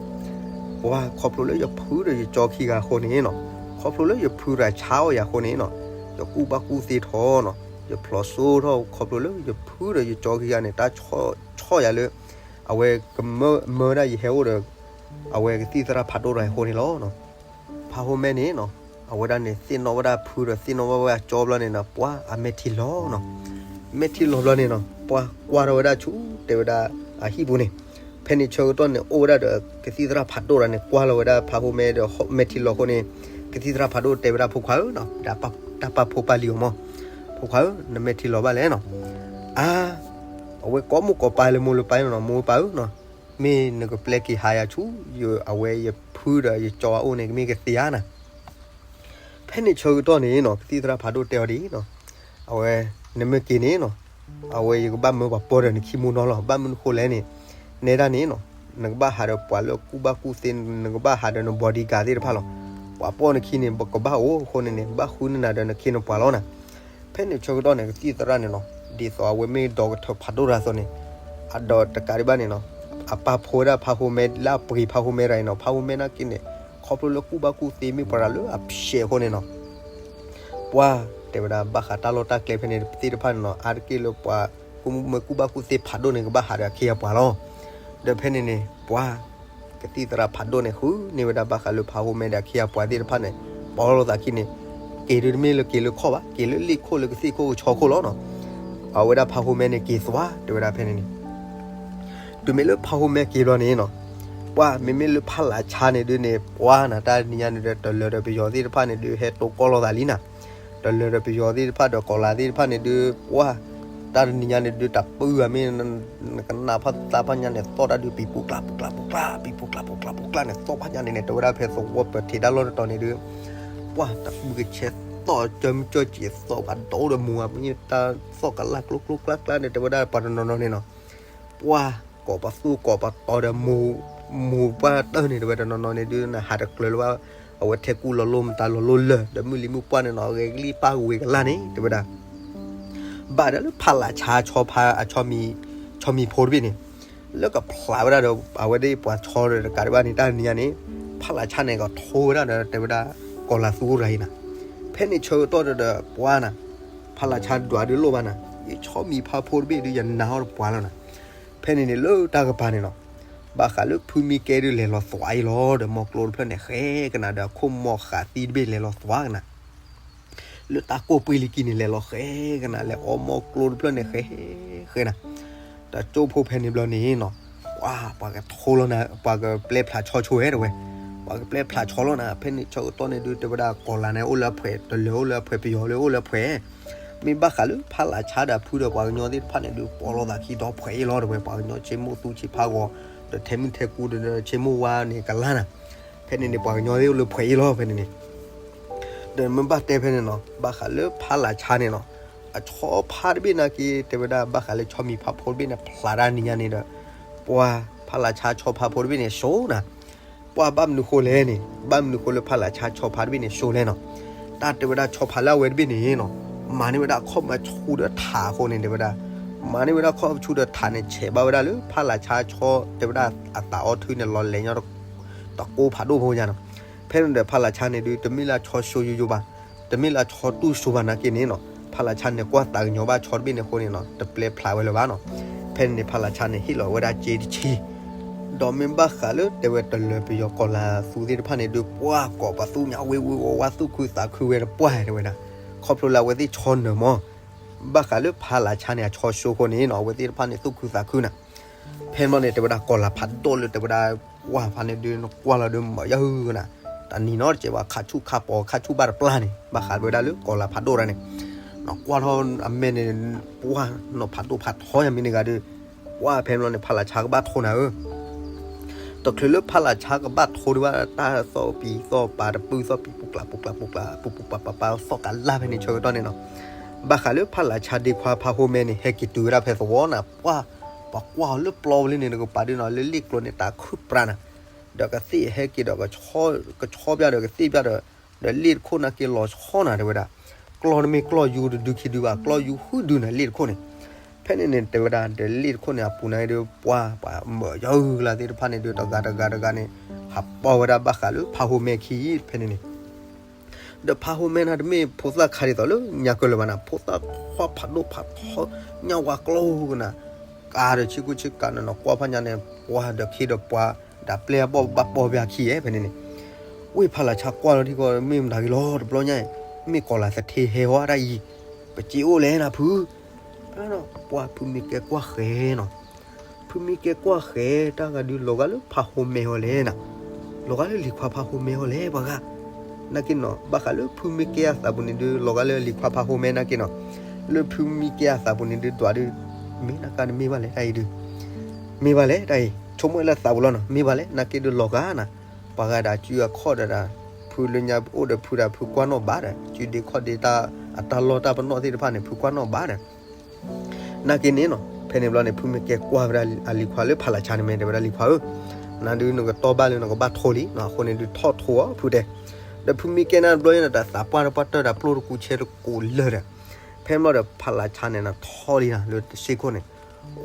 ပှၤခီဖျိလၢယဖုဒီးယကၠီခံဂၤအဃိန့ၣ်နီၤ, ခီဖျိလၢယဖုရၤဆါအီၤယၤအဃိန့ၣ်နီၤ, ယကူၣ်ဘၣ်ကူၣ်သ့ထီၣ်နီၤ, ယဖျိးစိထီၣ် ခီဖျိလၢယဖုဒီးယကၠီခံဂၤန့ၣ် တၢ်ဆီၣ်ယၤလၢ အဝဲကမၢမၢဒၣ်ယဟဲအိၣ်ဒီး အဝဲကသံၣ်သရၣ်ဖးဒိၣ်တဂၤအဃိန့ၣ်လီၤ. ဖးဟိမဲန့ၣ်နီၤ အဝဲဒၣ်န့ၣ် သ့ၣ်နီၣ်ဝဲဒၣ်ဖုဒီးသ့ၣ်နီၣ်ဝဲဒၣ်ကၠီဘျီန့ၣ်နီၤ ပှၤအမဲာ်ထံလီၤနီၤ, မဲာ်ထံလီၤဘျီန့ၣ်နီၤ ပှၤကွၢ်ထီၣ်ဝဲဒၣ်ဆူ တဲဝဲဒၣ်အဟံၣ်ပူၤန့ၣ်, ဖဲန့ၣ်ဆၢကတီၢ်န့ၣ် အိၣ်ဝဲဒၣ်ဒီးကသံၣ်သရၣ်ဖးဒိၣ်တဂၤန့ၣ် ကွၢ်လီၤဝဲဒၣ်ဖးဟိမဲဒီးမဲာ်ထံလီၤအဃိန့ၣ်, ကသံၣ်သရၣ်ဖးဒိၣ်တဲဝဲဒၣ်ဖိခွါဧၢနီၤ ဒီးတၢ်ပာ်ဖိပာ်လံၤအီၤမး, ဖိခွါဧၢ နမဲာ်ထံလီၤဘၣ်လဲၣ်နီၤ, အါ အဝဲကိးမိၢ်ကိးပၢ်လၢမိၢ်လၢပၢ်နီၤ မိၢ်ပၢ်ဧၢနီၤ, မ့ၢ်နကပျဲက့ၤဟးယၤဆူ အဝဲယဖုဒီးယကၠီအအိၣ်န့ၣ် ကမ့ၢ်ကသ့ဧါနၤ ဖဲန့ၣ်ဆၢကတီၢ်န့ၣ်နီၤ ကသံၣ်သရၣ်ဖးဒိၣ်တဲအီၤဒ်အံၤနီၤ, အဝဲ နမ့ၢ်က့ၤန့ၣ်နီၤ, အဝဲယကဘၣ်မၢပှၤပၢၢ်ဒီးနခံမိၢ်နီၢ်လီၤ. ဘၣ်မနုၤဃိလဲၣ်န့ၣ်, နဲဒၣ်န့ၣ်နီၤ, နကဘၣ်ဟးဒီးပှၤလၢကူၣ်ဘၣ်ကူၣ်သ့, နကဘၣ်ဟးဒီးန bodyguard သ့ၣ်တဖၣ်လီၤ. ပှၤပၢၢ်နခံန့ၣ် ကဘၣ်အိၣ်အဃိန့ၣ်န့ၣ် ဘၣ်ဃုန့ၢ်နၤဒီးနခ့နပှၤလီၤနၤ. ဖဲန့ၣ်ဆၢကတီၢ်န့ၣ် ကသံၣ်သရၣ်န့ၣ်နီၤ, ဒ်သိးအဝဲမ့ၢ်ဒီကထၢၣ်ဖးဒိၣ်တဂၤအသိးန့ၣ်, အဒီးတကးဒံးဘၣ်န့ၣ်နီၤ, အပာ်ဖှိၣ်ဝဲဒၣ်ဖးဟိမဲလၢအပှ့ၤဖးဟိမဲတဂၤအံၤနီၤ, ဖးဟိမဲနာ်က့န့ၣ် ခီဖျိလၢကူၣ်ဘၣ်ကူၣ်သ့မ့ၢ်ပှၤတဂၤလၢအဖျဲးအဃိန့ၣ်နီၤ, ပှၤတဲဝဲဒၣ်ဘၣ်ဃးတၢ်လီၢ်တၢ်ကျဲဖဲန့ၣ်သ့ၣ်တဖၣ်န့ၣ်နီၤ, အါတက့ၢ်လၢပှၤ ကူၣ်ဘၣ်ကူၣ်သ့ဖးဒိၣ်န့ၣ် ကဘၣ်ဟးဒီးအခ့အပှၤလီၤ. ဒီးဖဲန့ၣ်န့ၣ် ပှၤ ကသံၣ်သရၣ်ဖးဒိၣ်န့ၣ် ဃုန့ၢ်ဝဲဒၣ်ဘၣ်ဃးလၢဖးဟိမဲဒီးအခ့အပှၤသ့ၣ်တဖၣ်န့ၣ်, ပီလိာ်သးခံန့ၣ်, က့ၤဒုးတမ့ၢ်လၢက့ၤလၢခီၣ်ဘၣ်, က့ၤလၢလ့ၣ်ခိၣ်လၢကသ့ၣ်ခိၣ်ကဆီခိၣ်လီၤနီၤ. အဝဲဒၣ်ဖးဟိမဲန့ၣ်က့ၤသွါ တဲဝဲဒၣ်ဖဲန့ၣ်န့ၣ် တုၤမ့ၢ်လၢဖးဟိမဲက့ၤဘျီန့ၣ်နီၤ, ပှၤမ့မ့ၢ်လၢဖးလးဆါန့ၣ်ဒုးန့ၣ် ပှၤနၤ တၢ်တနံၤညါန့ၣ်ဒီး တလၢၤဒီးပယီၤသ့ၣ်တဖၣ်န့ၣ်ဒုး ဟဲတိကိၢ်လိာ်သးလံနၤ. တလၢၤဒီးပယီၤသ့ၣ်တဖၣ်ဒီးကီၤလၤသ့ၣ်တဖၣ်န့ၣ်ဒုး ပှၤ တၢ်တနံၤညါန့ၣ်ဒုး တၢ်ပုၢ်အမ့ၢ် နကနၣ်ဖးသးဖးညါန့ၣ် သီၣ်တၢ်ဒုး ပံၤပူၤကျါပူၤကျါပူၤကျါ ပံၤပူၤကျါပူၤကျါပူၤကျါန့ၣ် သီၣ်ဖးညါန့ၣ်န့ၣ် တဲဝဲဒၣ်ဖဲသဝီပထံးတၢ်လီၢ်တတီၤန့ၣ်ဒုး ပှၤတၢ်ဘုကဆဲးသီၣ် ကၢမုၢ်ကၢစံးသီၣ် ပှၤဒိၣ်ဒီးမူၤအမ့ၢ်တၢ်သီၣ်ကလၢ်ကျိကျိကျါကျါန့ၣ် တဲဝဲဒၣ်ပှၤတနီၤနီၤန့ၣ်နီၤ ပှၤကိးပသူကိးပတီၤဒီး မူၤပှၢ်တၢၢ်န့ၣ် တဲဝဲတနီၤနီၤန့ၣ်ဒုး နဟးတကျၢၤလၢၤဘၣ် အဝဲထဲကူလီၤလိၢ်မတၤလီၤလိၢ်လၢာ် ဒီးမုၢ်လံၤမုၢ်ပှၢ်န့ၣ်နီၤ ဂဲၤကလံၣ်ပၢ်ကဝ့ၤကလၢ်န့ၣ် တဲဝဲဒၣ် ဘၣ်ဒီးလၢဖးလးဆါဆီဖါအဆီမံၤ ဆီမံၤဖိတဘ့ၣ်န့ၣ် လၢကဖျးဝဲဒၣ်ဒီး အဝဲသ့ၣ်ပှၤဆီဒီးတကးဒံးဘၣ်န့ၣ် တၢ်တနံၤညါန့ၣ် ဖးလးဆါန့ၣ် ကထိဝဲဒၣ်ဒီးတဲဝဲဒၣ် ကီၤလၤသူအိၣ်တဂၤအံၤနၤ, ဖဲန့ၣ်ဆၢကတီၢ်ဒီးပှၤနၤ ဖးလးဆါဒွးဒုးလိၣ်ဘၣ်နၤ, ယဆီမံၤဖါဖိတဘ့ၣ်ဒုး ယနာ်အီၤတပှၤလီၤနၤ. ဖဲန့ၣ်န့ၣ်လၢတၢ်ကပၤန့ၣ်နီၤ ဘၣ်ဃးလၢဖုမံကဲဒုးလဲၤလီၤသွးအံၤလီၤ ဒီးမီၢ်ကျိတဖျၢၣ်န့ၣ်ဃဲကနၤ ဒီးအခိၣ်မီၢ်ဃးသံတဘ့ၣ်လဲၤလီၤသွးကနၤ လၢတၢ်ကိၢ်ပှ့ၤလံကံန့ၣ် လဲၤလီၤဃဲကနၤ လဲၤအီမီၢ်ကျိတဖျၢၣ်န့ၣ်ဃဲ ဃဲနၤ, တၢ်ကၠိဖိဖဲန့ၣ်ဘျီန့ၣ်နီၤ ပှၤ ပှၤကထိလီၤနၤ ပှၤကပျဲဖျးဆီဆိဝဲတဲဝဲ, ပှၤကပျဲဖျးဆီလီၤနၤ ဖဲန့ၣ်ဆၢကတီၢ်န့ၣ်ဒုး တဲဝဲဒၣ်ကီၤလၤန့ၣ် အိၣ်လၢအဖှဲး တလၢၤအိၣ်လၢအဖှဲး ပယီၤလၢအိၣ်လၢအဖှဲး မ့ၢ်ဘၣ်ဃးလၢဖးလးဆါဒီးဖုဒီးပှၤကညီသ့ၣ်တဖၣ်န့ၣ်ဒုး ပိာ်လိာ်သးခံဒီဖှဲးအံၤလီၤတဲဝဲ, ပှၤကညီဆ့မိၣ်သူဆ့ဖးဂီၤ ဒီးထဲမုၢ်ထဲကူဒီးဆ့မိၣ်ဝါန့ၣ်ကလါနၤ, ဖဲန့ၣ်န့ၣ်ပှၤကညီသ့ၣ်အိၣ်လၢဖှဲးအံၤလီၤ ဖဲန့ၣ်န့ၣ် ဒီးမ့ၢ်ဘၣ်တဲဖဲန့ၣ်နီၤ ဘၣ်ဃးလၢဖးလးဆါန့ၣ်နီၤ အဆီဖါတဘ့ၣ်နာ်က့ တဲဝဲဒၣ်ဘၣ်ဃးလၢဆီမံၤဖါဖိတဘ့ၣ်န့ၣ် ဖျးတၢ်နံၤညါန့ၣ်ဒီး ပှၤဖးလးဆါဆီဖါဖိတဘ့ၣ်န့ၣ် ဆိနၤ ပှၤဘၣ်မနုၤဃိလဲၣ်န့ၣ် ဘၣ်မနုၤဃိလၢဖးလးဆါဆီဖါတဘ့ၣ်န့ၣ် ဆိလဲၣ်နီၤ, တၢ်တဲဝဲဒၣ်ဆီဖါလၢအဝဲတဘ့ၣ်န့ၣ်နီၤ မၤန့ၢ်ဝဲဒၣ်ခီၣ်မဆူဒီးထးအဃိန့ၣ် တဲဝဲဒၣ် မၤန့ၢ်ဝဲဒၣ်ခီၣ်မဆူဒီးထးန့ၣ် ဆဲးဘၣ်ဝဲဒၣ်လၢဖးလးဆါဆီ တဲဝဲဒၣ်အသးအီၣ်ထုန့ၣ် လီၤလဲၤညီ တကိးဖးဒိၣ်ဖိညါနီၤ, ဖဲန့ၣ်ဒီးဖးလးဆါန့ၣ်ဒုး တမ့ၢ်လၢဆီဆိယိယိဘၣ်, တမ့ၢ်လၢဆီတူၢ်ဆိဘၣ်နာ်က့န့ၣ်နီၤ ဖးလးဆါန့ၣ် ကွၢ်သးကညီၤဘၣ်ဆီတဘ့ၣ်န့ၣ်အဃိန့ၣ်နီၤ တပျဲဖျးဝဲလၢၤဘၣ်နီၤ, ဖဲန့ၣ်န့ၣ် ဖးလးဆါန့ၣ် ဟ့ၣ်လီၤဝဲဒၣ်စ့တဆံ ဒီးမ့ၢ်ဘၣ်ဃးလၢတဲဝဲတလၢၤပယီၤကီၤလၤသူသ့ၣ်တဖၣ်န့ၣ်ဒုး ပှၤကိးပသူညါဝ့ဝ့ဝီဝါသူၣ်ခုသးခုဝဲတပှၢ်တဲဝဲဒၣ်, ခီဖျိလၢအဝဲသ့ၣ်ဆီနၢၤမး, ဘၣ်ဃးလၢဖးလးဆါန့ၣ် အဆီဆိအဃိန့ၣ်နီၤ အဝဲသ့ၣ်တဖၣ်န့ၣ်သူၣ်ခုသးခုနၤ ဖဲန့ၣ်ဘျီန့ၣ် တဲဝဲဒၣ်ကီၤလၤဖးဒိၣ်လၢတဲဝဲဒၣ် ပှၢ်ဖးန့ၣ်ဒုး နကွၢ်လီၤဒုးမၤယၤဟုကနၤ, တၢ်နံၤနီတစဲးဘၣ် ခးဆူၣ်ခးပီၤ ခးဆူၣ်ဘၣ်တပျၢ်န့ၣ် ဘၣ်ဃးဝဲဒၣ်လၢကီၤလၤဖးဒိၣ်တၢ်န့ၣ်, နကွၢ်ထီၣ်အမဲာ်န့ၣ် ပှၢ်နီၤဖးဒိၣ်ဖးထီယၤမ့ၢ်န့ၣ်ဂၤဒုး, ပှၢ်ဖဲန့ၣ်ဘျီန့ၣ် ဖးလးဆါကဘၣ်ထိနၤဧၢ တချုးလၢဖးလးဆါကဘၣ်ထိဒံးဘၣ် တၢ်သီၣ်ပံၤသီၣ်ပၤတပုၢ်သီၣ်ပံၤပူၤကျးပူၤကျးပူၤကျး ပူၤပူၤပၤပၤပၤသီၣ်ကလၢ်ဖဲန့ၣ်ဆၢကတီၢ်န့ၣ်နီၤ, ဘၣ်ဃးလၢဖးလးဆါဒ့ခွါဖးဟိမဲန့ၣ် ဟဲက့ၤတုၤဝဲဒၣ်ဖဲသဝီနၤ ပှၢ်, ပှၤကွၢ်အီၤလၢပျီဝဲလၢန့ၣ် နကပာ်ဒုးနီၤ လၢလ့ၣ်ကျိၤန့ၣ် တၢ်ခုၣ်ပြးနၤ, ဒီးကသ့ၣ်ဟဲက့ၤဒီး ကဆီပၠးဒီးကသ့ၣ်ပၠးဒီး, ဒီးလ့ၣ်တခိၣ်နာ်က့လီၤဆီနၤတဲဝဲဒၣ်, ကျီၢ်တမ့ၢ်ကျီၢ်ယူတဒုခံဒုဘၣ် ကျီၢ်ယူဃုဒုနၤလ့ၣ်တခိၣ်န့ၣ်, ဖဲန့ၣ်န့ၣ်တဲဝဲဒၣ် ဒီးလ့ၣ်တခိၣ်န့ၣ် အပူၤနာ်က့ဒုး ပှၢ် ပှၤမၢယၤဟုကလါသ့ၣ်တဖၣ်န့ၣ်ဒုး တဂၤတဂၤတဂၤန့ၣ် ဟးပိာ်ဝဲဒၣ်ဘၣ်ဃးလၢဖးဟိမဲခံဖဲန့ၣ်န့ၣ် ဒီးဖးဟိမဲန့ၣ် တမ့ၢ်ဖိသၣ်ခါဒ်သိးလၢညါကၢလၢၤဘၣ်နၤ ဖိသၣ်ခွါဖးဒိၣ်ဖးထီ ညၣ်ဝါကျီၢ်ကနၤ, ကးဒီးဆ့ကူဆ့ကၤန့ၣ်နီၤ ကွၢ်ဖးညါန့ၣ် ပှၢ်ဒီးခ့ဒီးပှၤ ဒီးပျဲၢ်အဘီၣ်ဘၣ်ပိာ်ဘၣ်ခံဧဲ ဖဲန့ၣ်န့ၣ်, ဝ့ၢ်ဖးလးဆါကွၢ်လီၤထံကီၢ် မ့ၢ်မတၤဂ့ၤလီၤ တဘျီညါအံၤ မ့ၢ်ကီၤလၤသထ့ဟဲဟီတၢ်အံၤ, ပစ့အိၣ်လဲၣ်နၤဖု ပှၢ်ဖုမ့ၢ်ကဲကွၢ်ဃဲနီၤ ဖုမ့ၢ်ကဲကွၢ်ဃဲ တၢ်ဂၤဒုးလီၤဂာ်လၢဖးဟိမဲအီၤလဲၣ်နၤ, လီၤဂာ်လၢလံၤခွါဖးဟိမဲအီၤလဲၣ်ပှၤဂၤ, နာ်က့နီၤ ဘၣ်ဃးလၢဖုမ့ၢ်ကဲအသးပူၤန့ၣ်ဒုး လီၤဂာ်လၢလံၤခွါဖးဟိမဲနာ်က့နီၤ, လၢဖုမ့ၢ်ကဲအသးပူၤန့ၣ်ဒုး ဒွးဒုး မ့ၢ်နကါန့ၣ်မ့ၢ်ဘၣ်လဲၣ်တၢ်အံၤဒုး, မ့ၢ်ဘၣ်လဲၣ်တၢ်အံၤ ဆိကမိၣ်လၢသးပူၤလီၤနီၤ မ့ၢ်ဘၣ်လဲၣ် နာ်က့ဒုးလီၤဂာ်နၤ, ပှၤဂၤဒၣ်စုအခီၣ်ဒီးဒၣ် ဖုလၢညါအိၣ်ဒီးဖုဒၣ်ဖုကွၢ်နီၣ်ဘၣ်ဒီး စုဒ့ခီၣ်ဒ့တၢ် အတၢ်လီၢ်တၢ်ပနီၣ်သ့ၣ်တဖၣ်န့ၣ် ဖုကွၢ်နီၣ်ဘၣ်ဒီး နာ်က့န့ၣ်နီၤ ဖဲန့ၣ်ဘျီန့ၣ် ဖုမ့ၢ်ကဲကွၢ်ဝဲဒၣ်အလံၤခွါလၢဖးလးဆါန့ၣ် မ့ၢ်တဲဝဲဒၣ်လံၤခွါဧၢ, နၤဒုးနကတီဘၣ်လၢနကဘၣ်ထိလံနီၤ အဃိန့ၣ်ဒုးထီၣ်ထိအီၤဖုတဲ, ဒီးဖုမ့ၢ်ကဲနၤတဘျီန့ၣ် တၢ်သးပှၢ်တပှၢ်တၢၢ်တၢ်ပျိၢ်တကူးဆဲတကူးလၢာ်ဒီး, ဖဲန့ၣ်ဘျီဒီးဖးလးဆါန့ၣ်နၤထီလံနၤ လၢတစ့ခိၣ်န့ၣ်,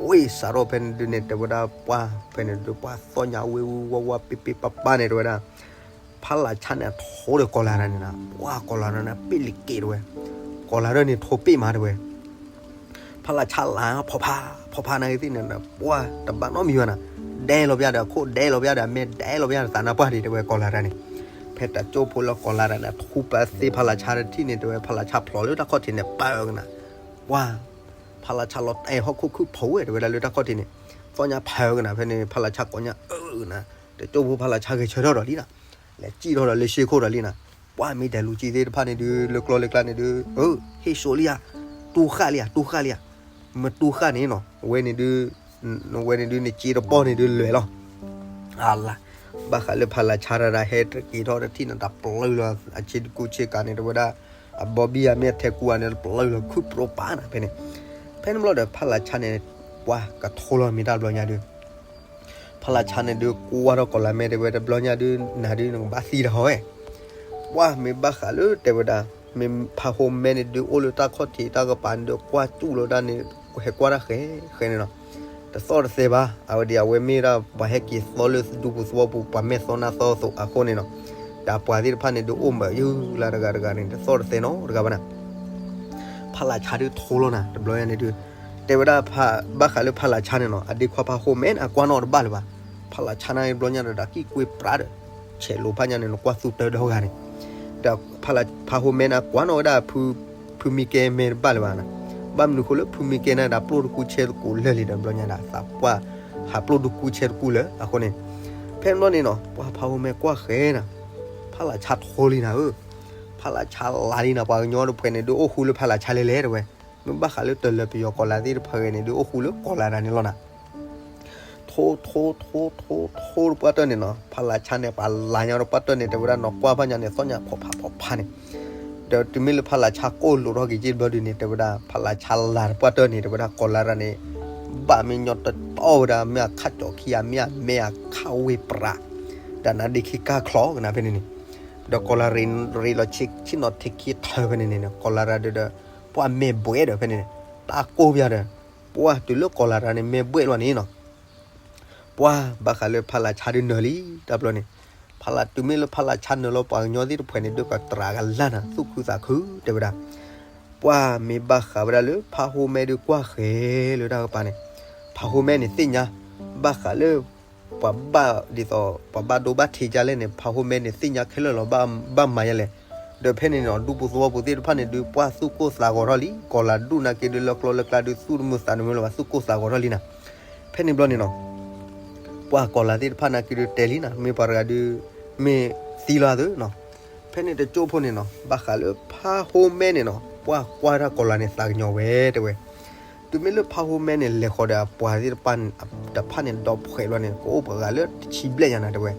ဝ့ၢ်စးထီၣ်ဖဲန့ၣ်ဒုးန့ၣ် တဲဝဲဒၣ်ပှၢ် ဖဲန့ၣ်ဒုးပှၢ်သီၣ်ညါဝ့ၢ်ဝူဝါဝါပ့ပ့ပၢ်ပၢ်န့ၣ် တဲဝဲဒၣ် ဖးလးဆါန့ၣ်အထိဒီးကီၤလၤတၢ်န့ၣ်နၤ ပှၢ်ကီၤလၤတၢ်န့ၣ် ပ့ၣ်လံက့ၤတဝဲ, ကီၤလၤတၢ်န့ၣ်ထိပ့ၣ်မးတဝဲ, ဖးလးဆါလၤဖီဖါ, ဖီဖါနာ်က့သ့ၣ်န့ၣ် ပှၢ်တဘၣ်နီတမံၤဘၣ်နၤ, ဒဲလီၤပျၢ်ဒီးအခိၣ်ဒဲလီၤပျၢ်ဒီးအမဲာ်ဒဲလီၤပျၢ်ဒီးသးနါပှၢ်ဒံးတဝဲကီၤလၤတၢ်န့ၣ်, ဖဲတၢ်ကၠိဖိလၢကီၤလၤတၢ်န့ၣ် ထူပာ်သ့ဖးလးဆါတထံၣ်န့ၣ် တဝဲဖးလးဆါဖျိးလၢတၢ်ခီၣ်ထံးန့ၣ်ပာ်အၢကနၤ, ပှၢ် ဖးလးဆါလီၤတဲာ်ဟီၣ်ခိၣ်ခုၣ်ဖိဝဲတဝဲဒၣ်လၢတၢ်ခီၣ်ထံးန့ၣ်, သီၣ်ညါဖးအၢကနၤ ဖဲန့ၣ် ဖးလးဆါကိးညါအၢကနၤ, တၢ်ကၠိဖိဖးလးဆါဂဲၤဆၢထၢၣ်ဒီးလံနၤ, လဲၤစံၣ်ထီၣ်ဒီးလၢရှ့ခိၣ်ဒီးလံနၤ, ပှၢ်မ့ၢ်ဒဲးလူၤကံသ့ၣ်တဖၣ်န့ၣ်ဒုး လၢကျီလၢကျါန့ၣ်ဒုး အၢ ဟ့ၣ်စိလံဧါ, တူၢ်ဃၣ်လံဧါ တူၢ်ဃၣ်လံဧါ, မ့ၢ်တူၢ်ဃၣ်န့ၣ်နီၤ ဝဲန့ၣ်ဒုး ဝဲန့ၣ်ဒုးနစ့တပီၢ်န့ၣ်ဒုးလွဲၢ်လီၤ, အလါ, ဘၣ်ဃးလၢဖးလးဆါတၢ်ဒၣ်ဟဲတက့ၤထီၣ်တထံၣ်န့ၣ် တၢ်ပျၢ်လီၤ အဆ့ကူဆ့ကၤန့ၣ် တဝဲဒၣ် အဘီဘံၣ်အမ့ၢ်အထဲကူအန့ၣ် တပျၢ်လီၤခုၣ်ပျိပာ်နၤဖဲန့ၣ်, ဖဲန့ၣ်ဘျီဒီးဖးလးဆါန့ၣ် ပှၢ်ကထိလီၤမ့ၢ်တၢ်ဘျီညါဒုး ဖးလးဆါန့ၣ်ဒုး ကွၢ်ထီၣ်ကီၤလၤမဲာ်တဲဝဲတဘျီညါဒုး နၤဒုးနကဘၣ်သံတၢ်ဟီဝဲ, ပှၢ်မ့ၢ်ဘၣ်ဃးလၢတဲဝဲဒၣ်, မ့ၢ်ဖးဟိမဲန့ၣ်ဒုးအိၣ်လၢတၢ်ခီၣ်ထံးတၢ်ကပၤန့ၣ်ဒုးကွၢ်စူၣ်လီၤဒၣ်န့ၣ်, ဟဲကွၢ်တၢ်ဃဲဃဲန့ၣ်လီၤ. တသီၣ်တသဲဘၣ်, အဝဲဒၣ်အဝဲမ့ၢ်ဒၣ်ပှၤဟဲက့ၤသီလၢဒူပူၤသဝီပူၤ ပှၤမဲာ်သီနါသီအဃိန့ၣ်လီၤ. ဒီးပှၤသ့ၣ်တဖၣ်န့ၣ်ဒုးအိၣ်မးယုၢ်လၢတဂၤတဂၤန့ၣ် တသီၣ်တသဲနီတဂၤဘၣ်နၤ. ဖးလးဆါဒုးထိလီၤနၤ တဘျီညါန့ၣ်ဒုး, တဲဝဲဒၣ်ဘၣ်ဃးလၢဖးလးဆါန့ၣ်လီၤ, အဒ့ခွါဖးဟိမဲန့ၣ် အကွၢ်နီၣ်တဘၣ်လၢၤဘၣ်. ဖးလးဆါန့ၣ်တဘျီညါဒီး ဒီးကံၣ်ကွ့ပြးဒီး ဆဲးလိာ်ဖးညါန့ၣ် နကွၢ်သူတၢ်ဒီဂၤန့ၣ်, ဒီးဖးဟိမဲန့ၣ် အကွၢ်နီၣ်ဝဲဒၣ် ဖုမံကဲမဲတဘၣ်လၢၤဘၣ်နၤ. ဘၣ်မနုၤဃိလၢဖုမံကဲန့ၣ်ဒီး ပျိၢ်တကူဆဲတကူလၢာ်လံဒီး တဘျီညါဒီး သးပှၢ် ဟးပျိၢ်တကူဆဲတကူလၢာ်အဃိန့ၣ်, ဖဲန့ၣ်ဘျီန့ၣ်လီၤ ပှၢ်ဖးဟိမဲကွၢ်ဃဲနၤ, ဖးလးဆါထိလံနၤဧၢ, ဖးလးဆါလၤလံနၤ, ပှၤကညီတဖုန့ၣ်ဒုးအိၣ်ဃူလၢဖးလးဆါလဲၤလဲၤတဲဝဲ, မ့ၢ်ဘၣ်ဃးလၢတလၢၤပယီၤကီၤလၤသ့ၣ်တဖုဂ့ၤန့ၣ်ဒုးအိၣ်ဃူလၢကီၤလၤတၢ်န့ၣ်လီၤနၤ. ထိထိထိထိထိတပှၢ်တၢၢ်န့ၣ်လီၤ, ဖးလးဆါန့ၣ် ပှၤလၤညါတပှၢ်တၢၢ်န့ၣ် တဲဝဲဒၣ်နီၢ်ကွၢ်ဖးညါန့ၣ် သီၣ်ညါဖီဖးဖီဖးန့ၣ်, ဒီးတုၤမ့ၢ်လၢဖးလးဆါကိၢ်လိာ်ထီၣ်က့ၤက့တဘျီဒုးန့ၣ် တဲဝဲဒၣ် ဖးလးဆါလၤတပှၢ်တၢၢ်န့ၣ် တဲဝဲဒၣ်ကီၤလၤတၢ်န့ၣ် ဘၣ်မ့ၢ်ညီတတီဝဲဒၣ် မ့ၢ်အခးကၠီၤခံဂၤ မ့ၢ်အခးဝ့ၢ်ပြး, ဒီးနါဒ့ခံကၢ်ချီကနၣ်ဖဲန့ၣ်န့ၣ်, ဒီးကီၤလၤရ့ၤလီၤဆ့ဆ့ၣ်နီၤထံးခံထၢဖဲန့ၣ်န့ၣ် ကီၤလၤရၤဒုးဒီး ပှၢ်မဲာ်ဘှဲးဒီးဖဲန့ၣ်န့ၣ် တၢ်ကိၢ်ပယါဒီး ပှၢ်တုၤလၢကီၤလၤတၢ်န့ၣ် မဲာ်ဘှဲးလီၤန့ၣ်လီၤ. ပှၢ်ဘၣ်ဃးလၢဖးလးဆါဒုးနၢၤလံ တၢ်ဘျီန့ၣ်, ဖးလးတုၤမ့ၢ်လၢဖးလးဆါနၢၤလီၤ ပှၤကညီသ့ၣ်တဖုန့ၣ် ဒုးကတြးကလၢ်နၤ သူၣ်ခုသးခုတဲဝဲဒၣ်, ပှၢ်မ့ၢ်ဘၣ်ဃးဝဲဒၣ်လၢဖးဟိမဲဒုးကွၢ်ဃဲလၢတၢ်ကပၤန့ၣ်, ဖးဟိမဲန့ၣ်သ့ၣ်ညါ ဘၣ်ဃးလၢ ပှၤဘၣ်ဒ်သိး ပှၤဘၣ်ဒိဘၣ်ထံးဒ်လဲၣ်န့ၣ် ဖးဟိမဲန့ၣ်သ့ၣ်ညါခဲလၢာ်လီၤ ဘၣ်မၤယဲလဲၣ်. ဒီးဖဲန့ၣ်န့ၣ် ဒူပူၤသဝီပူၤသ့ၣ်တဖၣ်န့ၣ်ဒုး ပှၢ်သူၣ်ကိၢ်သးဂီၤထီၣ်လံ, ကီၤလၤဒူၣ်နာ်က့ဒုး လၢကျိလၢကျါဒုး သူၣ်တမုာ်သးတမုာ်လၢၤဘၣ် သူၣ်ကိၢ်သးဂီၤထီၣ်လံနၤ. ဖဲန့ၣ်ဘျီန့ၣ်လီၤ ပှၢ်ကီၤလၤသ့ၣ်တဖၣ်နာ်က့ဒုးတဲလံနၤ မ့ၢ်ပှၤတဂၤဒုး မ့ၢ်သံလီၤသၢနီၤ. ဖဲန့ၣ်တကၠိဖိန့ၣ်နီၤ ဘၣ်ဃးလၢဖးဟိမဲန့ၣ်နီၤ ပှၢ်ကွၢ်တၢ်ကီၤလၤန့ၣ် သးကညီၤဝဲတဲဝဲ. တုၤမ့ၢ်လၢဖးဟိမဲန့ၣ် လဲၤဃီၤဒီးအပှၤသ့ၣ်တဖၣ်န့ၣ် ဒီဖှဲးဘျီန့ၣ် ကအိၣ်ပှၤဂၤလၢတဆံဘျဲၣ်ညါနၤတဲဝဲ.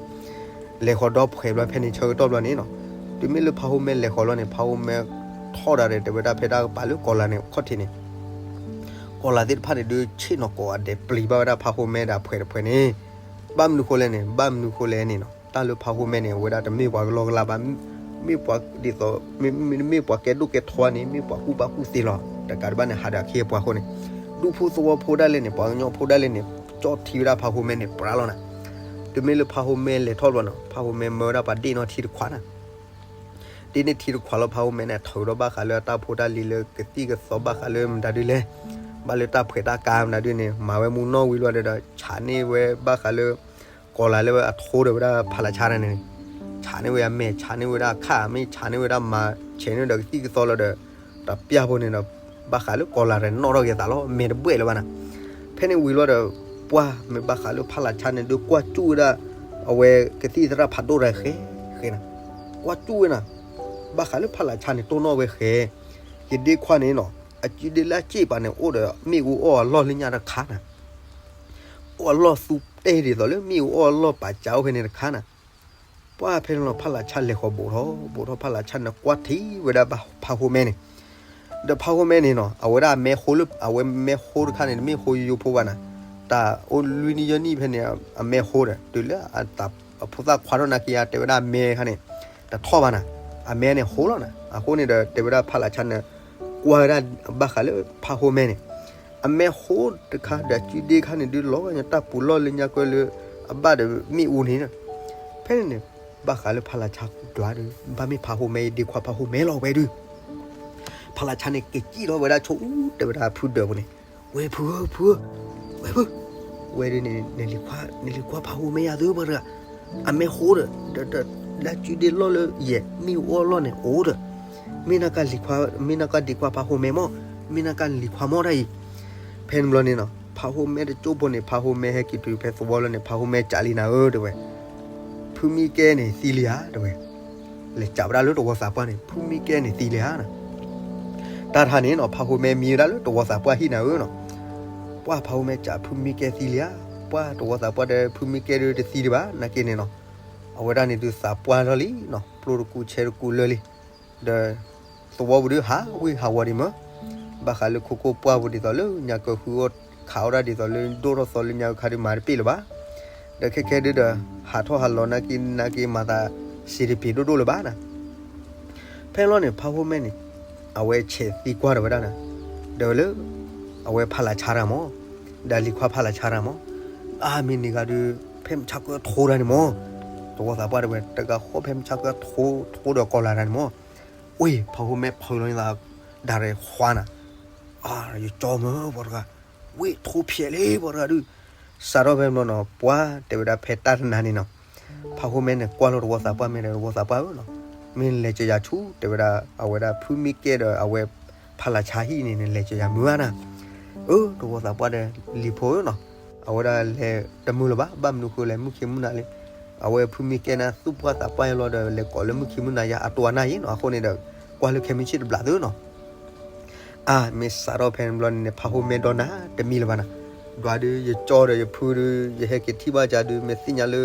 လဲၤဃီၤဒီဖှဲးဘျီဖဲန့ၣ် ဆၢကတီၢ်ဘျီန့ၣ်နီၤ တုၤမ့ၢ်လၢဖးဟိမဲလဲၤဃီၤလီၤန့ၣ် ဖးဟိမဲထီၣ်ဒၣ်ဒီး တဲဝဲဒၣ်ဖဲတၢ်ကပၤလၢကီၤလၤန့ၣ်ခီၣ်ထံးန့ၣ် ကီၤလၤသ့ၣ်တဖၣ်န့ၣ်ဒုး ဆ့ၣ်နီၤကိးဂၤဒဲး ပျံၤဘၣ်ဝဲဒၣ်ဖးဟိမဲဒီးအဖှဲးတဖှဲးန့ၣ်. ဘၣ်မနုၤဃိလဲၣ်န့ၣ် ဘၣ်မနုၤဃိလဲၣ်န့ၣ်နီၤ တၢ်လၢဖးဟိမဲန့ၣ် အဝဲဒၣ်တမ့ၢ်ပှၤကလီကလီဘၣ်, မ့ၢ်ပှၤဒ်သိး မ့မ့ၢ်ပှၤကဲဒိၣ်ကဲထီန့ၣ် မ့ၢ်ပှၤကူၣ်ဘၣ်ကူၣ်သ့လီၤ. တကးဒံးဘၣ်န့ၣ် ဟးဒီးအခ့အပှၤအဃိန့ၣ် ဒူဖိသဝီဖိဒၣ်လဲာ်န့ၣ် ပှၤကညီဖိဒၣ်လဲာ်န့ၣ် ကၠီၣ်ထံဝဲဒၣ်ဖးဟိမဲန့ၣ် ပြးလီၤနၤ. တုၤမ့ၢ်လၢဖးဟိမဲလဲၤထီၣ်ဘျီနီၤ ဖးဟိမဲမၢဝဲဒၣ်ပှၤဒ့ၣ်နီၣ်ထံတခွးနၤ ဒ့ၣ်န့ၢ်ထံတခွးလီၤ ဖးဟိမဲန့ၣ် ထုးထီၣ်ဘၣ်ဃးလၢအတၢ်ဖိတၢ်လံၤလၢ ကသံၣ်ကသီဘၣ်ဃးလၢမတၤဒုလဲၣ်, ဘၣ်လၢတၢ်ဖှဲးတၢ်ကါမတၤဒုန့ၣ် မၤဝဲမူနီၣ်ဝံၤလီၤဒီး ဆးန့ၢ်ဝဲဘၣ်ဃးလၢ ကီၤလၤလၢအထိဒီးဝဲဒၣ်ဖးလးဆါတၢ်န့ၣ် ဆးန့ၢ်ဝဲအမဲာ် ဆးန့ၢ်ဝဲဒၣ်အခၣ် မ့ၢ်ဆးန့ၢ်ဝဲဒၣ်မၤ ဆဲးန့ၢ်ဒီးကသံၣ်ကသီလီၤဒီး တပျၢ်ဖိန့ၣ်ဒီး ဘၣ်ဃးလၢကီၤလၤရဲၣ်နီၣ်ထီၣ်က့ၤသးလီၤ မဲာ်တဘှဲးလၢၤဘၣ်နၤ. ဖဲန့ၣ်ဝံၤလီၤဒီး ပှၢ်မ့ၢ်ဘၣ်ဃးလၢဖးလးဆါန့ၣ်ဒုးကွၢ်စူၣ်ဝဲဒၣ် အဝဲကသံၣ်သရၣ်ဖးဒိၣ်တဂၤဃဲ ဃဲနၤ, ကွၢ်စူၣ်ဝဲနၤ, ဘၣ်ဃးလၢဖးလးဆါန့ၣ်တိၢ်နီၣ်ဝဲဃဲ, ယဒ့ခွါန့ၣ်နီၤ အစုဒ့လၢအစ့ၣ်ပၤန့ၣ် အိၣ်ဒီးမ့ၣ်အူအီၣ်အလီၢ်လၢညါတခါနၤ အိၣ်အလီၢ်သူတဲဒ်သိးလၢမ့ၣ်အူအီၣ်အလီၢ်ပာ်စးအိၣ်ဖဲန့ၣ်တခါနၤ. ပှၢ်ဖဲန့ၣ်လီၤ ဖးလးဆါလဲၤဃီၤဘူးထီၣ် ဘူးထီၣ်ဖးလးဆါန့ၣ်ကွၢ်ထံဝဲဒၣ်ဖးဟိမဲန့ၣ်, ဒီးဖးဟိမဲန့ၣ်နီၤ အဝဲဒၣ်အမဲဟိလၢ အဝဲမဲဟိတခါန့ၣ် တမ့ၢ်ဟိယိယိဖိဘၣ်နၤ, တၢ်အိၣ်လွံၢ်နံၣ်ယဲၢ်နံၣ်ဖဲန့ၣ် အမဲဟိဒီး တုၤလၢအဖိသၣ်ခွါထီၣ်နာ်က့ တဲဝဲဒၣ်အမဲခါန့ၣ် တထီၣ်ဘၣ်နၤ, အမဲန့ၣ်ဟိလီၤနၤ. အဃိန့ၣ်ဒီး တဲဝဲဒၣ်ဖးလးဆါန့ၣ် ကွၢ်ဝဲဒၣ်ဘၣ်ဃးလၢဖးဟိမဲန့ၣ် အမဲဟိတခါဒီးအစုဒ့ခါန့ၣ်ဒုးလီၤဝဲညါတၢ်ပူၤလီၢ်လၢညါကဲလၢ အဘၣ်ဒီးမ့ၣ်အူန့ၣ်, ဖဲန့ၣ်န့ၣ် ဘၣ်ဃးလၢဖးလးဆါကျါဒီး ဘၣ်မ့ၢ်ဖးဟိမဲ ယဒ့ခွါဖးဟိမဲလီၤဝဲဒုး ဖးလးဆါန့ၣ် က့ၤစံၣ်ထီၣ်ဝဲဒၣ်ဆိ တဲဝဲဒၣ်ဖုဒၢးပူၤန့ၣ်, ဝဲဖုဧၢ ဖုဧၢ, ဝဲဖု, ဝဲဒုးန့ၣ် နလံၤခွါ နလံၤခွါဖးဟိမဲယၤသုပှၤတဂၤ, အမဲဟိဒီး ဒီး ဒီး လၢစုဒ့လီၢ်လၢယဲၢ် မ့ၣ်အူအီၣ်လီၢ်န့ၣ်အိၣ်ဒီး, မ့ၢ်နကလံၤခွါ မ့ၢ်နကဒ့ခွါဖးဟိမဲမၢ်, မ့ၢ်နကလံၤခွါမၢ်တၢ်အံၤ, ဖဲန့ၣ်ဘျီန့ၣ်နီၤ ဖးဟိမဲတကၠိဖိန့ၣ် ဖးဟိမဲဟဲက့ၤတုၤဖဲသဝီလၢန့ၣ် ဖးဟိမဲကးလံနၤဧၢ တဲဝဲ ဖုမံကဲန့ၣ်သံလံဧါ တဲဝဲ, လဲၤကးဝဲဒၣ်လၢတဝီသးပှၢ်န့ၣ် ဖုမံကဲန့ၣ်သံလံဧါနၤ, တၢ်တခါန့ၣ်နီၤ ဖးဟိမဲမံဝဲဒၣ်လၢတဝီသးပှၢ်ဟံၣ်နၤဧၢနီၤ, ပှၢ်ဖးဟိမဲကးဖုမံကဲသံလံဧါ, ပှၢ်တဝီသးပှၢ်ဒီး ဖုမံကဲဒုးတသံဒံးဘၣ် နာ်က့န့ၣ်နီၤ, အဝဲဒၣ်န့ၣ်ဒုးသးပှၢ်ထီၣ်လံနီၤ ပျိတကူဆဲတကူလၢာ်လံ ဒီး သဝီပူၤဒုးဟးဝ့ၢ်ဟးဝီဒံးမၢ်, ဘၣ်ဃးလၢခိခိၣ်ပှၢ်ပူၤဒ်သိးလၢညါကဟုအီၣ်ခးအီၣ်ဒၣ်ဒ်သိးလၢဒိၣ်ထီၣ်သီလၢညါခါဒုးမၤတပ့ၢ်လၢၤဘၣ်, ဒီးခဲခဲဒုးဒီး ဟးထီၣ်ဟးလီၤနာ်က့နာ်က့မၤသးစံးတပ့ၤဒိၣ်ဒိၣ်လၢၤဘၣ်နၤ, ဖဲလီၤန့ၣ် ဖးဟိမဲန့ၣ် အဝဲဆဲးသံကွၢ်ဒီးဝဲဒၣ်န့ၣ် ဒီးလၢ အဝဲဖးလးဆါတဂၤမး, ဒီးလံၤခွါဖးလးဆါတဂၤမး, အါ မ့ၢ်န့ၢ်ဂၤဒုး ဖဲမုၢ်ဆါကထိတၢ်န့ၣ်မး, တဝီသးပှၢ်တဲဝဲ တဂၤဃီဖဲမုၢ်ဆါကထိ ထိဒီးကီၤလၤတၢ်န့ၣ်မး, ဝ့ၢ် ဖးဟိမဲဖုးလီၤန့ၣ်သး ဒၣ်ရဲၣ်ဃါနၤ, အါ ယကၠီမၢပှၤတဂၤ, ဝ့ၢ် ထိဖျဲးလံပှၤတဂၤဒုး, စးထီၣ်ဖဲန့ၣ်ဘျီနီၤ ပှၤတဲဝဲဒၣ်ဖဲတၢ်တနၤန့ၣ်နီၤ ဖးဟိမဲန့ၣ် ကွၢ်လီၤတဝီသးပှၢ် မ့ၢ်ဒီးတဝီသးပှၢ်ဧၢနီၤ, မ့ၢ်နလဲၤကယၤဆူ တဲဝဲဒၣ် အဝဲဒၣ်ဖုမံကဲဒီးအဝဲ ဖးလးဆါဟံၣ်န့ၣ် နလဲၤကယၤမုာ်ဧါနၤ, အၢ တဝီသးပှၢ်ဒီး လံၤဖိဧၢနီၤ, အဝဲဒၣ်လဲၤတမုာ်လၢၤဘၣ် ဘၣ်မနုၤဃိလဲၣ် မုၢ်ခံမုၢ်နၤလံ, အဝဲဖုမံကဲန့ၣ် သူၣ်ပှၢ်သးပှၢ်လီၤဒီး လဲၤကိးလၢမုၢ်ခံမုၢ်နၤယါအတိအနၢ်ယံၤနီၤ, အဃိန့ၣ်ဒီး ကွၢ်လၢခဲမုၢ်ဆ့ၣ်တဘျီသုနီၤ အါ မ့ၢ်စးထီၣ်ဖဲန့ၣ်ဘျီန့ၣ် ဖးဟိမဲဒီနၤ တမံလၢၤဘၣ်နၤ, ဒွးဒုး ယကၠီဒီးယဖုဒုး ယဟဲက့ၤထံၣ်ဘၣ်ကဒီး မ့ၢ်သ့ၣ်ညါလၢ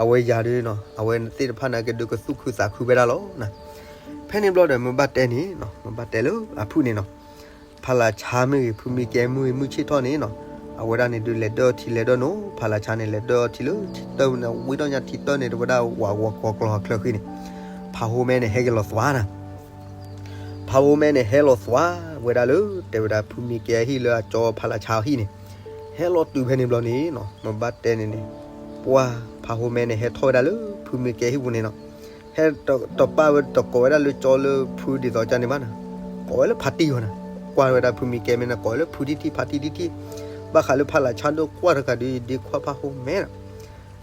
အဝဲယၤဒုးနီၤ အဝဲသ့ၣ်တဖၣ်န့ၣ်ကဒုးကသူၣ်ခုသးခုဖဲဒၣ်လီၤနၤ, ဖဲန့ၣ်ဘျီဒီး မ့ၢ်ဘၣ်တဲန့ၣ်နီၤ မ့ၢ်ဘၣ်တဲလၢအဖုၣ်န့ၣ်နီၤ, ဖးလးဆါမ့ၢ်ဂ့ၤ ဖုမံကဲမ့ၢ်ဂ့ၤ မုၢ်ဆ့ၣ်ထီၣ်န့ၣ်နီၤ, အဝဲဒၣ်န့ၣ်ဒုးလဲၤဒၢထံလဲၤဒၢနိ ဖးလးဆါန့ၣ် လဲၤဒၢထံလၢထံတၢၢ်န့ၣ် ဝံထီၣ်ညါထံတၢၢ်န့ၣ် တဝဲဒၣ်ဝးဂီၤကီၤကျီၤချၢဃံန့ၣ်, ဖးဟိမဲန့ၣ် ဟဲက့ၤလီၤသွါနၤ ဖးဟိမဲန့ၣ် ဟဲလီၤသွါဝဲဒၣ်လၢ တဲဝဲဒၣ် ဖုမံကဲဟံၣ်လၢအကၠီဖးလးဆါဟံၣ်န့ၣ်, ဟဲလီၤတုၤဖဲန့ၣ်ဘျီန့ၣ်နီၤ မ့ၢ်ဘၣ်တဲန့ၣ်န့ၣ်, ပှၢ် ဖးဟိမဲန့ၣ် ဟဲထီၣ်ဝဲဒၣ်လၢ ဖုမံကဲဟံၣ်ပူၤန့ၣ်နီၤ, ဟဲတပာ်ဝဲတကိးဝဲဒၣ်လၢကၠီလၢဖုဒ်သိးကန့ၣ်ဘၣ်နၤ, ကိးဝဲလၢဖးတံၢ်အီၤနၤ, ကွၢ်ဝဲဒၣ်ဖုမံကဲမဲန့ၣ် ကိးဝဲလၢဖုတံၢ်တံၢ်ဖးတံၢ်တံၢ်တံၢ်, ဘၣ်ဃးလၢဖးလးဆါဒီးကွၢ်တကးဒုး ယဒ့ခွါဖးဟိမဲနၤ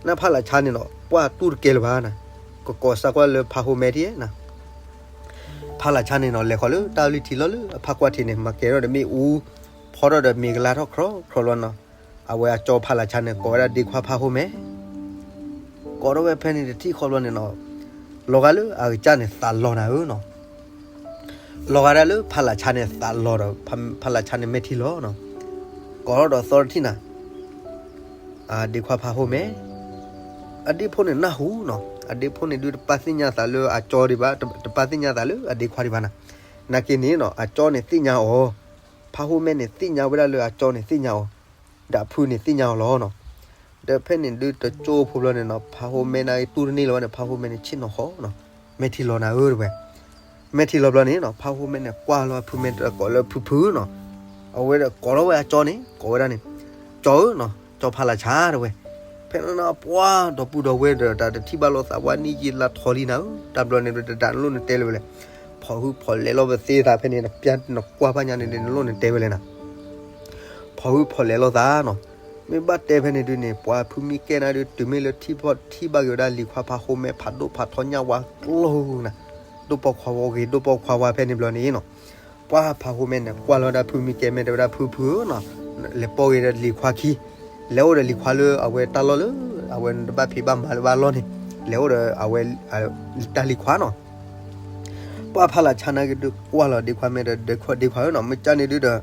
နဖးလးဆါန့ၣ်နီၤ ပှၢ်တူၢ်တကဲလၢၤဘၣ်နၤ, ကကိးစၢ်ကွၢ်လၢဖးဟိမဲထံၣ်နၤ, ဖးလးဆါန့ၣ်နီၤ လဲၤဃီၤလၢတၢ်လံထံလီၢ်လၢအဖးကွၢ်ထံးန့ၣ် မၤကဲၤထီၣ်ဒီးမ့ၣ်အူ, ဖီထီၣ်ဒီးမ့ၤကလါထီၣ်ခရီခရီလီၤနီၤ, အဝဲအကၠီဖးလးဆါန့ၣ် ကိးဝဲဒၣ်ဒ့ခွါဖးဟိမဲ ကိးထီၣ်ဝဲဖဲန့ၣ်တထံၣ်ဃီဘျီန့ၣ်နီၤ, လီၤဂာ်လၢအကစၢ်န့ၣ် သးလီၤနၤဧၢနီၤ, လီၤဂာ်ဒၣ်လၢဖးလးဆါန့ၣ် သးလီၤဒီး ဖးလးဆါန့ၣ် မဲာ်ထံလီၤနီၤ, ကိးထီၣ်ဒီးသီတထံၣ်နၤ, အဒ့ခွါဖးဟိမဲ, အဒ့ဖိန့ၣ်နၢ်ဟူနီၤ, အဒ့ဖိန့ၣ်ဒုးတပာ်သ့ၣ်ညါသးလၢအကၠီဒံးဘၣ်, တပာ်သ့ၣ်ညါသးလၢအဒ့ခွါဒံးဘၣ်နၤ, နာ်က့န့ၣ်နီၤ အကၠီန့ၣ်သ့ၣ်ညါအီၤ, ဖးဟိမဲန့ၣ် သ့ၣ်ညါဝဲဒၣ်လၢအကၠီန့ၣ်သ့ၣ်ညါအီၤ, ဒီးအဖုန့ၣ်သ့ၣ်ညါအီၤလီၤနီၤ, ဒီးဖဲန့ၣ်ဒုးတကၠိဖိဘျီန့ၣ်နီၤ ဖးဟိမဲန့ၣ်တူၢ်တန့ၢ်လၢၤဘၣ်န့ၣ် ဖးဟိမဲန့ၣ်ဆ့ၣ်နီၤဃီနီၤ, မဲာ်ထံလီၤနၤဧၢတဝဲ မဲာ်ထံလီၤဘျီန့ၣ်နီၤ ဖးဟိမဲန့ၣ် ကွၢ်လီၤဖုမဲတကိးလၢဖုဖုနီၤ, အဝဲဒီးကိးထီၣ်ဝဲအကၠီန့ၣ် ကိးဝဲဒၣ်န့ၣ်, ကၠီဧၢနီၤ ကၠီဖးလးဆါတဝဲ, ဖဲန့ၣ်နီၤပှၢ် ဒီပုၢ်ဒီဝဲၢ်ဒီးတၢ်တထံၣ်ဘၣ်လိာ်သးဝဲ နံၣ်ယံာ်လါထီလံနၤဧၢ, တၢ်ဘျီန့ၣ်တဒၣ်နလိၣ်နတဲလၢၤဝဲလဲၣ်, ဖီၣ်ဟုဖီၣ်လဲၤလီၤပသ့သးဖဲန့ၣ် နပျၢ်နကွၢ်ဖးညါန့ၣ် နလိၣ်နတဲဝဲလဲၣ်နၤ ဖီၣ်ဟုဖီၣ်လဲၤလိာ်သးနီၤ, မ့ၢ်ဘၣ်တဲဖဲန့ၣ်ဒုးန့ၣ် ပှၤဖုမံကဲနၤဒုး တုၤမ့ၢ်လၢထံၣ်ဘၣ်ထံၣ်ဘၣ်က့ၤဝဲဒၣ်လံၤခွါဖးဟိမဲ ဖးဒိၣ်ဖးထီညၣ်ဝါကျိၤနၤ, ဒိၣ်ပိာ်ခွါဝါဂ့ၤ ဒိၣ်ပိာ်ခွါဝါဖဲန့ၣ်ဘျီန့ၣ်နီၤ, ပှၢ်ဖးဟိမဲန့ၣ် ကွၢ်လီၤဝဲဒၣ်ဖုမံကဲမဲ တဲဝဲဒၣ်ဖုဖုဧၢနီၤ, လဲၤပိာ်ဂ့ၤဒီးလံၤခွါခံ, လဲၤအိၣ်ဒီးလံၤခွါလၢအဝဲတၢ်လီၢ်လၢ အဝဲနတဘၣ်ဖံးဘၣ်မၤလၢၤဘၣ်လီၢ်န့ၣ်, လဲၤအိၣ်ဒီးအဝဲ တၢ်လံၤခွါနီၤ ပှၢ်ဖးလးဆါန့ၣ်က့ၤဒုးကွၢ်လီၤဒ့ခွါမဲဒီး ဒ့ခွါဧၢနီၤ မ့ၢ်ကန့ၣ်ဒုးဒီး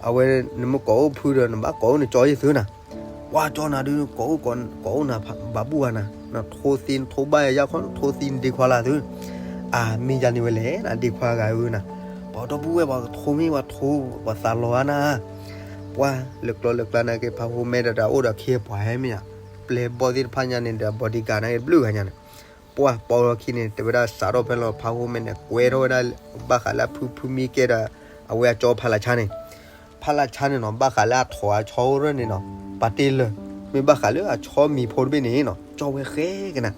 အဝဲ နမ့ၢ်ကိးအိၣ်ဖုဒီး နဘၣ်ကိးအိၣ်နကၠီယဲၢ်သုနၤ, ပှၢ်ကၠီနၤဒုး ကိးအိၣ်ကိးအိၣ်နၤ ဘၣ်ဘူၣ်ဂၤနၤ, နထိသံနထိဘၣ်ယၤခီ နထိသံနဒ့ခွါလၢသု, အါ မ့ၢ်ယၤန့ၣ်ဝဲလဲၣ် နဒ့ခွါဂၤဧၢနၤ, ပှၤဒီပုၢ်ဝဲၢ်ပှၤကထိမ့ၢ်ပှၤထိ ပှၤသးလီၤဧါနၤ, ပှၢ်လၢကျီလၢကျါန့ၣ်က့ၤ ဖးဟိမဲဒီးတၢ်အိၣ်ဒီးခ့ပှၤဟဲမ့ၢ်ဧါ, ပျဲၢ်ဘီၣ်သ့ၣ်တဖၣ်ညါန့ၣ်ဒီး bodyguard န့ၣ်က့ၤဘျုးဂၤညါန့ၣ် ပှၢ်ပိာ်လီၤခံန့ၣ် တဲဝဲဒၣ်စးထီၣ်ဖဲလီၤ ဖးဟိမဲန့ၣ် ကွဲထီၣ်ဝဲဒၣ် ဘၣ်ဃးလၢအဖုဖုမံကဲဒီး အဝဲအကၠီဖးလးဆါန့ၣ်, ဖးလးဆါန့ၣ်နီၤ ဘၣ်ဃးလၢအထိးအဆီအိၣ်ရၢၢ်န့ၣ်နီၤ ပာ်တ့ၢ်လၢၤ, မ့ၢ်ဘၣ်ဃးလၢအဆီမံၤဖိတဘ့ၣ်န့ၣ်နီၤ ကၠီဝဲဃဲကနၤ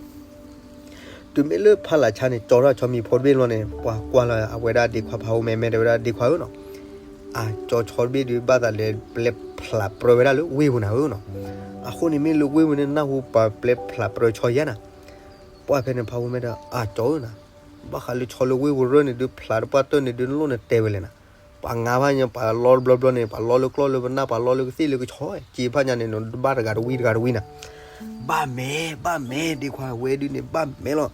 တုၤမ့ၢ်လၢဖးလးဆါန့ၣ် ကၠီထီၣ်ဆီမံၤဖိတဘ့ၣ်လီၤန့ၣ် ပှၢ်ကွၢ်လီၤအဝဲဒၣ်ဒ့ခွါဖးဟိမဲ မဲတဲဝဲဒၣ်ဒ့ခွါဧၢနီၤ, အကၠီဆီတဘ့ၣ်ဒုးဘၣ်သးလဲၤပျဲဖျးပြၢဝဲဒၣ်လၢဝ့ၢ်ပူၤနၤဧၢနီၤ, အဃိန့ၣ်မ့ၢ်လၢဝ့ၢ်ပူၤန့ၣ် နၢ်ဟူပှၤပျဲဖျးပြၢဆီယါနၤ, ပှၢ်ဖဲန့ၣ်ဖးဟိမဲဒီး အကၠီဧၢနၤ, ဘၣ်ဃးလၢဆီလၢဝ့ၢ်ပူၤရၢၢ်န့ၣ်ဒုး ဖျးတပှၢ်တၢၢ်န့ၣ်ဒုး နလိၣ်နတဲဝဲလဲၣ်နၤ, ပှၤငါဖးညါ ပှၤလီတဘျီဘျီန့ၣ် ပှၤလီလၢကျီၢ်လၢပနၢ် ပှၤလီလၢကသ့ၣ်လၢကဆီ က့ၤဖးညါန့ၣ် နတဘၣ်တဂၤတဝံတဂၤတဝံနၤ, ဘၣ်မဲာ် ဘၣ်မဲာ် ဒ့ခွါဝဲဒုးန့ၣ် ဘၣ်မဲာ်လီၤ,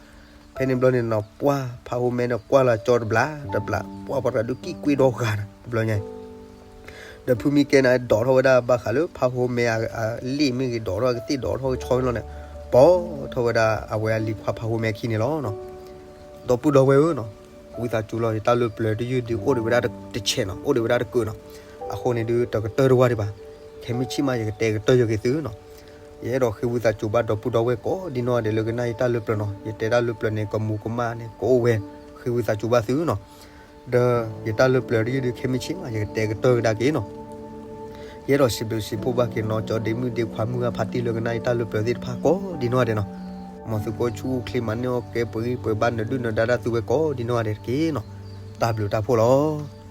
ဖဲန့ၣ်ဘျီန့ၣ်နီၤ ပှၢ်ဖးဟိမဲဒီးကွၢ်လီၤကၠီတဘျီ တဘျီ ပှၢ်ပှၤတဂၤဒုးကံၣ်ကွ့ဒီဂၤနၤ တဘျီညါ ဒီးဖုမံကဲန့ၣ် ဒိးထီၣ်ဝဲဒၣ်ဘၣ်ဃးလၢဖးဟိမဲအလ့ၣ်မ့ၢ်ဂ့ၤ ဒိးထီၣ်ကသ့ၣ်ဒိးထီၣ်ကဆီမ့ၢ်လီၤန့ၣ်, ပိာ်ထီၣ်ဝဲဒၣ်အဝဲအလံၤခွါဖးဟိမဲခံန့ၣ်လီၤနီၤ. ဒီပုၢ်ဒီဝဲၢ်ဧၢနီၤ, ဝံသးစူၤလီၤ ယတၢ်လၢပျၢၤတယုၢ်ဒုးအိၣ်ဒံးဝဲဒၣ်တဆဲးနီၤ, အိၣ်ဒံးဝဲဒၣ်တကၢးနီၤ, အဃိန့ၣ်ဒုး တကတၢၢ်တဝၢ်ဒံးဘၣ်, ခဲမုၢ်ဆ့ၣ်မး ယကတဲကတၢၢ်ယက့ၤသုနီၤ. ယအဲၣ်ဒိးဃ့ဝံသးစူၤဘၣ်ဒီပုၢ်ဒီဝဲၢ်ကိးဒ်နီၢ်ဂၤဒဲးလၢကနၣ်ယတၢ်လၢပျၢၤနီၤ, ယတဲတၢ်လၢပျၢၤန့ၣ် ကမူၤကမၣ်န့ၣ် ကအိၣ်ဝဲ, ဃ ဃ့ဝံသးစူၤဘၣ်သုနီၤ. ဒီးယတၢ်လၢပျၢၤတယုၢ်ဒုးခဲမုၢ်ဆ့ၣ်မး ယကတဲကတၢၢ်ကဒါက့ၤနီၤ. ယအဲၣ်ဒိးစံးဘျုးစံးဖှိၣ်ဘၣ်က့ၤနီၤ ကၠီဒ့မုၣ်ဒ့ခွါမုၢ်ဂၢ်ဖါတံၢ်လၢကနၣ်ယတၢ်လၢပျၢၤသ့ၣ်တဖၣ်ကိးဒံနီၢ်ဂၤဒဲးနီၤ. မ်သုကအိၣ်ဆူၣ်အိၣ်ချ့မၤန့ၢ်အီၣ်ကဲပှဲၤဂံၢ်ပှဲၤဘါနၢၤဒုၣ်နၢၤဒါဒၣ်သုဝဲကိးဒံနီၢ်ဂၤဒဲးတက့ၢ်နီၤ. တၢ်ဘျုးတၢ်ဖှိၣ်လီၤ.